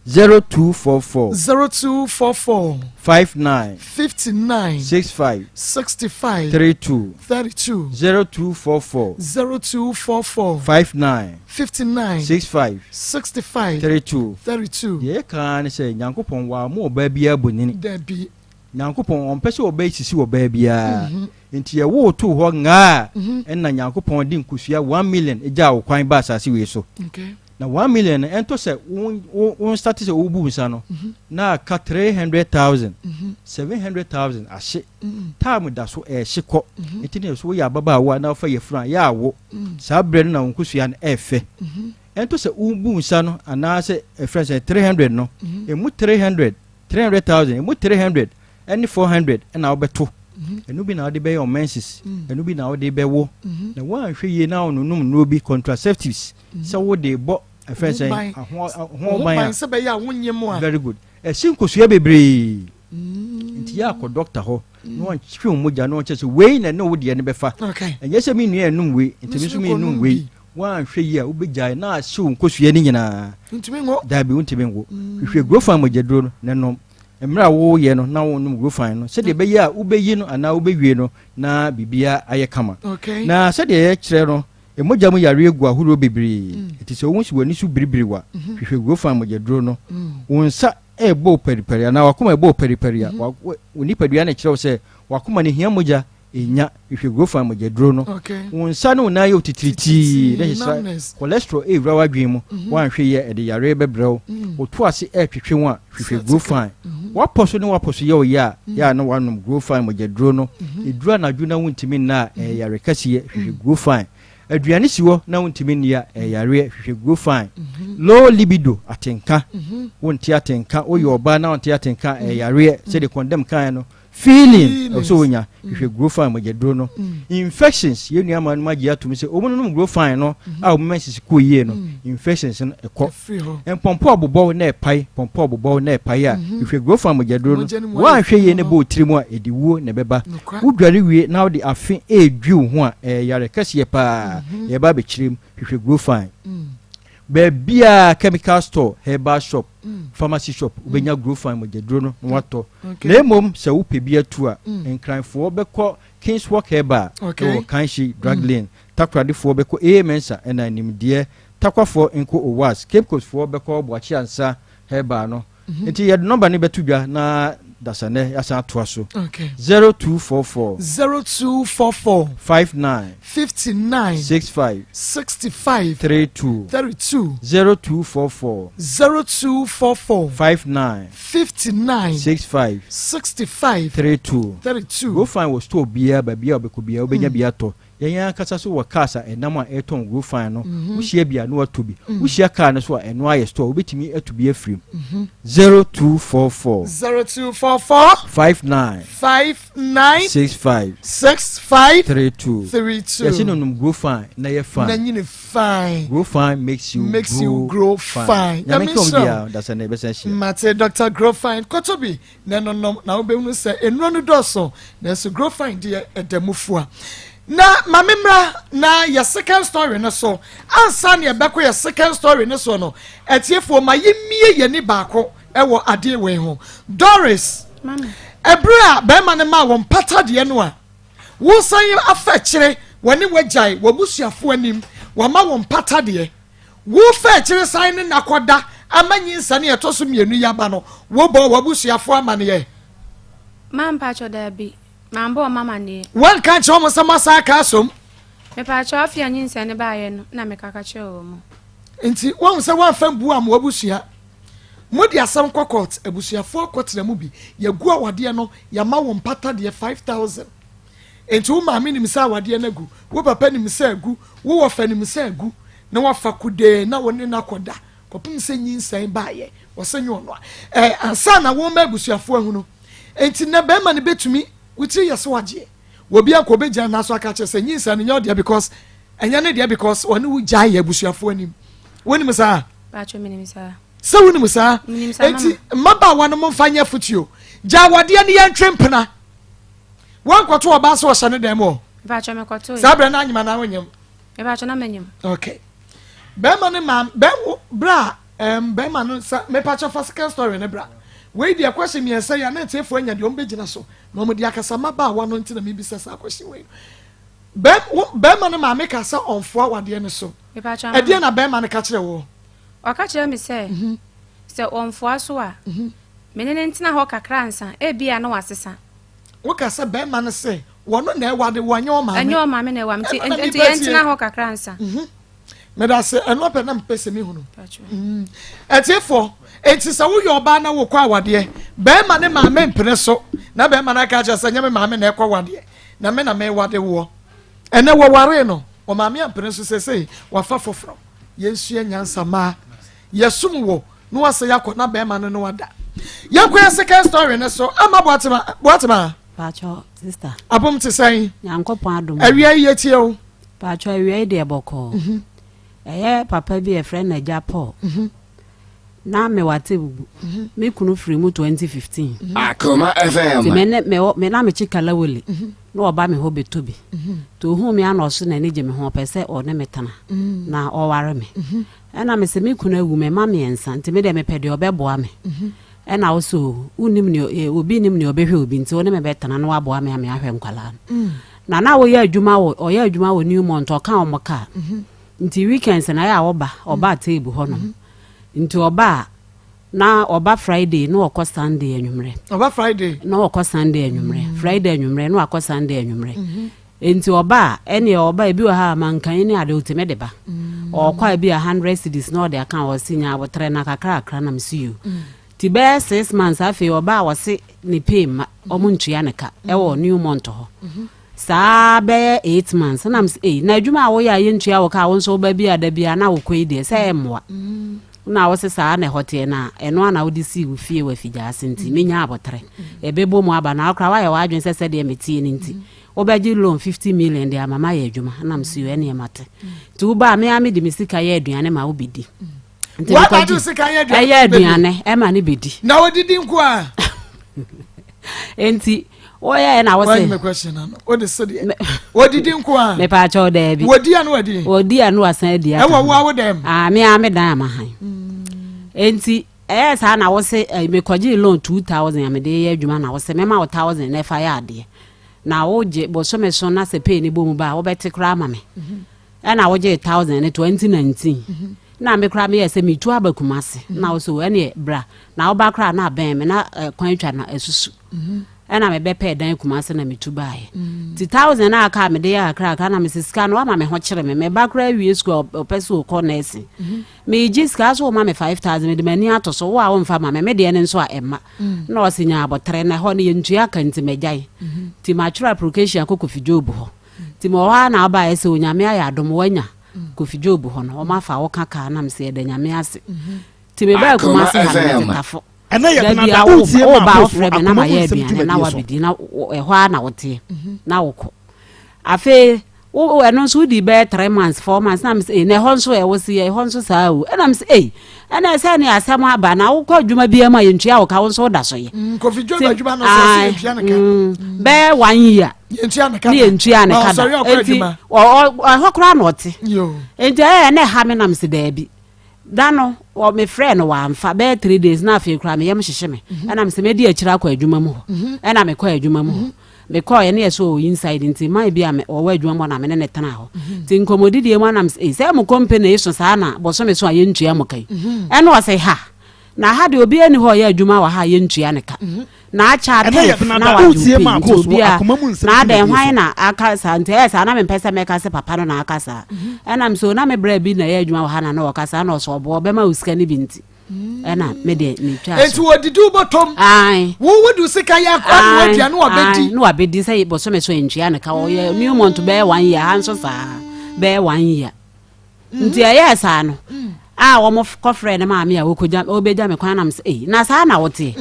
0244. 0244. 59. 59. 65. 65. 32. 32. 0244. 0244. 59. 59. 65. 65. 32. 32. Deɛ yɛka ara ne sɛ Nyankopɔn wamma ɔbaa biara bonini. Dabi. Nyankopɔn ɔmpɛ sɛ ɔbaa sisi ɔbaa biara. Nti yɛwoo too hɔ ngaa ɛna Nyankopɔn de nkosua 1,000,000 gyaa wo kwan baa asase wei so. Okay. Na 1,000,000 no ɛntɔ sɛ wo wo wo starte sɛ wobu nsa no na aka 300,000, 700,000 ahye. Time da so ɛɛhye kɔ. Nti ne so woyɛ ababaawa na wofa yafunu a yɛ awo. Saa berɛ no na wo nkosua no ɛɛfɛ. Ɛntɔ sɛ wobu nsa no anaasɛ ɛfrɛ sɛ 300 no, ɛmu 300, 300,000, ɛmu 300 ɛne 400 ɛna wobɛto. Ɛno bi na wode bɛyɛ wo menses, ɛno bi na wode bɛwo. Na woanhwɛ yie na wononom nnuro bi, contraceptives, sɛ wode bɔ ɛfrɛ sɛ ho ban a, sɛ bɛyɛ a wonyɛ mu a. Very good. Ɛsi nkosua bebree. Nti yɛ akɔ doctor hɔ na wɔntwe wo mogya na wɔnkyɛ sɛ wei na ɛne wo deɛ no bɛfa. Ɛnyɛ sɛ me nua ɛnum wei nti me nso menum wei. Woanhwɛ yie a wobɛgyae na ahye wo nkosua no nyinaa. Ntumi nwo. Daabi, wontumi nwo. Hwehwɛ Grofan mogyaduro no na nom. Mmerɛ a woreyɛ no na wonom Grofan no sɛdeɛ ɛbɛyɛ a wobɛyi no anaa wobɛwie no na biribiara ayɛ kama. Na sɛdeɛ yɛkyerɛ no, mogya mu yareɛ gu ahoroɔ bebree. Nti sɛ wohu sɛ w'ani so biribiri wo a, hwehwɛ Grofan mogyaduro no. Wo nsa rebɔ wo paripari anaa w'akoma rebɔ wo paripari a, wo nipadua no kyerɛ wo sɛ w'akoma no hia mogya. Nya hwehwɛ Grofan mogyaduro no. Wo nsa ne wo nan yɛ wo titiritii na hyɛ cholesterol ɛrewura w'adwene mu. Woanhwɛ yie a ɛde yareɛ bɛbrɛ wo. Wo to ase ɛretwetwe wo a, hwehwɛ Grofan. W'apɔ so ne w'apɔ so yɛ wo ya a, yɛ a na woanom Grofan mogyaduro no. Ɛduru anadwo na wontumi nna a, ɛyɛ yare kɛseɛ, hwehwɛ Grofan. Aduane si hɔ na wontumi nni a, ɛyɛ yareɛ, hwehwɛ Grofan. Low libido, atenka, wonte atenka, woyɛ ɔbaa na wonte atenka a, ɛyɛ yareɛ, sɛdeɛ Condem kaeɛ no, Feeling, ɛwɔ sɛ wonya, hwehwɛ Grofine mogyaduro no. Infections, yɛn nua maa no agye atum sɛ wɔn nom Grofine no a wɔn menses kɔ yie no, infections no ɛkɔ. Mpɔmpɔ abobɔw na ɛpae, pɔmpɔ abobɔw na ɛpae a, hwehwɛ Grofine mogyaduro no. Woanhwɛ yie na ɛbɔ wo tiri mu a, ɛde wuo na ɛbɛba. Wodware wie na wode afe redwi wo ho a, ɛyɛ yare kɛseɛ paa. Yɛreba abɛkyerɛ mu, hwehwɛ Grofine. Baabiara, chemical store, herbal shop, pharmacy shop, wobɛnya Grofine mogyaduro no na watɔ. Na mmom sɛ wopɛ bi atu a, Nkranfoɔ bɛkɔ Kingswalk Herbal wɔ Kanshi Drug Lane, Takoradefoɔ bɛkɔ AA Mensah ɛna Nimdeɛ, Takwafoɔ nkɔ Owas, Cape Coastfoɔ bɛkɔ Boakye Ansah Herbal no. Nti yɛde nɔmba no bɛto dwa na dasanɛ yɛasan atoa so. 0244. 0244. 59. 59. 65. 65. 32. 32. 0244. 0244. 59. 59. 65. 65. 32. 32. Grofine wɔ store biara, baabi a wobɛkɔ biara wobɛnya bi atɔ. Yɛn ankasa nso wɔ cars a ɛnam a ɛretɔn Grofine no. Wohyia bi a na woatɔ bi. Wohyia car no nso a ɛno ara yɛ store, wobɛtumi atu bi afiri mu. 0244. 0244. 59. 59. 65. 65. 32. 32. Yɛse no nom Grofine na yɛ fine. Na nyini fine. Grofine makes you makes grow, you grow fine. Nyame nka wo biara, dasɛ na yɛbɛsan ahyia. Mate Dr. Grofine kɔtɔ bi na ɛnonom na wobɛhunu sɛ nnuro no dɔɔso, nanso Grofine deɛ ɛda mu fua. Na ma me mmra na yɛ second story no so. Ansa na yɛbɛkɔ yɛ second story no so no, atiefoɔ ma yɛmmie yɛn ani baako wɔ adeɛ wei ho. Doris, ɛberɛ a bɛrima no maa wɔn mpata deɛ no a, wosan afa akyire wɔne wagyae w'abusuafoɔ anim, wama wɔn mpata deɛ. Wofa akyire san ne no akɔda ama nyinsɛn a ɛtɔ so mmienu yi aba no, wobɔɔ w'abusuafoɔ amaneɛ? Ma mpakyɛ daabi, mambɔ wɔn amaneɛ. Woanka ankyerɛ wɔn sɛ moasan aka asom? Mepakyɛ afe a nyinsɛn no baeɛ no na meka ka kyerɛɛ wɔn. Nti woahu sɛ woamfa mbu amma w'abusua. Mode asɛm kɔ court, abusuafoɔ akɔtena mu bi, yɛagu awadeɛ no, yɛama wo mpata deɛ 5000. Enti wo maame nim sɛ awadeɛ no agu, wo papa nim sɛ agu, wo wɔfa nim sɛ agu, na wafa kodee na wo ne no akɔda kɔpem sɛ nyinsɛn baeɛ. Wɔse nyɛ ɔno a. Ɛɛ, ansa na worema abusuafoɔ ahunu. Enti nnɛ barima no bɛtumi, wo tiri yɛ sɛ wagyeɛ. Wɔ bi anka ɔbɛgyina nan so aka akyerɛ sɛ nyinsɛn no nyɛ ɔdeɛ because ɛnyɛ ne deɛ because ɔne wo gyae yɛ abusuafoɔ anim. Wonim saa? Paatwo menim saa. Sɛ wonim saa? Menim saa mama. Enti mmabaawa no momfa nyɛ afotuo. Gya awadeɛ no yɛntwe mpena. Woankɔto ɔbaa sɛ ɔhyɛ ne dan mu ɔ? Mepakyɛ mekɔtoe. Saa berɛ no anyem anaa wonyem? Mepakyɛ na manyem. Okay. Bɛrima ne maame bɛ wo berɛ a. Ɛɛm bɛɛma no nsa mepakyɛw fa second story no bra. Wei deɛ question miɛnsa yi a na atiefoɔ anya deɛ wɔn bɛgyina so na wɔn de akasa mmabaawa no nti na mebisa saa question wei no. Bɛɛm wo bɛɛma no maame kaa sɛ ɔnfoa wadeɛ no so. Mepakyɛw mama. Ɛdeɛn na bɛɛma no ka kyerɛ woɔ? Ɔka kyerɛɛ me sɛ sɛ ɔnfoa so a me ne no ntena hɔ kakra ansa ebia na wasesa. Woka sɛ bɛɛma no se wɔno na ɛwade wo ɛnyɛ ɔmaame. Ɛnyɛ ɔmaame na ɛwa me nti Ɛno na nti mepɛ yɛntena tie. hɔ kakra ansa. Medase, ɛno pɛ na mepɛ sɛ mehunu. Atiefoɔ, enti sɛ woyɛ ɔbaa na wokɔ awadeɛ, bɛrima ne maame mpene so, na bɛrima no aka akyerɛ sɛ nyɛ me maame na ɛkɔ wadeɛ, na me na mewade woɔ. Ɛnɛ wɔwaree no, ɔmaame ampene so, seesei wafa foforɔ. Yɛnsua nyansa mmaa, yɛsom wo na wasɛ yɛakɔ na bɛrima no ne wada. Yɛnkɔ yɛ second story no so. Ama Boatema, Boatema. Paatwɔ, sister. Abom te sɛn? Nyankopɔn adom. Awia yi yɛtie o. Paatwɔ awia yi deɛ bɔkɔɔ. Ɛyɛ papa bi a yɛfrɛ no Agya Paul. Na mewɔ Atebubu. Me kunu firi mu 2015. Akoma FM. Nti me ne mewɔ me na mekye kalawole. Na ɔba me hɔ bɛtɔ bi. Nti ohuu me a na ɔso n'ani gye me ho ɔpɛ sɛ ɔne me tena na ɔware me. Ɛna mese me kunu awu me mma mmiɛnsa nti me deɛ mepɛ deɛ ɔbɛboa me. Ɛna wo se o wonnim nea obi nnim nea ɔbɛhwɛ obi nti wo ne me bɛtena na waboa me ama ahwɛ nkwadaa no. Na na woyɛ adwuma wɔ ɔyɛ adwuma wɔ Newmont ɔka wɔn kaa nti weekends na ɛyɛ a ɔba ɔba Atebu hɔ nom nti ɔba a na ɔba Friday na ɔkɔ Sunday anwummerɛ. Ɔba Friday. Na ɔkɔ Sunday anwummerɛ Friday anwummerɛ na wakɔ Sunday anwummerɛ nti ɔba a ɛneɛ ɔba ebi wɔ ha a mankan ne ade ɔtumi de ba ɔkɔ a ebi a 100 cedis na ɔde aka ɔsi nya abotrɛ na kakra kakra na mesi yo. Nti bɛyɛ 6 months afei ɔba a ɔse ne pay mma ɔmo ntua ne ka ɛwɔ Newmont hɔ saa bɛyɛ 8 months na mese ei na adwuma a woyɛ a yɛntua wo ka a wo nso woba bi a da biara na wokɔ yi deɛ sɛ ɛmmoa na wo se saa na ɛhɔ teɛ na ɛno a na wode sii wo fie wɔ afigyaase nti menya abotrɛ ɛbɛbɔ mu aba na wokora woayɛ w'adwene sɛ sɛdeɛ metie no nti wobɛgye loan 50 million de ama mayɛ adwuma na mese yo ɛneɛ mate nti wobaa me a mede me sika yɛ aduane ma wobɛdi nti mekɔgye sika yɛ aduane ɛyɛ aduane ɛma ne bɛdi na odidi nko a nti wɔyɛ na wɔsɛ wɔn mi question na no o de se deɛ odidi nko a mepaakyɛw daabi wɔdi ano adi wɔdi ano asan adi aka ɛwɔ wo awo dɛm aa me a me dan ama han nti ɛyɛ saa na wɔsɛ ɛɛ mekɔgye loan 2000 a mede yɛ adwuma na wɔsɛ mɛma wo 1000 na ɛfa yɛ adeɛ na wogye bosome so na sɛ pay ne bɔ mu ba a wobɛte koraa ama me ɛna wogyee 1000 no 2019 na me koraa meyɛɛ sɛ metu aba Kumase na wo so ɛneɛ bra na woba koraa na abɛn me na kwan twa na asusu ɛna mebɛpɛɛ dan Kumase na metu baeɛ nti 1000 na aka a mede yɛ kakrakra na mese sika no wama me ho kyere me meba koraa awie sukuu a ɔpɛ sɛ ɔkɔ nursing megye sika so woma me 5000 mede m'ani ato so wo a womfa ma me me deɛ no nso a ɛmma na ɔse nya aboterɛ na ɛhɔ no yɛntua ka nti magyae nti matwerɛ application akɔ Kofi Job hɔ Nti mewɔ hɔ ara na wobaeɛ sɛ Onyame ayɛ adom woanya Kofi Job hɔ no wɔn afa wo ka kaa na mese yɛda Nyame ase. Nti mebaa Akoma Kumasi ha no FM. mete Tafo. Ɛnɛ yɛ Da benada biara wo wotie woba Marcos wofrɛ wɔ me na akoma mu mayɛ nsɛm aduane na dwumadie so. wabɛdi na ɛhɔ ara na woteɛ na wokɔ. Afei wo ɛno nso wodii bɛyɛ 3 months 4 months na mese ei na ɛhɔ nso ɛwɔ se ɛhɔ nso saa o ɛna mese ei ɛna ɛsɛ ne asɛm aba na wokɔ adwuma biara mu a yɛntua wo ka wo nso woda so yɛ. Kofi Job Nti adwuma no sɛ sɛ ae yɛntua ne ka. bɛyɛ one year Yɛntua ne ka ne da. yɛntua ne Na ka da ɔsɔre ɔkɔ nti adwuma. ɛhɔ koraa na ɔte Yo. nti ɛyɛ na ɛha me nam se daabi da no wɔ mefrɛ no wamfa bɛyɛ 3 days na afei koraa meyam hyehye me ɛna mesɛ mɛdi akyire akɔ adwuma mu hɔ ɛna mekɔ adwuma mu hɔ mekɔɔ ɛne yɛ sɛ ɔwɔ inside nti man bi a ɔwɔ adwuma mu hɔ na me ne ne tena hɔ nti nkɔmmɔdidie mu anam sɛ sɛ mo company yi so saa na bɔsome so a yɛntua mo ka yi ɛna ɔsɛ ha na ha deɛ obiara ni hɔ a ɔyɛ adwuma wɔ ha a yɛntua ne ka na akyɛ Ɛnɛ yɛ atɛf na benada wagye wotie wo pay nti Marcos wɔ obiara akoma mu nsɛm na adɛn dwumadie hwan so. na aka saa nti ɛyɛ saa na mempɛ sɛ mɛka sɛ papa no na aka saa ɛnam so na me brɛ bi na ɛyɛ adwuma wɔ ha na na ɔka saa na ɔsɛ ɔboɔ ɔbɛma wo sika no bi nti ɛna me deɛ metwa Enti so wɔdidi wo bɔtɔm. ae Wo wode wo sika yɛ akɔ ne wadua ne wabɛdi. na wabɛdi sɛ bɔsɔmɛ so ntua ne ka ɔyɛ Newmont bɛyɛ one year ha nso saa bɛyɛ one year nti ɛyɛɛ saa no a wɔn kɔfrɛ ne maame a wɔkɔgya wɔbɛgya me kwan nam sɛ ei na saa na woteɛ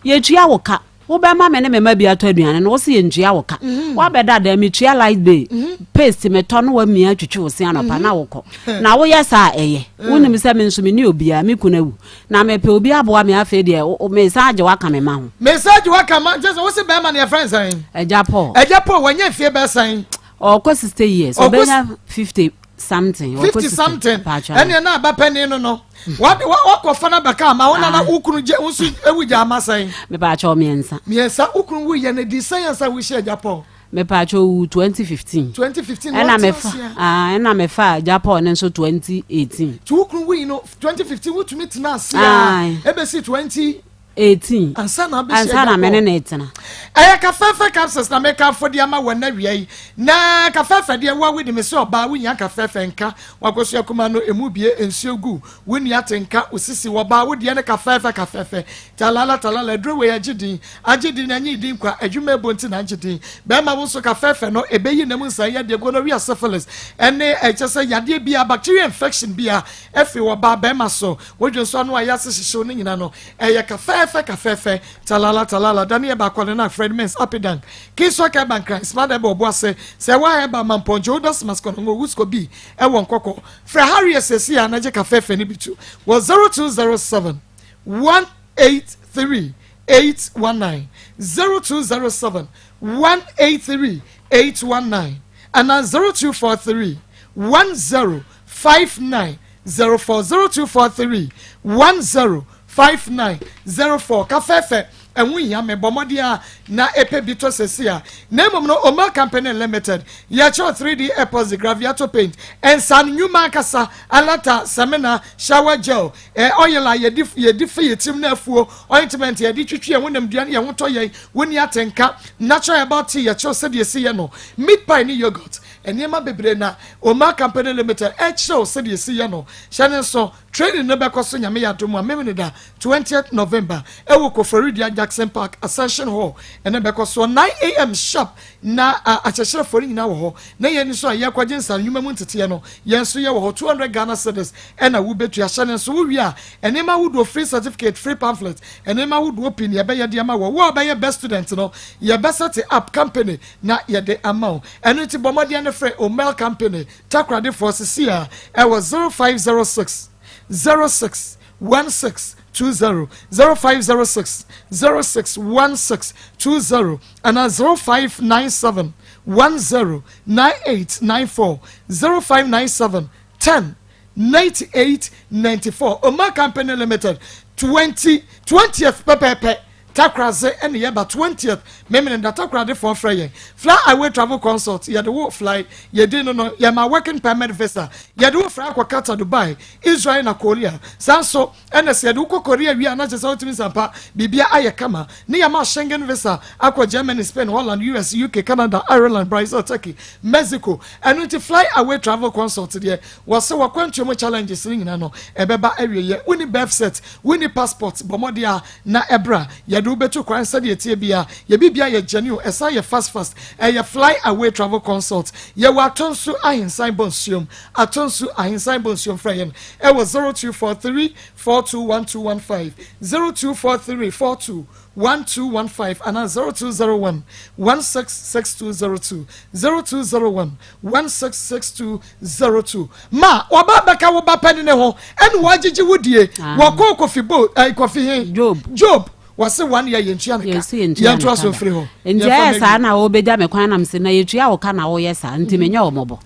yɛtua wo ka wobɛma me ne me ma bi atɔ aduane no wo se yɛntua wo ka woabɛda dɛn metua light bill paste metɔ no wamia twitwi wo se anɔpa na wokɔ na woyɛ saa ɛyɛ wonim sɛ me nso menni obiara me kunu awu na mepɛ obi aboa me afei deɛ mesan agye waka me ma ho Mesan agye waka ma nkyɛ sɛ wo se bɛrima no yɛfrɛ no sɛn? Agya Paul. Agya Paul wanya mfie bɛyɛ sɛn? Ɔkɔ 60 years Ɔkɔ ɔbɛnya 50. something. 50 something. Ɛneɛ na aba panin no no. Wakɔfa no abɛka ama wo nana wo kunu gye wo nso ewu gya ama sɛn? Mepaakyɛw mmiɛnsa. Mmiɛnsa wo kunu wu yɛ no di sɛn ansa wohyia Agya Paul? Mepaakyɛw wu 2015. 2015 ɛna mefa ɛna mefa Agya Paul no nso 2018. Ti wo kunu wu yi no 2015 wotumi tena ase a ebesi 20. 18 ansa na abɛhyia ansa na me ne no retena. Ɛyɛ kafɛɛfɛ capsules na mekamfo de ama wɔ nnɛ wia yi. Na kafɛɛfɛ deɛ wo a wodi me sɛ ɔbaa wonya kafɛɛfɛ nka wakosua kuma no emu bie nsuo gu wo nua te nka wo sisi wɔ baa wo deɛ ne kafɛɛfɛ kafɛɛfɛ talala talala aduro wei agye din agye din anyi din kwa adwuma ɛbɔ nti na agye din bɛrima wo nso kafɛɛfɛ no ɛbɛyi nam nsa yadeɛ gonorrhea syphilis ɛne ɛkyɛ sɛ yadeɛ bia bacteria infection bia ɛfiri wɔ baa bɛrima so wodwe nso ano a yɛase hyehyew no nyina no Ɛyɛ kafɛɛfɛ kafɛɛfɛ, talala talala, Daniel Bakwale na Fred Mens Apidank, Kiswa Kɛba Nkran, Smart Ɛbɛ Ɔboase, Sɛwa Ɛba Mampɔnkye, Odas Maskɔnɔngo, Wusko Bi ɛwɔ Nkɔkɔ. Frɛ Harriet seesei ara na gye kafɛɛfɛ no bi to wɔ 0207 183 819, 0207 183 819 anaa 0243 10 5904 0243 10 5904 Ka fɛɛfɛ, ɛho nhia me, bɔ mmɔden ara na pɛ bi tɔ seesei ara. Na mmom no, Omar Company Limited, yɛkyerɛw 3D epoxy, graviato paint, nsaano nnwuma ankasa, alata, samina, shower gel, oil a yɛde yɛde fa yɛn tirim na afuo, ointment a yɛde twitwi yɛn honamdua ne yɛn ho tɔ yɛn, wonni atenka, natural herbal tea, yɛkyerɛw sɛdeɛ ɛsi yɛ no, meat pie ne yogurt, nneɛma bebree na Omar Company Limited ɛkyerɛw sɛdeɛ ɛsi yɛ no. Hyɛ no nso. Training no bɛkɔ so Nyame yɛ adom a Memeneda 20th November ɛwɔ Koforidua Jackson Park Ascension Hall ɛna ɛbɛkɔ soɔ 9am sharp na akyerɛkyerɛfoɔ no nyinaa wɔ hɔ na yɛn nso a yɛrekɔgye nsa nnwuma mu nteteɛ no yɛn nso yɛwɔ hɔ 200 Ghana cedis ɛna wobɛtua hyɛ no nso wowie a nneɛma ahodoɔ free certificate free pamphlet nneɛma ahodoɔ pii na yɛbɛyɛ de ama wɔ wo a wobɛyɛ best student no yɛbɛsɛte up company na yɛde ama wo ɛno nti bɔ mmɔden ne frɛ Omel company Takoradefoɔ sisi a ɛwɔ 0506 06 1620, 0506 06 1620 anaa 0597 10 9894, 0597 10 98 94. Omar Company Limited, 20 20th pɛpɛɛpɛ. Takoradze ne yɛba 20th Memeneda Takoradefoɔ frɛ yɛn Fly Away Travel Consult yɛde wo fly yɛdi no no yɛma working permit visa yɛde wo fly akɔ Qatar Dubai Israel na Korea saa nso ɛna sɛ yɛde wo kɔ Korea wie a na kyerɛ sɛ wotumi nsampa biribia ayɛ kama ne yɛma Schengen visa akɔ Germany Spain Holland US UK Canada Ireland Brazil Turkey Mexico ɛno nti Fly Away Travel Consult deɛ wɔse wakwantuo mu challenges no nyinaa no ɛbɛba awieɛ wonni birth cert wonni passport bɔ mmɔden a Na ɛberɛ a yɛde wo bɛtu kwan sɛdeɛ ɛteɛ biara, yɛ biribiara yɛ genuine, ɛsan yɛ fast fast, ɛyɛ fly away travel consult. Yɛwɔ Atonsu Ahensan Bonsuom, Atonsu Ahensan Bonsuom frɛ yɛn ɛwɔ 0243 421215, 0243 421215 anaa 0201 166202, 0201 166202. Ma wɔba bɛka wo ba panini ho ɛne wɔagyegye wo die wɔkɔɔ kofi bo ɛɛ kofi he Job Job wɔse wɔn yɛ yɛntua ne ka yɛntoa so mfiri hɔ nti ɛyɛ saa na wɔbɛgya me kwan nam se na yɛtua wo ka na woyɛ saa nti menyɛ wo mmɔbɔ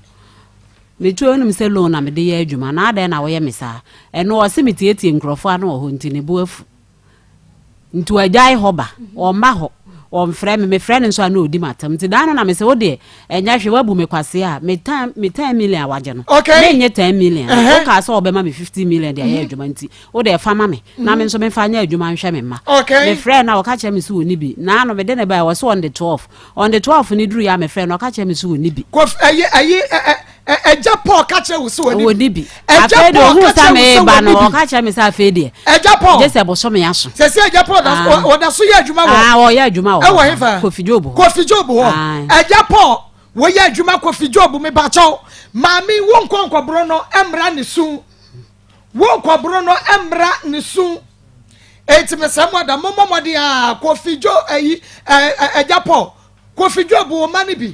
metua wonim sɛ loan na mede yɛ adwuma na adɛn na woyɛ me saa ɛno ɔse metietie nkurɔfoɔ ano wɔ hɔ nti ne bo afu Nti wagyae hɔ ba, ɔmma hɔ, ɔmfrɛ me, mefrɛ no nso a na ɔdi m'atam. Nti da no na mese wo deɛ ɛnyɛ hwee woabu me kwasea a, me ten me ten million a wagye no, Okay. menyɛ ten million no. Ɛhɛ. Wokaa sɛ wobɛma me 50 million de ayɛ adwuma nti, wo deɛ fa ma me na me nso memfa nyɛ adwuma nhwɛ me mma. Okay. Mefrɛɛ no a ɔka kyerɛɛ me sɛ ɔnni bi. Naano mede no baeɛ ɔse on the 12. On the 12 no duruiɛ a mefrɛɛ no ɔka kyerɛɛ me sɛ ɔnni bi. Kof ɛyi ɛyi ɛ ɛ ɛ ɛgya Paul ka kyerɛ wo sɛ wɔni wɔni bi. Ɛgya Afei deɛ Paul ohuu ka sɛ kyerɛ wo sɛ meba no wɔni bi. ɔka kyerɛ me sɛ afei deɛ Ɛgya Paul. gye sɛ bosome aso. Sɛ sɛ ɛgya Paul da Ah. ɔda so yɛ adwuma wɔ. Ah, ɔyɛ adwuma wɔ Ɛwɔ hɔ. hefa? Kofi Job hɔ. Kofi Job hɔ. Aye. Ɛgya Paul wɔyɛ adwuma Kofi Job mebakyɛw maame wo nkɔ nkɔboro no mmra ne su wo nkɔboro no mmra ne su eti mesɛ mo ada mommɔ mmɔden a Kofi Job ayi ɛgya Paul Kofi Job wo ma no bi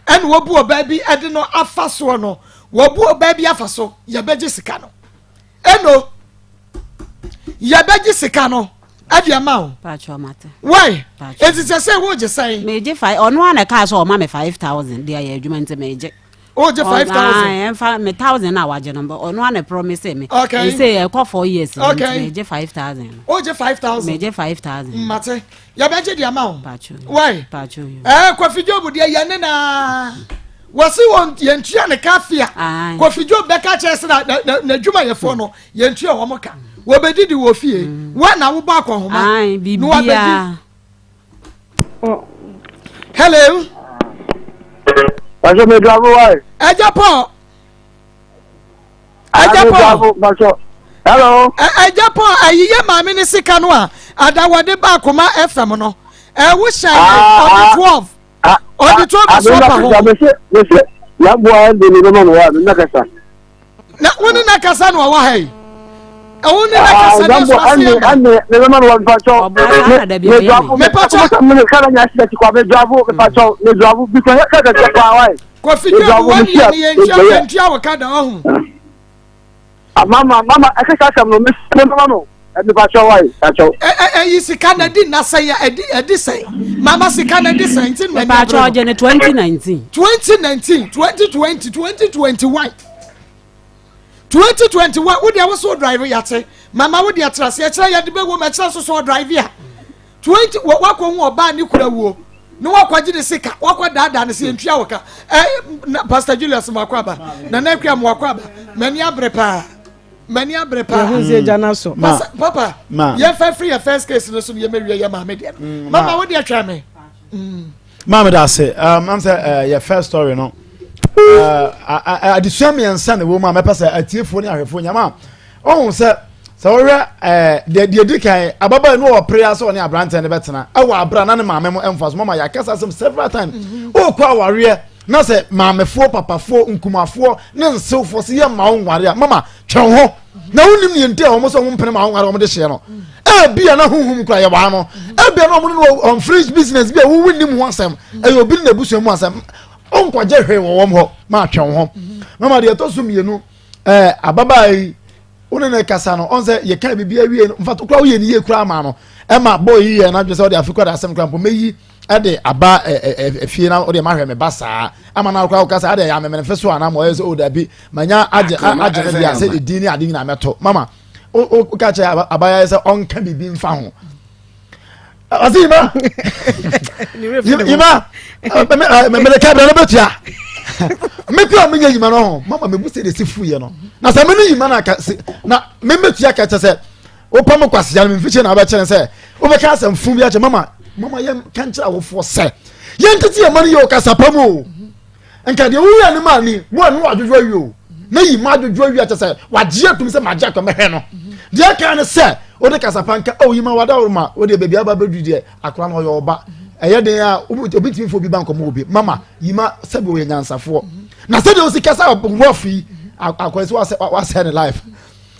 ɛna wɔbu ɔbaa bi ɛde no afa soɔ no wɔbu ɔbaa bi afa so yɛbɛgye sika no ɛno yɛbɛgye sika no ɛde ama wo why eti sɛ sɛ wogye sɛn. megye five ɔno ara na ɛkaa sɛ ɔma me 5000 de ayɛ adwuma nti megye. O gye 5,000. Ɛnfa me 1,000 na wagye no, ɔno ana promise me. Okay. Ɛsɛ ɛkɔ 4 years. Okay. Me gye 5,000. O gye 5,000. Me gye 5,000. Mate. Yɛbɛgye di ama wo. Pacho. Why? Pacho yo. Kofi Job deɛ yɛ ne na wɔsi wɔn yɛntua ne ka fia. Kofi Job bɛka kyerɛ sɛ na na n'adwumayɛfoɔ no yɛntua wɔn ka. Wɔbɛdidi wɔ fie. Wɔn na wobɔ akɔnhoma. Ayi bibia. Hello. Pàṣẹ mi dùn abúwá yìí. Ẹjẹ Paul. Ẹjẹ Paul. Pàṣẹ. Hello. Ẹjẹ Paul, ẹyiyẹ maame ne sika no a adawɔde ba Akoma FM no ɛwo hyɛ ɔde 12 ɔde 12 so ɔpa ho. Mese mese yaboa ɛde ne bɛma no wa ne nakasa. Na wo ne nakasa na ɔwɔ ha yi. Ɛwo ne nakasa ne so ase yɛ ma. Ɛnde ne bɛma no wa mepakyɛw. Mepakyɛw. Me kala nya accident kwa me drive mepakyɛw me drive because kaka kaka kwa wa. Kofi Job wɔn yɛ ne yɛn ntua yɛn ntua wɔ kada ɔho. Mama mama ɛkeka asɛm no me mama no mepakyɛw wa pakyɛw. Ɛyi sika na di na sɛn ɛdi ɛdi sɛn mama sika na di sɛn ti na ɛni abiri no. Mepakyɛw ɔgye ne 2019. 2019 2020 2021 2021 wo deɛ wo so drive yate mama wo deɛ tra se ɛkyerɛ yɛde bɛ wɔ mu ɛkyerɛ so so drive a 20 wakɔ hu ɔbaa ne kura wuo ne wakɔgye ne sika wakɔ daadaa ne se yɛntua wɔ ka. Ɛ Pastor Julius mo akɔ aba, Nana Akua mo akɔ aba, m'ani abere paa, m'ani abere paa. Yɛhu sɛ agya no so. Papa, yɛmfa firi yɛ first case no so no yɛmɛwie yɛ maame deɛ no. Mama, wo deɛ twɛn me. Maame da ase. Am sɛ yɛ first story no, adesua mmiɛnsa na ɛwɔ mu a mɛpɛ sɛ atiefoɔ ne ahwɛfoɔ nyama ɔhu sɛ wɔhwɛ deɛ di kan, ababaawa no wɔ pere sɛ ɔne aberanteɛ no bɛtena ɛwɔ abera na ne maame mo ɛmfa so. Mama, yɛakasa asɛm several times. Ɔrekɔ awareɛ na sɛ maamefoɔ, papafoɔ, nkumafoɔ ne nsewfoɔ sɛ yɛ ma wo nware a, mama, twɛn ho na wonim ne nti a wɔn sɛ wɔn mpene ma wo nware. Wɔn de hyɛ no ebia na huhum kura yɛ waa no, ebia na wɔn no unfinished business bi a wowu nim ho asɛm, ɛyɛ obi ne n'abusua mu asɛm, ɔnkɔgye hwee wɔ wɔn hɔ. Maa twɛn ho. Mama, deɛ ɛtɔ so mmienu, ababaa yi wo ne ne kasa no, ɔn sɛ yɛka biribi awie no, mfa to kora woyɛ ne yie kora ama no, ɛma bɔɔ yi yɛ n'adwene sɛ ɔde afe kora de asɛm kora mpo mɛyi ɛde aba ɛ ɛ efie na ɔde ma hwɛ me ba saa ama na akora ɔkasa ade ɛyɛ amemene so anam ɔyɛ sɛ o dabi manya agye agye ne deɛ sɛ edin ne ade nyinaa mɛto. Mama, o o ka kyerɛ abaya sɛ ɔnka biribi nfa ho, ɔsi yima yima mɛmɛlɛ kabira no bɛtua mɛtua mi nye yima no ho. Mama, mɛ bu sɛ de si fu yɛ no na sɛ mɛ ne yima na ka se na mɛ mɛtua ka kyɛ sɛ wopam kwasia no mfikyire na wobɛkyerɛ sɛ wobɛka asɛm fun bi akyɛ. Mama, mama, yɛn ka nkyerɛ awofoɔ sɛ yɛn tete yɛn ma no yɛ ɔkasa pa mu o. Nka deɛ woyɛ no maa ni wo ɛno adwodwo awie o na yi ma adwodwo awie akyɛ sɛ wagye atum sɛ magye akɔ mɛhwɛ no. Deɛ ɛka ne sɛ wode kasa pa nka o yi ma wada wo ma wode baabi aba bɛduru deɛ akora no ɔyɛ ɔba ɛyɛ den a obi ntumi fo obi ba nkɔmɔ obi. Mama, yi ma sɛbi ɔyɛ nyansafoɔ na sɛdeɛ osi kasa rough yi akɔyɛ sɛ wasɛ ne life.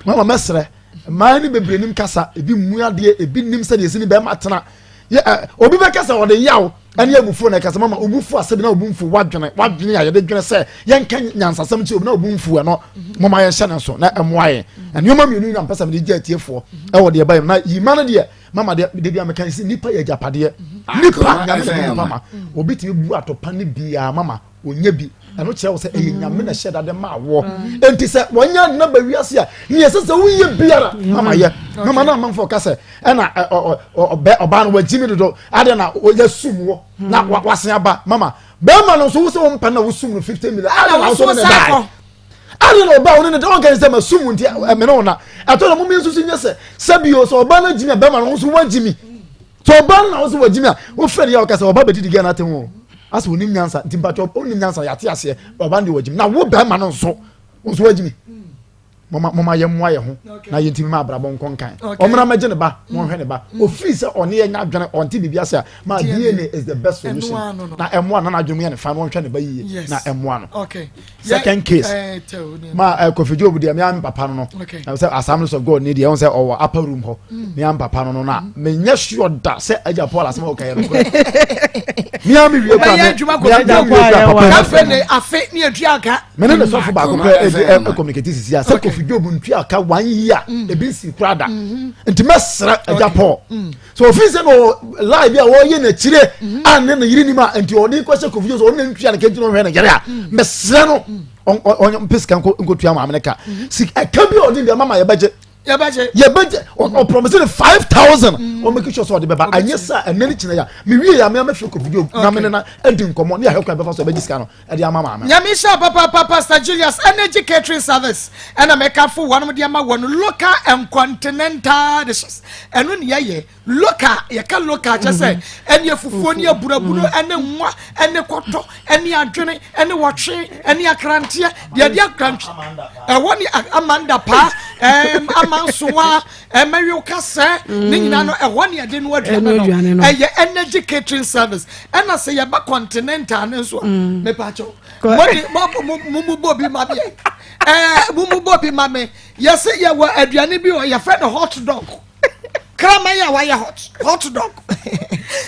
Mama, mɛsrɛ mmaa no bebree nim kasa, ebi mu adeɛ, ebi nim sɛdeɛ esi ne bɛrima tena yɛ. Obi bɛka sɛ ɔde yaw ɛne abufuo na ɛkasa. Mama, obufu asɛm na obu nfu wadwene wadwene a yɛde dwene sɛ yɛnka nyansasɛm kyerɛ obi na obu nfu ɛno, moma yɛnhyɛ ne nso na ɛmoa yɛn. Nneɛma mmienu na mpɛ sɛ mede gye atiefoɔ ɛwɔ deɛ ɛba yɛm na yima no deɛ. Mama, deɛ de bi a meka sɛ nipa yɛ agyapadeɛ, nipa Nyame na nipa ma obi tumi bu atɔpa ne biara. Mama, onye bi ɛno kyerɛ wo sɛ ɛyɛ Nyame na ɛhyɛ dade ma awoɔ. Enti sɛ wɔnyɛ nna ba wiase a neɛ ɛsɛ sɛ woyɛ biara, mama, yɛ. Mama, na amanfoɔ ka sɛ ɛna ɔbɛ ɔbaa no wagyimi dodo adeɛ na wɔyɛ sum wɔ na wasen aba. Mama, bɛrima no nso wo sɛ wompɛ na wosum no 50 million ade na wosɔ ne ne dae ade na ɔbaa wo ne ne da ɔnka ne sɛ ma sum nti ɛmene wo na ɛtɔ na mumi nso so nyɛ sɛ sɛbi o sɛ ɔbaa no agyimi a bɛrima no nso wagyimi sɛ ɔbaa no na wo sɛ wagyimi a wofrɛ no yɛ ɔka sɛ ɔba bɛdidi gɛ no ate ho asɛ onim nyansa nti mpatwɛ onim nyansa yɛate aseɛ. Ɔba no deɛ wagyimi na wo bɛrima no nso wo nso wagyimi. Moma moma yɛ mmoa yɛ ho na yɛntumi ma abrabɔ nkɔ nkan. Ɔmmra mɛgye ne ba na ɔnhwɛ ne ba. Ofiri sɛ ɔne yɛ nya adwene ɔnte biribi ase a ma DNA is the best solution na ɛmmoa na n'adwene mu yɛ ne fa na ɔnhwɛ ne ba yie na ɛmmoa no. Second case ma Kofi Job deɛ, mea me papa no sɛ Assemblies of God ni deɛ, ɛho sɛ ɔwɔ upper room hɔ. Mea me papa no na menyɛ sure da sɛ agya Paul asɛm a ɔka yɛ nokorɛ. Mea me wie kora me mea me wie kora papa afe ne atua ka. Mene ne sɔfo baako kora ɛdi ɛ communicate sisi a sɛ Kofi Kofi Job ntua ka one year mm. ebi nsi kura da mm-hmm. nti mɛsrɛ agya Paul mm. so ofin sɛ no lie bi a wɔyɛ n'akyire mm-hmm. a ne ne yere nim a nti ɔde kɔhyɛ Kofi Job so ɔno na ntua ne kɛntɛn ɔhwɛ ne yere a mm. mɛsrɛ no ɔmpɛ sika nkotua maame ne ka sika ɛka bi a ɔde bi ama ma yɛbɛgye yɛbɛgye yɛbɛgye ɔprɔmisi ne 5,000 wɔn make sure sɛ ɔde bɛba anyɛ sɛ ɛnɛ ne kyinɛ ya mi wie ya mi amɛfɛ Kofi Job na mi ne na adi nkɔmɔ ne yɛ ahwɛ kwan bɛfa so ɛbɛgye sika no. Ɛde ama maame. Nyame nhyira papaapa Pastor Julius Energy Catering Service ɛna mɛkafo wɔnom de ama wɔn local and continental dishes ɛno ne yɛyɛ local yɛka local kyɛ sɛ mm-hmm. ɛne afufuo ne aburaburo mm-hmm. ɛne nwa ɛne kɔtɔ ɛne adwene ɛne wɔtwe ɛne akranteɛ deɛ ɛde akrantwe ɛwɔ ne amanda paa ɛɛm amansoa ɛmɛwi kasɛ ne nyinaa no ɛhɔ ne yɛde no aduane no ɛyɛ Energy Catering Service ɛna sɛ yɛba continental no nso a mm. mepaakyɛw mode mo mu bɔ bi ma me ɛɛ mo mu bɔ bi ma me yɛsɛ yɛwɔ aduane bi wɔ yɛfrɛ no hot dog kraman a wayɛ hot hot dog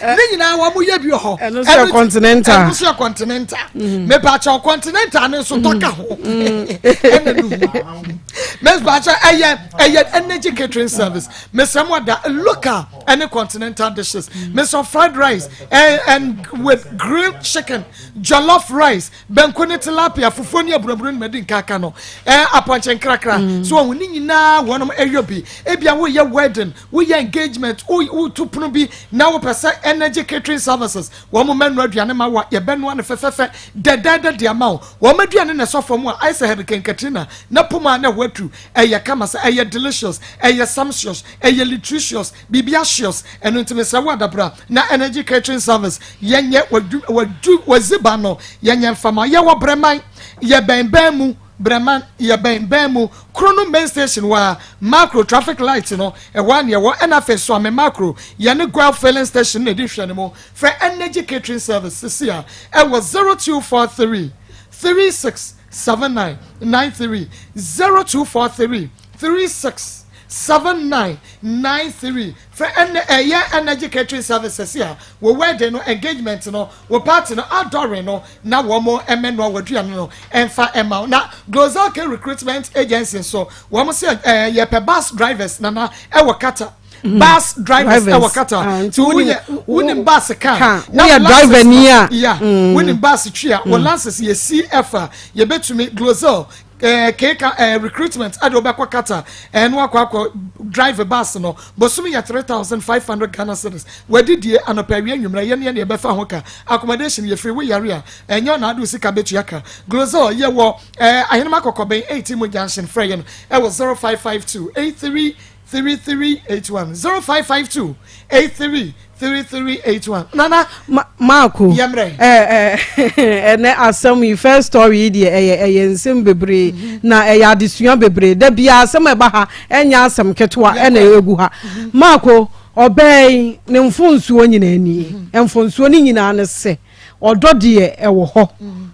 ne nyinaa wɔn mo yɛ bi wɔ hɔ ɛno nso yɛ continental ɛno nso yɛ continental mm. mepaakyɛw continental no nso tɔka ho mm. ɛna nuhu mepaakyɛw ɛyɛ ɛyɛ Energy Catering Service mesrɛ mo ada local ɛne continental dishes mesrɛ fried rice and, and with grilled chicken jollof rice banku ne tilapia fufuo ne aburaburo ne madi nkaka no ɛɛ apɔnkye nkrakra mm. so wɔn ne nyinaa wɔn ɛyɔ bi ebia woyɛ wedding woyɛ engagement wotu pono bi na wopɛ sɛ Energy Catering Services wɔn mɛnoa aduane ma wa yɛbɛnoa no fɛfɛɛfɛ dɛdɛɛdɛ de ama wo. Wɔn aduane na ɛsɔ fam a ayɛ sɛ Hurricane Katrina na poma a na ɛhɔ atu. Ɛyɛ kama sɛ ɛyɛ delicious, ɛyɛ sumptuous, ɛyɛ litricious, biribi ahyeous. Ɛno nti mesrɛ wo adabra na Energy Catering Service yɛnyɛ wadu wadu waziba no yɛnyɛ mfa ma. Yɛwɔ Brɛman, yɛbɛn bɛn mu, Brɛman, yɛbɛn bɛn mu, Krono main station hɔ ara, Makro traffic light no ɛhɔ ara na yɛwɔ ɛna afei Suame Makro, yɛne Goil filling station na ɛdi nhwɛanimu. Frɛ Energy Catering Service sisi a ɛwɔ 0243 36 79 93, 0243 36 79 93. Frɛ ɛnɛ ɛyɛ Energy Catering Service sisi a wo wedding no, engagement no, wo party no, outdooring no na wɔn mmɛnoa w'aduane no ɛmfa ɛma wo. Na Glozal K Recruitment Agency nso wɔn sɛ ɛɛ yɛpɛ bus drivers nana ɛwɔ Qatar. Mm. Bus drivers ɛwɔ Qatar ah, nti woyɛ wonim bus car na woyɛ driver ni a ya mm. wonim bus twi a wɔ mm. license yɛ CF a yɛbɛtumi Glozal ɛɛ eh, keka ɛɛ eh, recruitment ɛde wobɛkɔ Qatar ɛno eh, akɔ akɔ drive bus no bosom yɛ 3,500 Ghana cedis wadidie anɔpa awia nwummerɛ yɛne yɛne yɛbɛfa ho ka accommodation yɛ free wo yare a ɛnyɛ ɔna ade sika bɛtua ka Glozal yɛwɔ ɛɛ ahenema kɔkɔbɛn 18 mu junction frɛ yɛn ɛwɔ 0552 83 3381 0552 83 3381 Nana. Ma Maako. Yɛmrɛ. Ɛɛ ɛnɛ asɛm yi first story yi deɛ ɛyɛ ɛyɛ nsɛm bebree mhm. na ɛyɛ adesua bebree da biara asɛm a ɛba ha ɛnyɛ asɛm ketewa ɛna egu ha mhm. Maako ɔbaa yi ne mfonsuo nyinaa nie mhm. mfonsuo no nyinaa ne sɛ. Ɔdɔ deɛ ɛwɔ hɔ,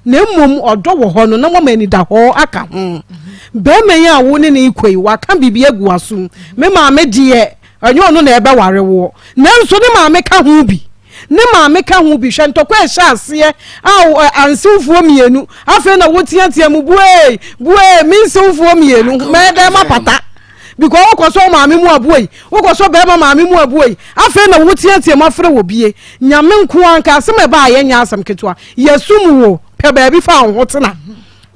na mmom ɔdɔ wɔ hɔ no na wama anidahɔ aka ho. Barima yi a wo ne no rekɔ yi, waka biribi agu w'asom. Me maame deɛ, ɛnyɛ ɔno na ɛbɛware woɔ. Nanso ne maame ka ho bi. Ne maame ka ho bi. Hwɛ ntɔkwa a ɛhyɛ aseɛ a ansewfoɔ mmienu, afei na woteatea mu, buee, buee, me nsewfoɔ mmienu, mɛyɛ dɛn mapata? Because wokɔ sɛ wo maame mu aboa yi, wokɔ sɛ bɛrima maame mu aboa yi, afei na woteatea mu afrɛ wɔ bie. Nyame nko ara nka asɛm a ɛbaa yɛ nyɛ asɛm ketewa. Yɛsum wo, pɛ baabi fa wo ho tena.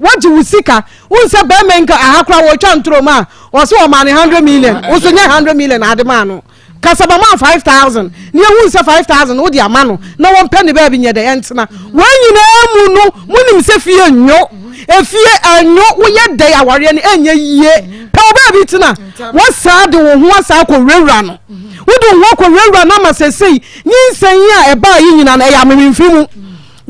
Wagye wo sika, wohu sɛ bɛrima yi nka aha koraa wɔtwa ntoro ma a, ɔse ɔmaa ne 100 million, wo so nyɛ 100 million ade maa no. Kasa ba maa 5000 na yɛhu sɛ 5000 wode ama no na wɔmpɛ ne baabi nyɛ dɛ ɛntena. Wɔn nyinaa mu no monim sɛ fie nnwo, efie ɛnwo, woyɛ dɛ awareɛ no ɛnyɛ yie. Pɛ wo baabi tena. Woasaa de wo ho asaa akɔwurawura no. Wode wo ho akɔwurawura no ama sɛsei nyinsɛn yi a ɛbaa yi nyinaa no ɛyɛ amememfiri mu.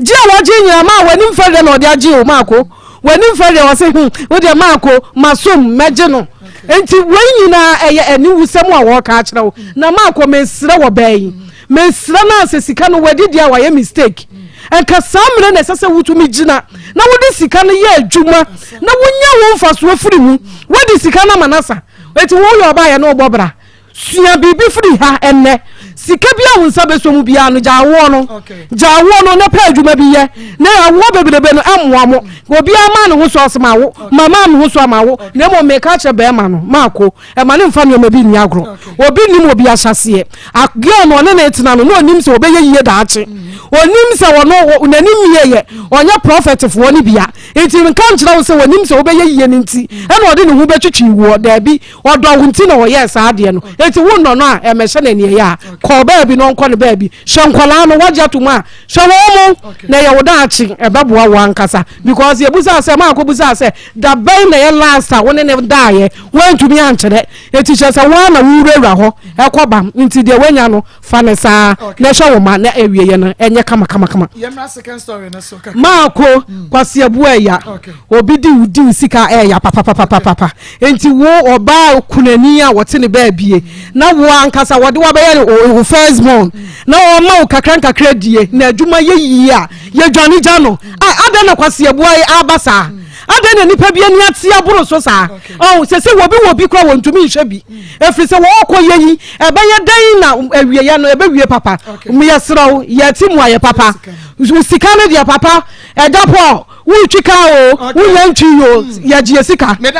Gye a wɔgye nyinaa maa w'anim fɛreɛ na ɔde agye o maako. W'anim fɛreɛ ɔse hmm wo deɛ maako masom mɛgye no. Nti wei nyinaa ɛyɛ aniwusɛm a wɔreka akyerɛ wo. Na maako mesrɛ wɔ baa yi mesrɛ no a sɛ sika no wadi deɛ a wayɛ mistake. Nka saa mmerɛ na ɛsɛ sɛ wotumi gyina na wode sika no yɛ adwuma na wonya wo mfasoɔ firi mu. Wadi sika no ama no asa. Enti woyɛ ɔbaa yɛ ne wobɔ bra. Sua biribi firi ha ɛnnɛ. Sika bi a wo nsa bɛsɔ mu biara no, gya awoɔ no. Gya awoɔ no na pɛ adwuma bi yɛ. Na awoɔ bebrebe no ɛmmoa mo. Obiara maa ne ho so ɔse mawo, mamaa me ho so a mawo. Na mmom meka akyerɛ bɛrima no, maako, ɛma no mfa nneɛma bi nni agorɔ. Obi nnim obi ahyɛaseɛ. A girl no ɔne no retena no, na ɔnim sɛ ɔbɛyɛ yie daakye. Ɔnim sɛ ɔno n'ani mmieeɛ, ɔnyɛ prɔfɛtfoɔ no bia. Nti nka nkyerɛ wo sɛ ɔnim sɛ wobɛyɛ yie no nti ɛna ɔde ne ho bɛtwitwi woɔ. Daabi, ɔdɔ wo nti na ɔyɛɛ saa adeɛ no. Nti wonnɔ no a, ɛmmɛhyɛ no aniɛyaa. Kɔ baabi na ɔnkɔ ne baabi. Hwɛ nkwadaa no, woagye ato mu a, hwɛ wɔn mo na ɛyɛ wo daakye, ɛbɛboa wo ankasa. Because yɛbusaa sɛ, maakɔ busaa sɛ, da bɛn na ɛyɛ last a wo ne no daeɛ? Woantumi ankyerɛ. Enti kyerɛ sɛ wo ara na wowurawura hɔ kɔ ba. Nti deɛ woanya no, fa no saa na hwɛ wo mma na awieɛ no ɛnyɛ kama kama kama. Maako, Kwasi Abua ɛya. Obi di wo di wo sika a ɛya papapapapapa. Enti wo ɔbaa kunani a wɔte ne baabie na wo ankasa wɔde wo abɛyɛ ne wo first born na ɔma wo kakra nkakra die na adwuma yɛ yie a yɛdwane gya no. Adɛn na Kwasi Abua yi aba saa? Adɛn na nnipa bi ani ate aboro so saa? Ɔho, sɛ sɛ wɔbi wɔ bi koraa wɔntumi nhwɛ bi. Ɛfiri sɛ wɔɔkɔ yɛ yi, ɛbɛyɛ dɛn na awieɛ no ɛbɛwie papa? Yɛserɛ wo, yɛte mu ayɛ papa. Sika no deɛ papa, ɛda Paul, woretwi kaa o, wonya ntwi o, yɛgye yɛ sika. Yɛgye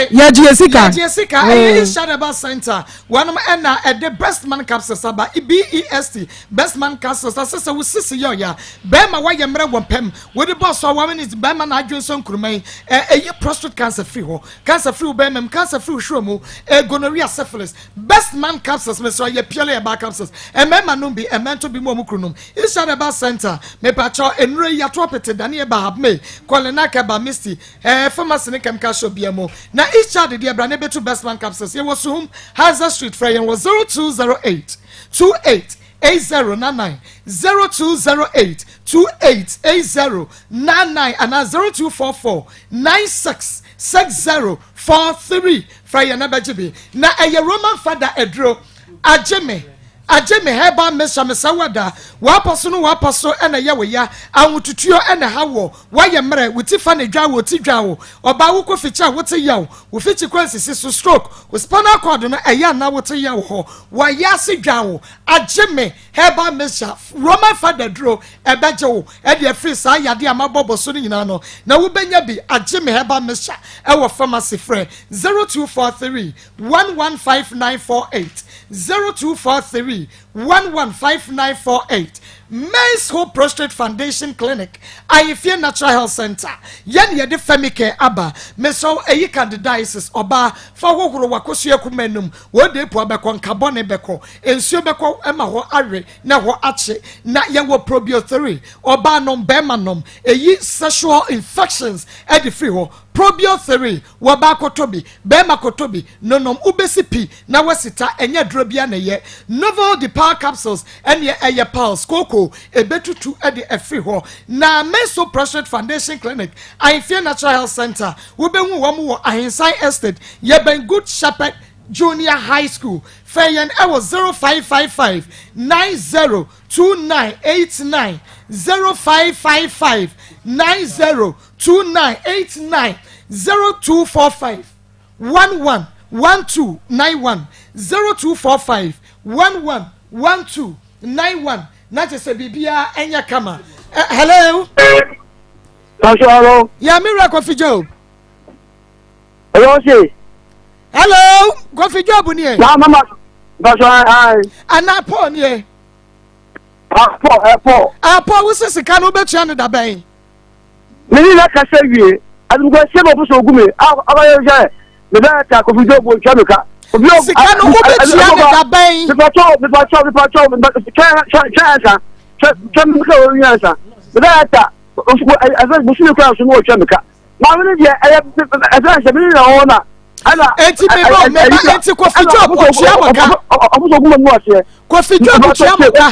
yɛ sika. Yɛgye yɛ sika. Ɛyɛ Ishadaba Center. Wɔnom ɛna ɛde Best Man Capsules aba. BEST, Best Man Capsules, asɛ sɛ wo sisi yɛ ɔya. Bɛɛma woayɛ mmerɛ wɔ mpam. Wode bɔ so a one minute bɛrima na adwene sɛ nkuruma yi ɛ ɛyi prostate cancer firi hɔ cancer firi wo bɛrima mu cancer firi wo hwerɛ mu ɛ gonorrhea syphilis best man capsules mesrɛ yɛ purely herbal capsules mmarima nom bi mmaa nto bi mu ɔmo kunu nom Ishad herbal center mepakyɛw nnuro yi yɛato apete dane ɛba habme kɔlenak ɛba misty ɛ pharmacy ne chemical shop bia mu na Ishad deɛ bra ne bɛtu best man capsules yɛwɔ Suhum Haza street frɛ yɛn wɔ 0208 28 8099, 0208 28 8099 anaa 0244 96 6043 Frɛ yɛn na bɛgye bi. Na ɛyɛ Roman fada aduro. Agye me, agye me herbal mixture mesɛ wo ada. W'apɔ so no w'apɔ so na ɛyɛ wo ya. Ahotutuo na ɛha woɔ. Woayɛ mmerɛ, wo ti fa na edwa wo, ti dwa wo. Ɔbaa wokɔ fikyi a wote yaw. Wo fikyi kɔ nsisi so, stroke. Wo spinal cord no ɛyɛ anaa wote yaw hɔ. W'ayaase dwa wo. Agye me herbal mixture, Roman fada duro, ɛbɛgye wo ɛde afiri saa yadeɛ a mabɔ bɔ so no nyinaa no, na wobɛnya bi. Agye me herbal mixture ɛwɔ pharmacy, frɛ 0243 115948, 0243 115948. Men's Hope Prostrate Foundation Clinic, Ahemfie Natural Health Center, yɛn na yɛde Femicare aba. Mesrɛ wo, ɛyi candidiasis, ɔbaa, fa hohoro w'akosua kuma anum, Wode po bɛkɔ, nka bɔne bɛkɔ, nsuo bɛkɔ ma hɔ awe na ɛhɔ akye. Na yɛwɔ Probio 3, ɔbaa nom, barima nom, ɛyi sexual infections de firi hɔ. Probio 3, wɔbaa kɔtɔ bi, barima kɔtɔ bi, nonom, wobɛsi pi na woasi ta, ɛnyɛ aduro biara na ɛyɛ. Novel de Power Capsules ɛneɛ ɛyɛ piles, kooko, ɛbɛtutu de afiri hɔ. Na Menso Prostate Foundation Clinic, Ahemfie Natural Health Center, wobɛhu wɔn wɔ Ahensan Estate, yɛbɛn Good Shepherd Junior High School. Frɛ yɛn wɔ 0555 90 2989, 0555 90 2989, 0245 11 1291, 0245 11 1291. Na kyerɛ sɛ biribiara ɛnyɛ kama. Hello. Pastor, hello. Yeah, me wura Kofi Job. Hello, se. Hello, Kofi Job nie. Na mama, Pastor, hi. Ana Paul nie. Ah, Paul, eh, Paul. Ah, Paul, wo sisi ka no betua no da bɛn. Me ni na kasa wie. Adum ko se mo so ogu me. Ah, aba ye se. Me ba ta Kofi Job o twa me ka. Obi o Sika no wo betua no da bɛn. Me pa cho, me pa cho, me pa cho, me pa cha cha cha sa. Cha cha me ka o wi sa. Me ba ta bosome kora so na wɔtwa me ka maame no deɛ ɛyɛ ɛsɛ sɛ mene na ɔwɔ na ɛna eti mi bɔ mi ba eti kofi job otua mo ka ɔmo sɛ ɔmo mu aseɛ kofi job otua mo ka.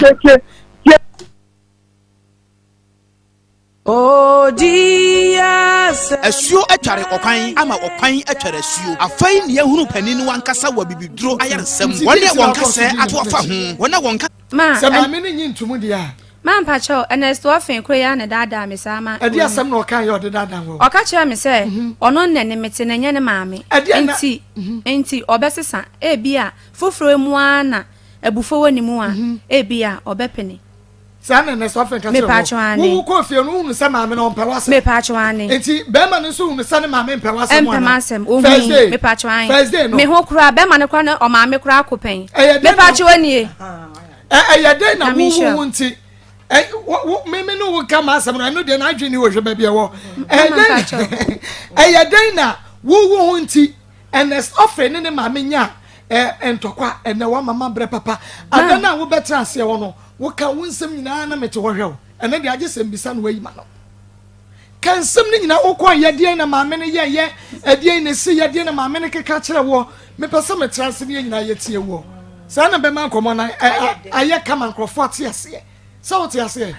Asuo atware ɔkwan ama ɔkwan atware asuo. Afei na yɛahunu panin no ankasa wɔ abibiduro ayaresa mu. Wɔn a wɔn kasɛɛ ato afa ho, wɔn a wɔn. Ma, Sɛ maame no nyi ntomu deɛ a. Ma mpakyɛw, Ernest Offen koro yi ara na ɛdaadaa me saa ma. Ɛdeɛ asɛm na ɔkaeɛ a ɔde daadaa wo? Ɔka kyerɛɛ me sɛ ɔno na ne mete na ɛnyɛ ne maame. Ɛdeɛn na. Nti, nti ɔbɛsesa. Ebia foforɔ yi mu ara na. abufuo wɔ ne mu a, ebia ɔbɛpene. Saa na Ernest Offin ka kyerɛ Mepatwo hɔ. aane. Wowu kɔɔ fie no, wohunu sɛ maame no ɔmpɛ w'asɛm. Mepatwo aane. Nti bɛrima no nso hunu sɛ ne maame mpɛ w'asɛm Ɛmpɛ anaa? m'asɛm. Ohui. First day. Mepatwo aane. First day no. Me ho koraa, bɛrima no koraa ne ɔmaame koraa ko pɛn. Ɛyɛ dɛn na. Mepatwo anie. Ɛ ɛyɛ dɛn na Nyame wowu nhyira wo wo. nti ɛ wo wo me me ne wo ka m'asɛm no ɛno deɛ n'adwene ni wɔ hwɛ baabi ɛwɔ. Ɛyɛ Mama dɛn mpatwo. ɛyɛ dɛn na wowu ho nti Ernest Offin ne ne maame nyaa ɛ ntɔkwa ɛnɛ wama mabrɛ papa. Ada no a wobɛtena aseɛ hɔ no Woka wo nsɛm nyinaa na mete hɔ hwɛ wo. Ɛnnɛ deɛ agye sɛ mbisa na woayi m'ano. Ka nsɛm no nyinaa, wokɔeɛ, deɛn na maame no yɛeɛ, ɛdeɛn na ɛsiiɛ, deɛn na maame no keka kyerɛɛ woɔ. Mepɛ sɛ metra ase na yɛn nyinaa yɛtie woɔ. Saa na bɛma nkɔmmɔ no ayɛ kama nkurɔfoɔ ate aseɛ. Sɛ wote aseɛ?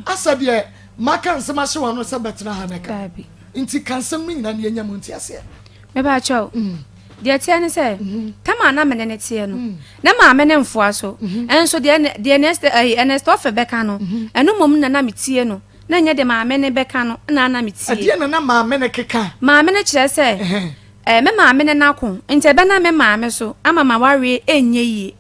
Asɛ deɛ maka nsɛm ahyɛ w'ano sɛ bɛtena ha na ka. Nti ka nsɛm no nyinaa na yɛnya mu nteaseɛ. Mepakyɛw, deɛ ɛteɛ ne sɛ, tam a na me ne no teɛ no, na maame no mfoa so. Nso deɛ deɛ Ernest ɛyi Ernest Ɔfɛ bɛka no, ɛno mmom na na metie no. Na ɛnyɛ deɛ maame no bɛka no na na metie. Ɛdeɛ na na maame no keka? Maame no kyerɛ sɛ, ɛɛ me maame ne n'ako, nti ɛbɛnam me maame so ama m'awareɛ ɛnyɛ yie.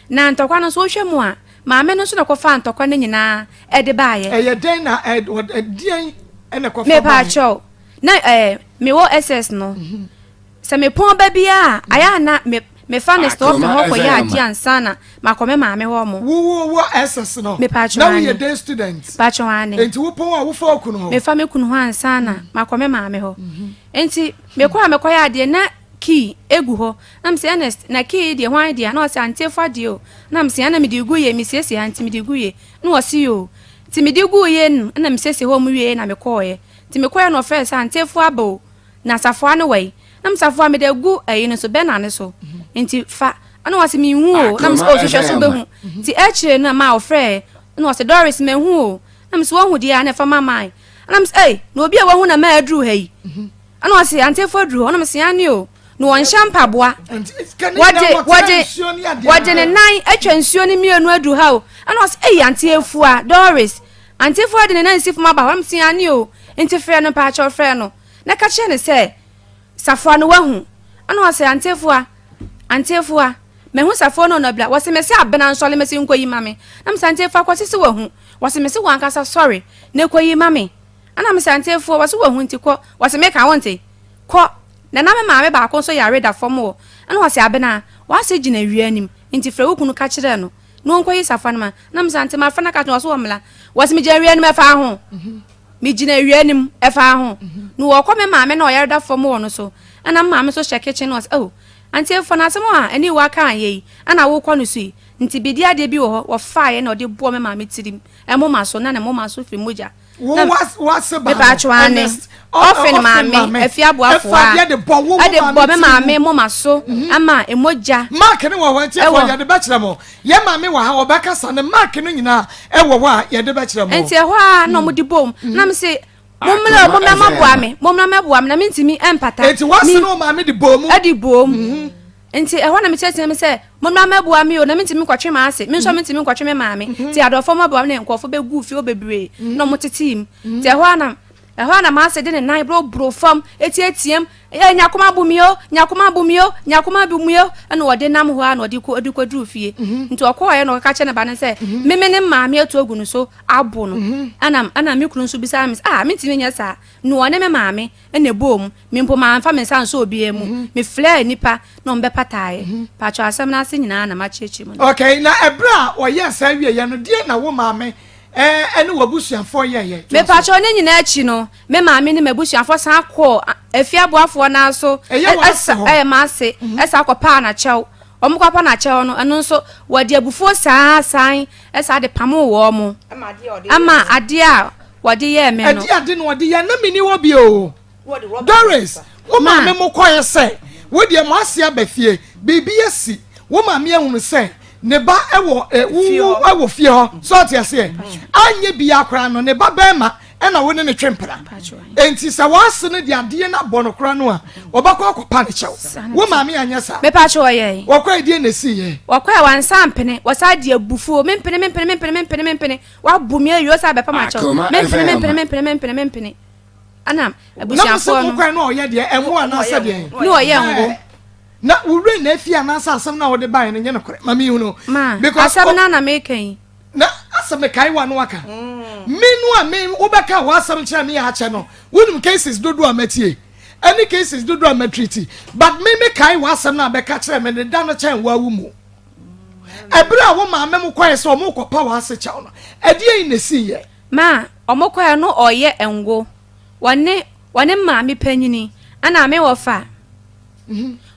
Na ntɔkwa no nso wohwɛ mu a, maame no nso na ɛkɔfaa ntɔkwa no nyinaa ɛde baeɛ. Ɛyɛ dɛn na ɛ ɛdeɛn na ɛkɔfa baeɛ? Mepakyɛw, na eh, mewɔ SS no, sɛ mepɔn ba biara a, ayɛ a na me mefa ne store fi hɔ kɔyɛ adeɛ ansa na makɔ me maame hɔ mo. Wo wo wɔ SS no, Mepatwo na ane. woyɛ day student? Patwo ane. Enti wopɔn a wofa wo kunu hɔ? Mefa me kunu hɔ ansa na makɔ me maame hɔ. Enti mekɔ a mekɔyɛ adeɛ na key egu hɔ. Na mese Ernest, na key yi deɛ hwan dea? Na ɔse Auntie fa deɛ o. Na mese ɛna mede gu yie, mesiesie ha nti mede gu yie. Na ɔse yoo. Nti mede guu yie no na mesiesie hɔ mu wieɛ na mekɔɔeɛ. Nti mekɔeɛ na ɔfrɛɛ sɛ Antefoɔ aba o, na safoa no wɔ he? Na me safoa mede agu ayi no so, bɛna no so, nti fa. Ɛna ɔse menhu o, na mese o hwehwɛ so wobɛhu. Nti akyire no maa ɔfrɛɛ, ɛna ɔse Doris mahu o, na mese woahu deɛ a na ɛfa ma mae. Ɛna mese ei, na obi a wahu na maa aduru ha yi? Ɛna ɔse Antefoɔ aduru hɔ, ɛna mese aane o, na wɔnhyɛ mpaboa. Wɔde, wɔde, wɔde ne nan atwa nsuo no mmienu aduru ha o. Ɛna ɔse ei Antefoɔ a, Doris, Auntie Fua de ne nan si fam aba hɔ. Mese aane o, nti frɛ no mpaakyɛw frɛ no na ka kyerɛ no sɛ Safoa no wahu. Ɛna ɔse Auntie Fua, Auntie Fua, mahu Safoa no ɔnabla. Wɔse mese Abena nsɔre mese nkɔyi ma me. Na mese Auntie Fua kɔse se wahu. Wɔse mese wankasa sɔre na kɔyi ma me. Ɛna mese Auntie Fua wɔse wahu nti kɔ. Wɔse meka wonte? Kɔ. Na na me maame baako nso yare da fam wɔ. Ɛna ɔse Abena, w'ase gyina awia anim nti frɛ wo kunu ka kyerɛ no. Na ɔnkɔyi safoa no ma. Na mese ante mafrɛ no aka kyerɛ no ɔse ɔmmla. Wɔse megyina awia no mu ɛfaa ho. Megyina awia no mu ɛfaa ho. Na wɔkɔ me maame na ɔyare da fam wɔ no so. Ɛna me maame nso hyɛ kitchen na ɔse oh ante fa no asɛm a ɛne wo aka anyɛ yi ɛna wokɔ no so yi. Nti bedi adeɛ bi wɔ hɔ wɔfaeɛ na ɔde bɔɔ me maame tirim moma so na ne moma so firi mogya. Wo Na w'ase ba no, mepatwo ane. Ernest, Ɔfe ne ɔfe maame, maame, afi aboafoɔ ɛfa a, adeɛ de bɔ wo wo ɛde maame bɔ me tiri maame mu. moma so ama emogya Mark no wɔ hɔ nti ɛfɔ ɛwɔ. yɛde bɛkyerɛ mo. Yɛn maame wɔ ha ɔbɛkasa ne mark no nyinaa ɛwɔ hɔ a yɛde bɛkyerɛ mo. Nti ɛhɔ a na wɔde bom na me se mommra o mommra mɛboa me mommra mɛboa me na mentumi mpata. Nti w'ase Me ne wo maame de bɔɔ mu. ɛde bom. Nti ɛhɔ na meteatea mu sɛ, Mommra mmɛboa me o, na mentumi nkɔtwe m'ase, me nso mentumi nkɔtwe me maame. Nti adɔfoɔ mmɛboa me, na nkurɔfoɔ bɛguu fie hɔ bebree, na wɔtetee mu. Nti ɛhɔ ara na, ɛhɔ ara na m'ase de ne nan boroboro fam, teateam, Ee, Nyakoma bu me o, Nyakoma bu me o, Nyakoma bu me o, ɛna ɔde nam hɔ ara na ɔde kɔ, ɔde kɔduruu fie. Nti ɔkɔeɛ na ɔkɔka kyerɛɛ ne ba no sɛ, me me ne maame atu agu no so abo no. Ɛna, ɛna me kunu nso bisaa me sɛ, ah, mentumi nyɛ saa. Na ɔne me maame na ɛbɔɔ mu. Me mpo mamfa me nsa ansɔ obiara mu. Mefrɛɛ nnipa na wɔbɛpataeɛ. Paatwɔ asɛm no ase nyinaa na makyerɛkyerɛ mu no. Okay, na ɛberɛ a wɔyɛɛ saa wieeɛ no, deɛn na wo maame ne w'abusuafoɔ yɛeɛ? Toa so. Mepaatwɔ ne nyinaa akyi no, me maame ne m'abusuafoɔ san kɔɔ afie aboafoɔ no ara so, Ɛyɛ w'ase hɔ? ɛyɛ m'ase, san kɔpaa no akyɛw. Wɔkɔpa no akyɛw no, ɛno nso wɔde abufuo saa san san de pamoo wɔn ama adeɛ a wɔde yɛɛ me no. Ɛde ade na wɔde yɛ na menni hɔ bio o. Doris, wo maame mo kɔɛ sɛ wo deɛ mo ase aba fie, biribi asi, wo maame ahunu sɛ ne ba wɔ wo wɔ fie hɔ, so ɔte aseɛ? Anyɛ biara koraa no ne ba bɛrima ɛna wo ne no twe mpena. Enti sɛ w'ase no de adeɛ no abɔ no koraa no a, ɔbɛkɔ akɔpa ne kyɛw. Wo maame anyɛ saa? Mepa kyɛw ɔyɛe. Wɔkɔe deɛ na ɛsiiɛ? Wɔkɔe wansa ampene, wɔsan de abufuo, mempene mempene mempene mempene mempene, wabo me awie ɔsan bɛpa m'akyɛw, mempene mempene mempene mempene mempene. Ɛna Na mo sɛ abusuafoɔ no. mokɔe no ɔyɛ deɛ ɛnwo anaasɛ deɛn? Ne ɔyɛ ngo. Na wo werɛ na afi anaasɛ asɛm no a wode baeɛ no nyɛ nokorɛ? Ma menhunu. Ma, Because asɛm no a na meka yi. Na asɛm mekae wo a na waka. Me no a me wobɛka w'asɛm kyerɛ me a akyɛ no, wonim cases dodoɔ a matie ɛne cases dodoɔ a matreati. But me mekae w'asɛm no a bɛka kyerɛ me no da no kyɛn woawu mu. Ɛberɛ a wo maame mo kɔɛ sɛ ɔmo kɔpa w'ase kyɛw no, ɛdeɛn na ɛsiiɛ? Ma, ɔmo kɔɛ no ɔyɛ ngo. Wɔne, wɔne maame panyini, ɛna me wɔfa.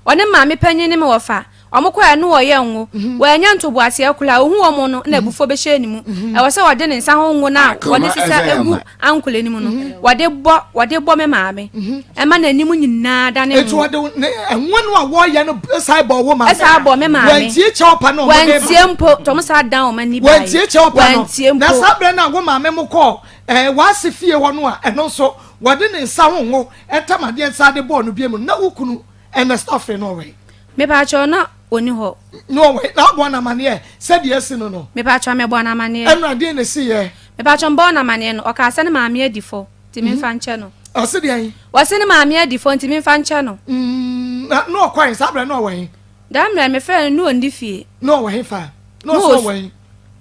Ɔne maame panyin ne me wɔfa. Wɔkɔɛ no wɔyɛ ngo. Wannya ntoboaseɛ koraa. Ɔhu wɔn no na abufuo bɛhyɛɛ ne mu. Ɛwɔ sɛ ɔde ne nsa ho ngo no a wɔde sesa gu ankorɛ no mu no, wɔde bɔ wɔde bɔ me maame. Ɛma n'anim nyinaa dane ngo. Enti ɔde ne ngo no a wɔyɛ no san bɔɔ wo maame? Ɛsan bɔɔ me maame. Wantie kyɛw pa no a wɔde ba? Wantie mpo. Nti wɔn san dan wɔn ani baeɛ. Wantie kyɛw pa no? Wantie mpo. Na saa berɛ no a wo maame mo kɔɔ ɛɛ w'ase fie hɔ no a ɛno nso wɔde ne nsa ho ngo Ɛtam adeɛ nsa de bɔɔ no bia mu na wo kunu Ernest Offin no ɔwɛn? Mepaakyɛw na ɔni hɔ. Na ɔwɛn na abɔ no amaneɛ sɛdeɛ asi no no? Mepaakyɛw mebɔɔ no amaneɛ. Ɛno adeɛ na ɛsi yɛ? Mepaakyɛw mebɔɔ no amaneɛ no ɔkaa sɛ ne maame adi fɔ nti memfa nkyɛ no. Ɔse deɛn? Ɔse ne maame adi fɔ nti memfa nkyɛ no. Na na ɔkɔ he saa berɛ no na ɔwɔ he? Daa mmerɛ mefrɛɛ no na ɔnni fie. Na ɔwɔ he fa? Na ɔse ɔwɔ he?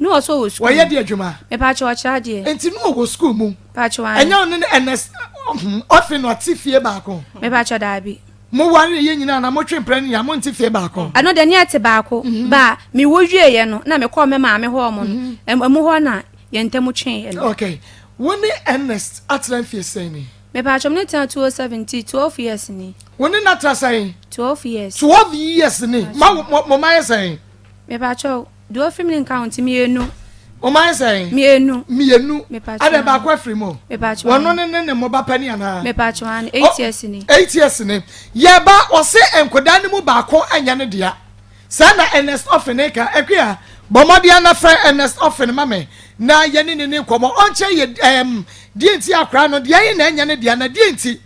Ne ɔsɔ wɔ sukuu. Wɔyɛ deɛ adwuma. Mepaakyɛw ɔkyerɛ adeɛ. Nti ne ɔwɔ sukuu mu. Mepaakyɛw aane. Ɛnyɛ ɔne ne Ernest ɔfe no ɔte fie baako. Mepaakyɛw daabi. Mo ware yɛ nyinaa na mo twe mpena no nyinaa mo nte fie baako. Ɛno deɛ ne yɛte baako. Ba me wo wie yɛ no na me kɔɔ me maame hɔ ɔmo no ɛmu hɔ na yɛn ntam twee yɛ no. Okay wo ne Ernest atena mfie sɛn ni? Mepaakyɛw me ne tena 2007 nti 12 years ni. Wo ne no atena sɛn? 12 years. 12 years ni ma mo ma yɛ sɛn? Mepaakyɛw Deɛ ɔfiri mu no nka ho nti mienu. Wɔn ayɛ sɛn? Mienu. Mienu. Mepatwa. Adɛ baako afiri mu. Mepatwa. Wɔn ne ne ne mo ba pani anaa? Mepatwa ano eight years ni. Eight years ni. Yɛba ɔse nkodaa no mu baako nyɛ ne dea. Saa na Ernest Offin ka. Akua, bɔ mmɔden ara na frɛ Ernest Offin ma me na yɛne ne ni nkɔmmɔ. Ɔnkyerɛ yɛ ɛɛm deɛ nti akwadaa no deɛ ɛyɛ na ɛnyɛ ne dea na deɛ nti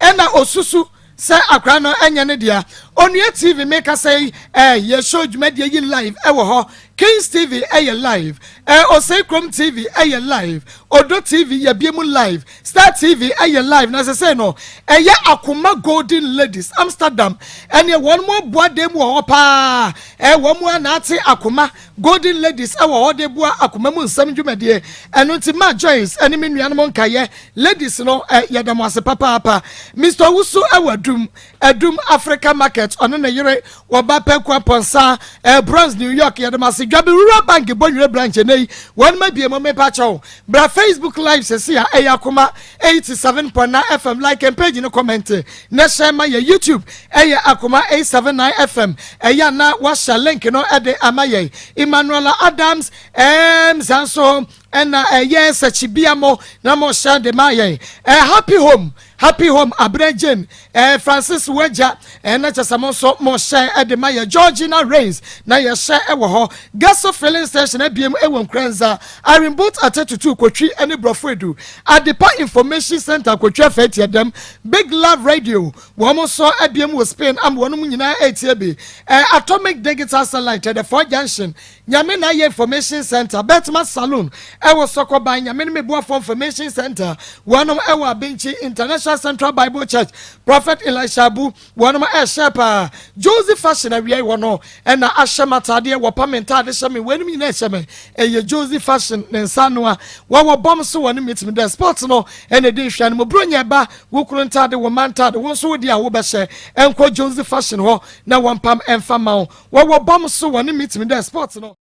ɛna osusu Sɛ akora no ɛnyɛ ne dea. Onua TV me kasa yi eh yɛ show dwumadie yi live ɛwɔ hɔ Kings TV ɛyɛ live eh Osei Krom TV ɛyɛ live Odo TV yɛbie mu live Star TV ɛyɛ live na sesei no ɛyɛ Akoma Golden Ladies Amsterdam ɛneɛ wɔn mo aboa dan mu wɔ hɔ paa eh wɔn mo a na ate Akoma Golden Ladies ɛwɔ hɔ de boa akoma mu nsɛm dwumadie ɛno nti ma Joyce ɛne me nuanom nkayɛ Ladies no eh, yɛda mo ase papaapa. Mister Owusu ɛwɔ Adum, Adum Africa Market, ɔne ne yere wɔba Pɛku Apɔnsa, eh, Bronx, New York, yɛda mo ase. Dwabe Rural Bank Bonwire Branch ɛnɛ yi, wɔn ma bie mo mepa kyɛw. Bra Facebook Live sɛsi a ɛyɛ Akoma 87.9 FM, like and page no comment na hyɛ ma yɛ. YouTube ɛyɛ Akoma 879 FM, ɛyɛ na wahyɛ link no ɛde ama yɛn. Emmanuela Adams, ɛɛm, saa nso Ɛna ɛyɛ sɛkyibea mo na mo hyɛ de ma yɛn ɛɛ happy home happy home abrɛ jane ɛɛ francis wagya ɛɛ na kyɛ sɛ mo nso mo hyɛ ɛde ma yɛ georgina rains na yɛ hyɛ ɛwɔ hɔ gaso filling station abiem ɛwɔ nkuranza irene boat atetutu kotwi ɛne brɔfo edu adepa information center kotwi afɛ tiɛ dɛm big love radio wɔn nso abiem wɔ spain ama wɔn mu nyinaa ɛretie bi ɛɛ atomic digital satellite ɛdɛfɔ junction Nyame na ayɛ information center, Betma saloon ɛwɔ Sɔkɔban, Nyame ne me boafoɔ information center, wɔnom ɛwɔ Abinkyi International Central Bible Church, Prophet Elisha Abu, wɔnom ɛhyɛ paa, Josie Fashion awia yi wɔno ɛna ahyɛ m'ataadeɛ, wɔpa me ntaade hyɛ me, weinom nyinaa ɛhyɛ me, ɛyɛ Josie Fashion ne nsa anoa, wɔwɔ bɔm so wɔne metumi dɛ sport no ɛna ɛdi nhwɛ no mu, Bronya ɛba, wo kunu ntaade, wo mma ntaade, wo nso wo deɛ a wobɛhyɛ, ɛnkɔ Josie Fashion hɔ na wɔmpam ɛmfa ma wo. Wɔwɔ bɔm so wɔ ne meeting dɛ sports no.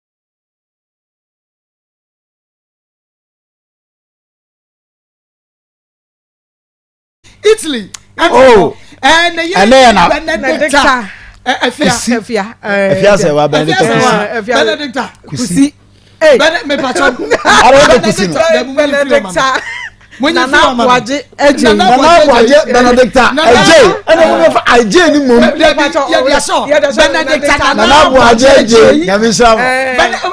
Italy. Oh. Ɛnɛ yɛ na Benedicta. Efia. Efia. Efia sɛ wa Benedicta Kusi. Benedicta. Kusi. Bene mepatɔ. Benedicta. Nana Aboagye Adjei. Nana Aboagye Benedicta Adjei. Ɛna mo bɛ fa Adjei ni mom. Benedicta Nana Aboagye Adjei. Nyame nhyira mo.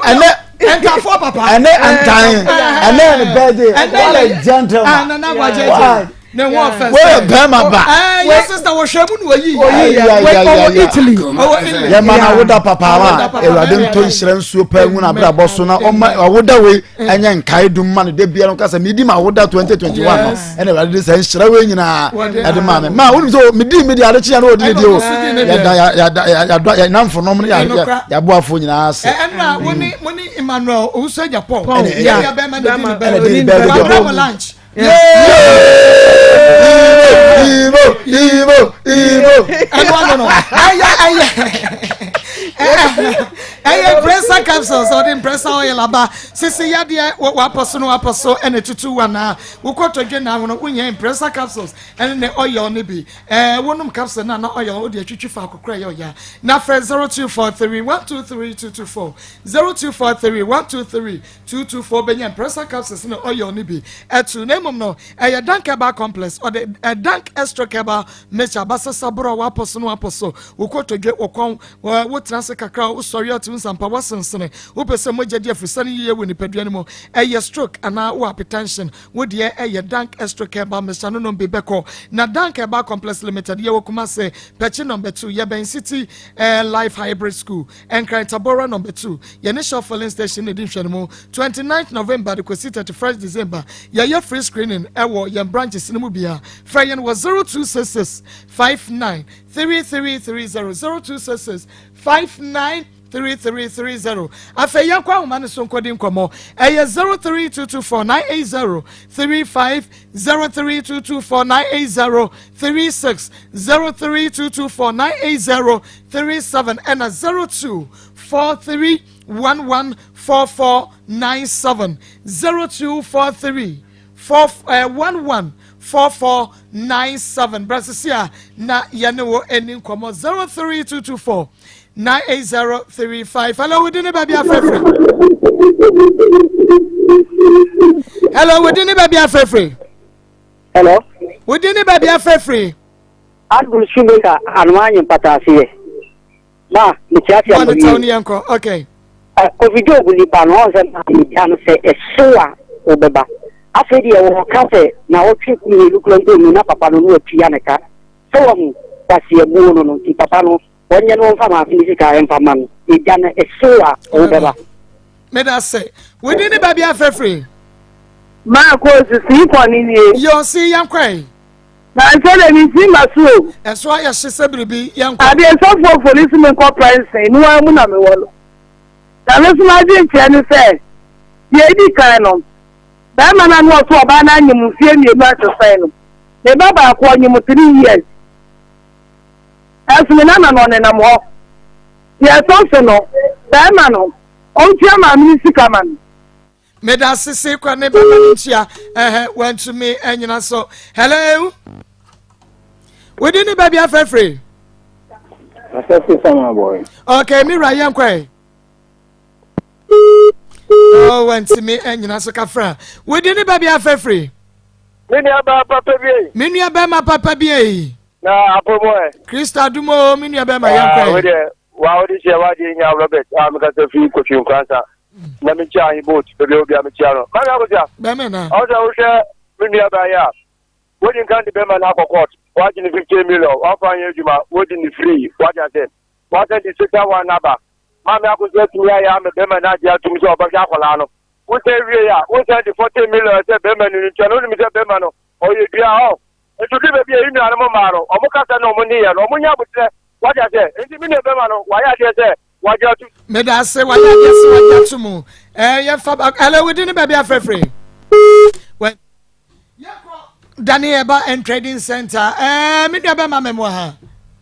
Ɛnɛ Ntafoɔ papa. Ɛnɛ ntan. Ɛnɛ ne birthday. What a gentleman. Nana Aboagye Adjei. Ne ho ɔfɛ sɛ. Wɔyɛ bɛrima ba. Ɛɛ yɛ sista wɔhwɛ mu na wɔyi. Oyi yɛ ɔwɔ Italy. Ɔwɔ Italy. Yɛ ma na awoda papa ma Awurade ntɔ nhyira nsuo paa ngu n'abrabɔ so na ɔma awoda wei ɛnyɛ nkae dum ma no da biara nka sɛ medi ma awoda 2021 no ɛna Awurade de sɛ nhyira wei nyinaa ɛde maa me ma wonim sɛ medi medi ade kyeɛ na ɔdi ne deɛ o yɛda yɛda yɛdɔ yɛnamfo nom ne yɛaboafoɔ nyinaa ase. Ɛnna wo ne mo ne Emmanuel Owusu Agyapong ɛna ɛyɛ bɛrima na ɛdi ne ne bɛrima wabra lunch. Ibo, Ibo, Ibo. Ɛno ano no, ɛyɛ ɛyɛ ɛyɛ pressure capsules ɔde mprɛsa oil aba sisi yadeɛ wapɔ so no wapɔ so ɛna tutu wa na wokɔtɔ dwe na ahono wonya mprɛsa capsules ɛne ne oil ne bi ɛɛ wonom capsule na na oil wode atwitwi fa akokora ɛyɛ ɔya na frɛ 0243 123 224 0243 123 224 bɛnya mprɛsa capsules ne oil no bi ɛto. Na mmom no ɛyɛ Dank Herbal Complex, ɔde Dank Extra Herbal Mixture abasesa borɔ a wapɔ so no wapɔ so, wokɔtɔdwe, wokɔn, wotena ase kakra, wosɔre atum nsampa, wasensene, wopɛ sɛ mogya di afirisa no yie wɔ nipadua no mu, ɛyɛ stroke anaa wo hypertension, wodeɛ ɛyɛ Dank Extra Herbal Mixture no nom bi bɛkɔ. Na Dank Herbal Complex Limited yɛwɔ Kumase, Pɛkyi Number 2, yɛbɛn City Life Hybrid School, Nkran Tabora Number 2, yɛne Shell filling station ne di nhwɛ no mu. 29 November de kɔsi 31 December yɛyɛ free screening ɛwɔ yɛn branches no mu bia. Frɛ yɛn wɔ 0266 59 3330, 0266 59 3330. Afei yɛnkɔ ahoma no so nkɔdi nkɔmmɔ. Ɛyɛ 03224 980 35, 03224 980 36, 03224 980 37, ɛna 0243 114497, 0243 4 114497. Brasisi a na yɛne wo ani nkɔmmɔ, 03224 98035. Hello, wodi ne baabi afrɛfrɛ? Hello, wodi ne baabi afrɛfrɛ? Hello. Wodi ne baabi afrɛfrɛ? Adum Shumeka anoma anyi mpataaseɛ. Ma mekyia mo yie. Ne yɛnkɔ, okay. Kofi Job nipa no ɔn sɛ maa no sɛ ɛhyew a wobɛba. Afei deɛ wɔka sɛ na wɔtwe mmienu kura mpo mu na papa no no atua ne ka. Sɛ wɔn kwasi abuo no nti papa no wɔnyɛ no wɔmfa maame ne sika ɛmfa ma no. Egya no ɛhyew a wobɛba. Meda sɛ wodi ne baabi afrɛfrɛ? Maa kɔ sisi kɔ ne nie. Yɛ ɔsi yɛnkɔ yi. Na nsɛ dɛ mi nti ma so o. Ɛso ayɛ hye sɛ biribi, yɛnkɔ. Adeɛ sɔfoɔ polisi mi nkɔ prison ne wɔn mu na mi wɔ no. Na mi nso m'adwe nkyɛn ne sɛ deɛ edi kan no, bɛrima na no ɔso ɔbaa no anyim mfie 2 asesɛn no. Ne ba baako ɔnyim 3 years. Ɛso ne nana no ɔnenam hɔ. Deɛ ɛtɔ so no, bɛrima no ɔntua maame ne sika ma no. Meda sese kɔ ne bɛma no ntua ɛhɛ wantumi anyina so. Hello, wodi ne baabi afrɛfrɛ? Asase sama boy. Okay, mi wura, yɛnkɔ ɛ. Oh, wantumi anyina so. Kafra, wodi ne baabi afrɛfrɛ? Me nua baa papa bi yi. Me nua bɛrima papa bi yi. Na apɔmɔ ɛ. Kristo adumo, me nua bɛrima, yɛnkɔ ɛ. Wo deɛ wa wode hyɛ wa deɛ nya Robert a mekasa fi Kofi Nkransa na mekyia ahe boat baabi a obi a mekyia no. Mami Akosia. Bɛrima na. Ɔsɛ wohwɛ me nua baa yi a wodi nkan de bɛrima no akɔ court, wagye ne 50 million, wafa anyɛ adwuma, wodi ne free, wagye ase wasan de sika wa naba. Maame Akosia atumi ayɛ ama bɛrima no agye atum sɛ ɔbɛhwɛ akwadaa no. Wosan wie a wosan de 40 million sɛ bɛrima no ntua no. Wonim sɛ bɛrima no ɔyɛ dua hɔ nti do baabi a yi nuanom mmaa no ɔmo kasa na ɔmo ne yɛ no ɔmo nya abotrɛ, wagye ase. Nti me nua bɛrima no wayɛ adeɛ sɛ wagye atum. Meda ase, wayɛ adeɛ sɛ wagye ato mu. Ɛɛ yɛfa ba. Hello, wodi ne baabi afrɛfrɛ? Dani Herbal and Trading Center. Ɛɛ me nua bɛrima mɛmo ha.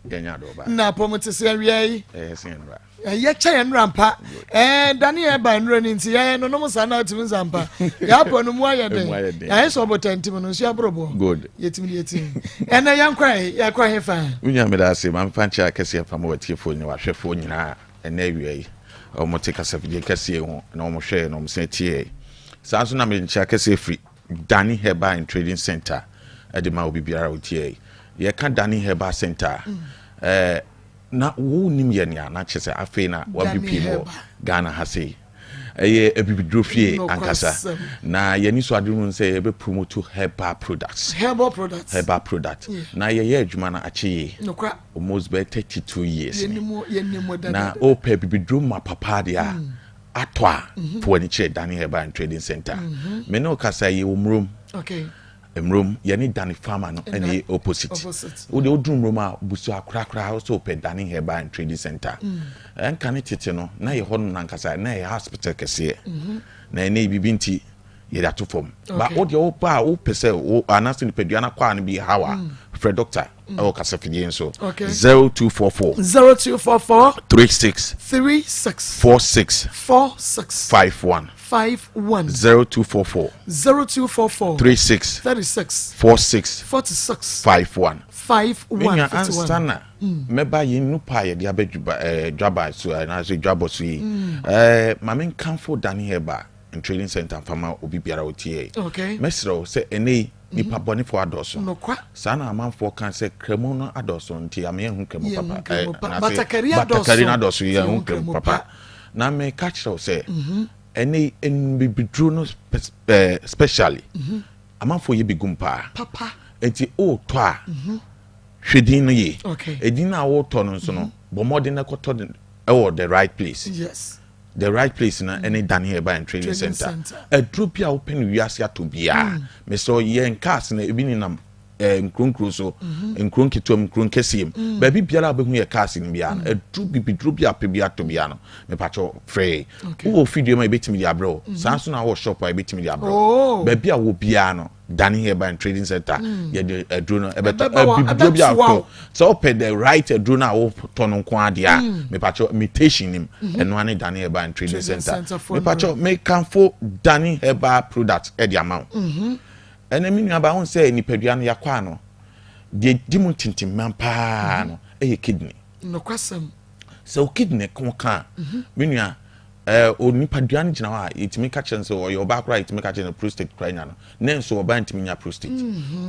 Yɛnya do ba. Na apɔmu te sɛ awia yi? Ɛyɛ sɛ nnura. Ɛyɛ kyɛ yɛn nnura mpa. Ɛɛ Dani Herbal nnura ni nti yɛn nonom saa na atumi nsa mpa. Yɛapɔ no mu ayɛ den. Mu ayɛ den. Yɛayɛ sɛ ɔbɔtɛntim no nsuo aborɔbɔ. Good. Yɛtumi de yɛtumi. Ɛnɛ yɛnkɔ ɛ yɛkɔ he fa? Wonya meda ase ma mefa nkyɛ akɛseɛ fa ma watiefoɔ ne wahwɛfoɔ nyinaa. Ɛnɛ awia yi ɔmo te kasafidie kɛseɛ ho na ɔmo hwɛɛ na ɔmo sɛ tie. Saa nso na mede nkyɛ akɛseɛ firi Dani Herbal and Trading Center ɛde ma obi biara a wotie yi. Yɛka Dani Herbal Center a, na wonim yɛ nea na kyerɛ sɛ afei na wabipie mu wɔ Ghana ha sei. Ɛyɛ abibiduro fie ankasa. Na yɛn so ade hu sɛ yɛbɛ promote herbal products. Herbal products. Herbal product. Na yɛyɛ adwuma no akye yie. Almost bɛ 32 years ni. Na wopɛ abibiduro ma papa deɛ a, atɔ a, fo w'ani kyerɛ Dani Herbal and Trading Center. Me ne wo kasa yɛ wɔ Murom. Murom, yɛne Dani Farmer no ɛna yɛ opposite. Wo deɛ woduru Murom a, busu akorakora wo sɛ wopɛ Dani Herbal and Trading Center. Ɛnka ne tete no, na yɛ hɔ nom nankasa, na yɛ hospital kɛseɛ. Na ɛnɛ yi biribi nti, yɛde ato fam. Ba wo deɛ woba a wopɛ sɛ wo anaasɛ nipadua no akwaa no bi haw a, frɛ doctor ɛwɔ kasafidie nso. 0244 0244 36 36 46 46 51 51 0244 0244 36 36 46 46 51. 51. Menya ansa na mɛba yɛn nupa a yɛde aba dwaba so anaasɛ dwabɔ so yi. Ma menkamfo Dani Herbal and Trading Center mfama obi biara otie. Mɛsrɛ wo sɛ ɛnɛ yi nipa bɔnefoɔ adɔɔso. Saa na amanfoɔ ka sɛ kramo no adɔɔso nti ama yɛnhu kramo papa. Batakari Batakari no adɔɔso, yɛnhu kramo papa. Na meka kyerɛ wo sɛ ɛnɛ yi nnubibiduro no specially amanfoɔ yɛ bi gum paa. Nti wotɔ a, hwɛ din no yie. Edin no a wotɔ no nso no, bɔ mmɔden na kɔtɔ ɛwɔ the right place. The right place na ɛne Dani Herbal and Trading Center. Aduro bi a wopɛ no wiase atɔ biara, mesɛ yɛn cars na ebi nenam nkuro nkuro so, nkuro nketewa mu, nkuro nkɛseɛ mu, baabi biara a wobɛhu yɛ cars no biara no, aduro bibiduro bi a pɛ bi atɔ biara no, mepakyɛw frɛ. Wowɔ fidua mu a, ebɛtumi de abrɛ wo. Saa nso na wowɔ shop a, ebɛtumi de abrɛ wo. Baabi a wɔ biara no, Dani Herbal and Trading Center, yɛde aduro no ɛbɛtɔ. Bibiduro bi a wotɔ, sɛ wopɛ the right aduro no a wotɔ no nko adeɛ a, mepakyɛw imitation nim, ɛno ane Dani Herbal and Trading Center. Mepakyɛw mekamfo Dani Herbal product ɛde ama wo. Ɛnna me nuabaa ho sɛ nipadua no yakɔ ano deɛ di mu ntintimman paa no ɛyɛ kidney. Nokwasɛm. Sɛ o kidney ko ka, me nua, o nipadua no gyina hɔ a, yɛtumi ka kyerɛ no sɛ ɔyɛ ɔbaa koraa, yɛtumi ka kyerɛ no prostate koraa nya no ne nso ɔbaa ntumi nya prostate.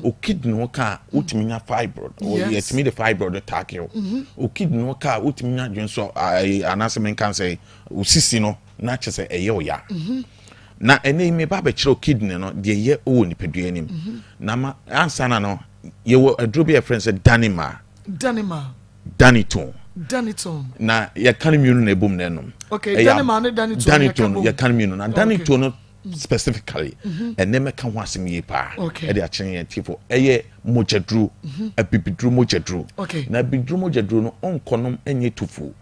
O kidney ho ka a, wotumi nya fibroid. Yɛtumi de fibroid no taake o. O kidney ho ka a, wotumi nya dwonsɔ anaasɛ menka sɛ o sisi no na kyerɛ sɛ ɛyɛ ɔya. Na ɛnɛ yi meba abɛkyerɛ o kidney no deɛ ɛyɛ wɔ nipadua anim. Na ma ansa na no, yɛwɔ aduro bi a yɛfrɛ no sɛ Danima. Danima. Danitone. Danitone. Na yɛka no mmienu na ɛbom na ɛnom. Okay, Danima ne Danitone. Danitone yɛka no mmienu na Danitone no specifically ɛnɛ mɛka ho asɛm yie paa ɛde akyerɛ yɛn tifo. Ɛyɛ mogyaduro, abibiduro mogyaduro. Na abibiduro mogyaduro no, ɔnkɔnom ɛnyɛ tufuo.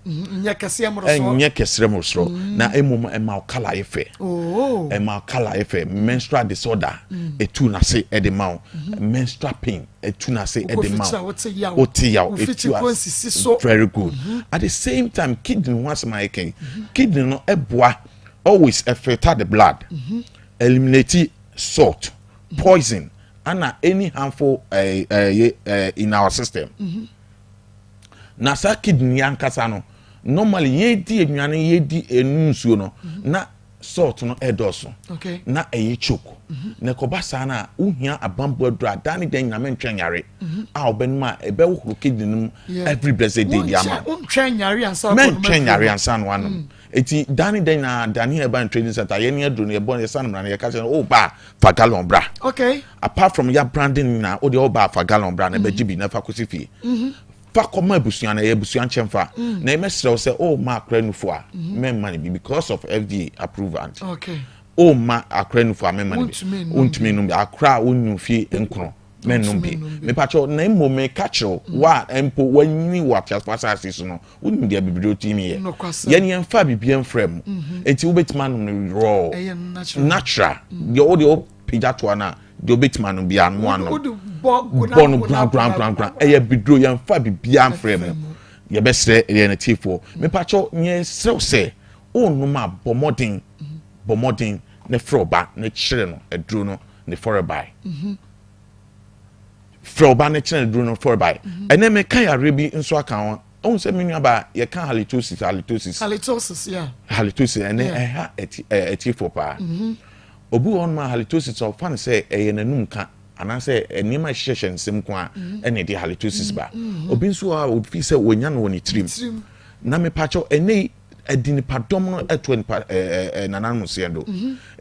Nyɛ kɛseɛ mmorosoɔ. Ɛnyɛ kɛseɛ mmorosoɔ. Na mmom ɛma wo colour yɛ fɛ. Ɛma wo colour yɛ fɛ. Menstrual disorder, ɛtu n'ase ɛde ma wo. Menstrual pain, ɛtu n'ase ɛde ma wo. Wote yaw, ɛtu ase. Very good. At the same time, kidney ho asɛm ayɛ kɛn. Kidney no ɛboa always ɛfilter the blood, eliminate salt, poison, ana any harmful in our system. Na saa kidney ankasa no, normally yɛdi aduane, yɛdi enu nsuo no, na salt no ɛdɔɔso na ɛyɛ choke. Na ɛkɔba saa no a, wohia abambo aduro a daa ne dan nyinaa mɛntwɛn yare a ɔbɛnum a ɛbɛhohoro kidney no mu every blessed day de ama. Wontwɛn yare ansa. Mɛntwɛn yare ansa no anom. Eti daa ne dan nyinaa, Dani Herbal and Trading Center, yɛn ni aduro no yɛbɔ yɛsa no mra no, yɛka kyerɛ no o ba fa gallon bra. Apart from ya branding nyinaa, o deɛ ɔba fa gallon bra na ɛbɛgye bi na fa kɔsi fie, fa kɔma abusua no, ɛyɛ abusua nkyɛn fa. Na ɛmɛsrɛ wo sɛ o ma akora nufo a, mɛmma no bi because of FDA approval nti. O ma akora nufo a, mɛmma no bi. Wontumi num bi. Akora a wonnu fie nkono, mɛnum bi mepakyɛw. Na mmom meka kyerɛw wa mpo wanyini wɔ ateasefo asase so no, wonim deɛ bibiduro tumi yɛ. Yɛn yɛmfa biribi mfrɛ mu, eti wobɛtumi anom no raw, natural. Deɛ wode wopagya toa no a, deɛ wobɛtumi anom bi ano anom bɔ no gragragragra. Ɛyɛ biduro, yɛmfa biribiara mfrɛ mu. Yɛbɛsrɛ yɛn atiefoɔ, mepakyɛw, nyɛ serɛw sɛ wonnom a, bɔ mmɔden, bɔ mmɔden ne frɛ ɔba ne kyerɛ no aduro no ne fɔrɛbae. Frɛ ɔba ne kyerɛ no aduro no fɔrɛbae. Ɛnɛ meka yareɛ bi nso aka ho. Ɔhu sɛ me nuaba, yɛka halitosis, halitosis. Halitosis, yeah. Halitosis ɛnɛ ɛha atiefoɔ paa. Obi wɔ hɔnom a, halitosis ɔfa no sɛ ɛyɛ n'anum ka anaasɛ nneɛma ɛhyehyɛ nsɛm ko a ɛna ɛde halitosis ba. Obi nso wɔ hɔ a ofi sɛ wɔnya no wɔ ne tirim. Na mepakyɛw, ɛnɛ yi Ɛde nipadɔm no ɛto nipa ɛɛ ɛɛ nananom seɛ do.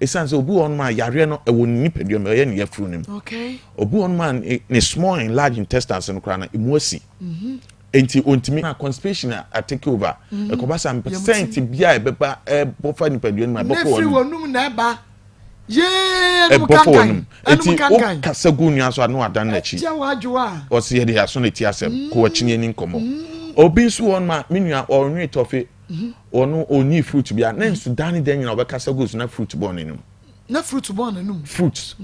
Ɛsiane sɛ obi wɔ hɔnom a yareɛ no ɛwɔ ne nipadua mu, ɛyɛ ne yafunu no mu. Obi wɔ hɔnom a ne small and large intestines no koraa no emu asi. Enti ontumi na constipation a take over. Ɛkɔba saa percent bi a ɛbɛba ɛbɔ fa nipadua no mu ɛbɔ kɔ wɔn mu. Ne firi wɔn mu na ɛba. Yee ɛnum ɛbɔ fa wɔn kankan mu. ɛnum Enti kankan. wokasa gu nua so a na wadan n'akyi. Ɛtia w'adwo a. Ɔsi yɛde aso na eti asɛm kɔ w'akyi ne ani nkɔmɔ. Obi nso wɔ hɔnom a me nua ɔnwe tɔfe ɔno ɔnni fruit bia na nso dan ne dan nyina ɔbɛkasa gu so na fruit bɔ n'anum. Na fruit bɔ n'anum. Fruit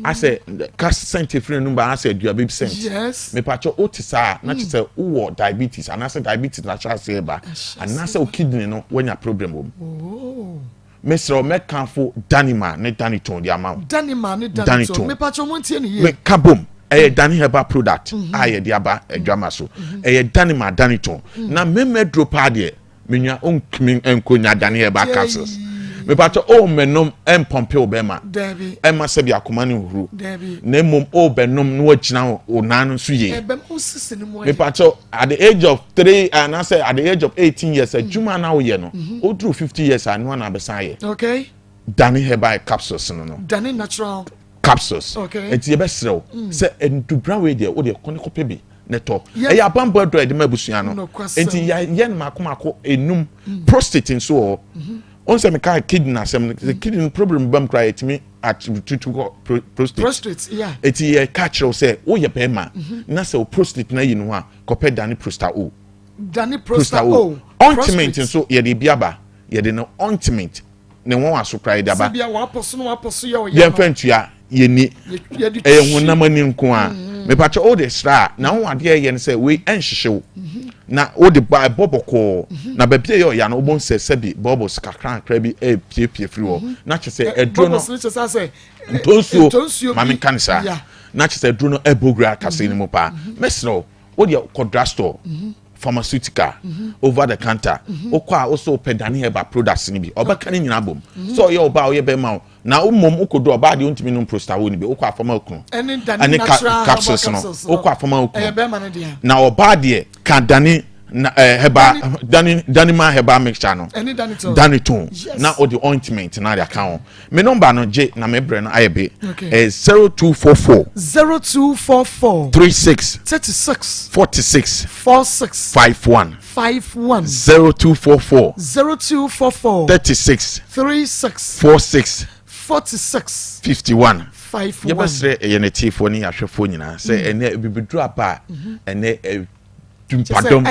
asɛ ka scent efiri n'anum ba asɛ aduaba bi scent. Yes. Mepakyɛ o te saa na kyerɛ sɛ wowɔ diabetes anaasɛ diabetes na ahyɛ aseɛ ba anaasɛ wo kidney no wanya problem wɔ mu. Oh. Mesrɛ wo mɛkanfo Danima ne Danitone de ama wo. Danima ne Danitone. Mepakyɛ mo ntie ne yie. Meka bom ɛyɛ Dani herbal product a yɛde aba adwama so. Ɛyɛ Danima Danitone. Na mmarima aduro paa deɛ menua ontumi nkonya Dani herbal capsules. Mepakyɛ o mɛnom ɛmpɔmpe wo bɛma. Ɛma sɛbi akoma ne nhuru. Na mmom o bɛnom na wagyina wo nan no so yie. Mepakyɛ at the age of three anaasɛ at the age of 18 years adwuma na woyɛ no woduru 50 years a noa na abɛsan ayɛ. Okay. Dani herbal capsules no. Dani natural capsules. Okay. Nti yɛbɛsrɛ wo sɛ ndubra wei deɛ wodeɛ kɔ ne kɔpɛ bi ne tɔ. Ɛyɛ abanbɔ aduro a yɛde ma abusua no. Nti yɛyɛ no mako mako enum. Prostate nso wɔ hɔ. Wɔn sɛ meka kidney asɛm no, kidney problem ba mu koraa yɛtumi atutu kɔ prostate. Prostate, yeah. Eti yɛ ka kyerɛw sɛ woyɛ bɛrima na sɛ o prostate na yi no ho a kɔpɛ Dani Prosta O. Dani Prosta O. Ointment nso yɛde bi aba, yɛde no ointment ne wɔn aso koraa yɛde aba. Sɛbia wapɔ so na wapɔ so yɛ ɔyɛ no. Yɛmfa ntua yɛni ɛyɛ honam ani nko a. Mepakyɛ o de sra a na ho adeɛ yɛ no sɛ wei ɛnhyehye wo na o de ba ɛbɔ bɔkɔɔ na baabi a ɛyɛ ɔya no wobɔ nsɛ sɛbi bubbles kakra kakra bi ɛrepiepie firi hɔ na kyerɛ sɛ aduro no ntonsuo maame nka ne saa na kyerɛ sɛ aduro no ɛbɔ wura kasa no mu paa. Mɛsrɛ wo o deɛ kɔ drugstore, pharmaceutical, over the counter, wokɔ a wosɛ wopɛ Dani herbal products no bi, ɔbɛka ne nyinaa bom sɛ ɔyɛ ɔbaa ɔyɛ bɛrima o na mmom wokɔdu ɔbaa deɛ wontumi nom Prostawo no bi, wokɔ afama okunu ɛne capsules no, wokɔ afama okunu na ɔbaa deɛ ka Dani na herbal Dani Danima herbal mixture no Dani tone na ɔde ointment na de aka ho. Me number no gye na me brɛ no ayɛ be 0244 0244 36 36 46 46 51 51 0244 0244 36 36 46 46 51. 51. Yɛbɛsrɛ ɛyɛ ne tiefoɔ ne yɛahwɛfoɔ nyinaa sɛ ɛnɛ bibiduro aba a ɛnɛ tumpadɔm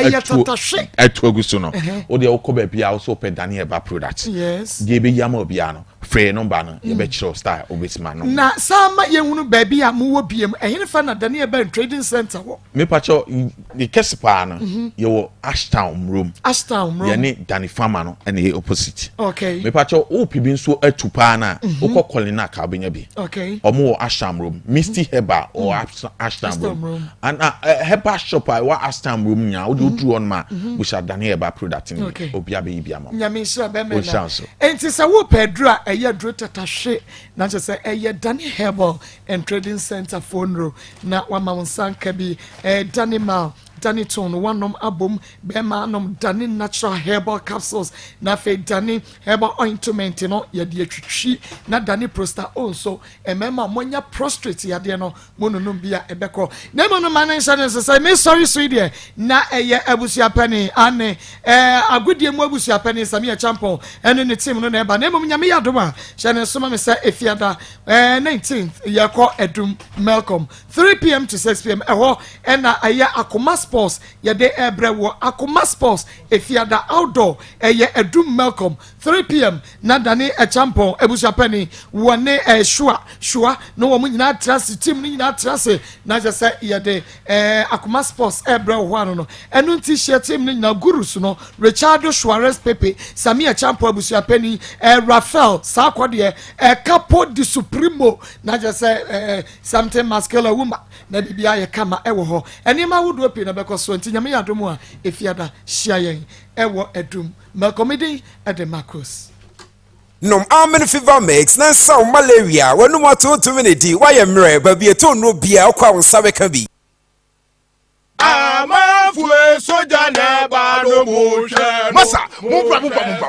atu agu so no, wo deɛ wokɔ baabi a wosɛ wopɛ Dani herbal product deɛ ɛbɛyi ama obiara no, frɛ nɔmba no, yɛbɛkyerɛ wo style wobɛtumi anom. Na saa ma yɛhunu baabi a mowɔ biem, ɛhene fa na Dani herbal trading center wɔ? Mepakyɛ ne kɛse paa no yɛwɔ Ashtown Murom. Ashtown Murom yɛne Dani Farmer no ɛna ɛyɛ opposite. Okay. Mepakyɛ wopɛ bi nso atu paa no a wokɔ Kɔlina ka wobɛnya bi. Okay. Ɔmo wɔ Ashtown Murom, Misty Herbal wɔ Ashtown Murom ana herbal shop a ɛwɔ Ashtown Murom nyinaa wode woduru hɔ nom a busa Dani herbal product no bi, obi abɛyi bi ama wo. Nyame nhyira bɛmɛ na. Enti sɛ wopɛ aduru a ɛyɛ aduru tatahwe na kyerɛ sɛ ɛyɛ Dani Herbal and Trading Center foɔ nnuro na wama wo nsa nka bi. Ɛyɛ Dani Mal, Dani Tone, wanom abom bɛrima anom Dani Natural Herbal Capsules na afei Dani Herbal Ointment no yɛde atwitwi na Dani Prosta O nso mmarima a moanya prostrate yadeɛ no mo nonom bi a ɛbɛkɔ. Na mmom no ma no nhyɛ no nso sɛ mesɔre so yi deɛ na ɛyɛ abusuapɛne ane ɛɛ agodie mu abusuapɛne Samia Champon ɛne ne team no na ɛba. Na mmom Nyame yɛ adom a hyɛ no nso ma me sɛ Efiada ɛɛ 19th yɛkɔ Adum Melcom 3pm to 6pm ɛhɔ ɛna ɛyɛ Akoma Sports yɛde ɛbrɛ wɔ Akoma Sports Efiada outdoor ɛyɛ Adum Melcom 3pm na Dane Acheampong abusuapɛni wɔ ne eh, Shua Shua na wɔn nyinaa tra ase, team no nyinaa tra ase na kyerɛ sɛ yɛde eh, Akoma Sports ɛrebrɛ wɔ hɔ ano no. Ɛno nti hyia team no nyinaa, gurus no, Richardo Suarez Pepe, Sami Acheampong abusuapɛni, eh, Rafael saa kɔ deɛ eh, Capo di Supremo na kyerɛ sɛ eh, something muscular woman na biribiara yɛ kama ɛwɔ hɔ. Nneɛma ahodoɔ pii na ɛbɛkɔ so nti Nyame yɛ adom a Efiada hyia yɛn ɛwɔ Adum. Malcolm din de Marcus. Nom Amen Fever Mix na nsa wo malaria, w'anum ato wontumi nnidi, woayɛ mmerɛ, baabi ɛtɔ nnuro biara wokɔ a wo nsa bɛka bi. Amen. Ɔmanfoɔ sogya na ɛba no mo hwɛ no. Masa, mompra, mompra, mompra.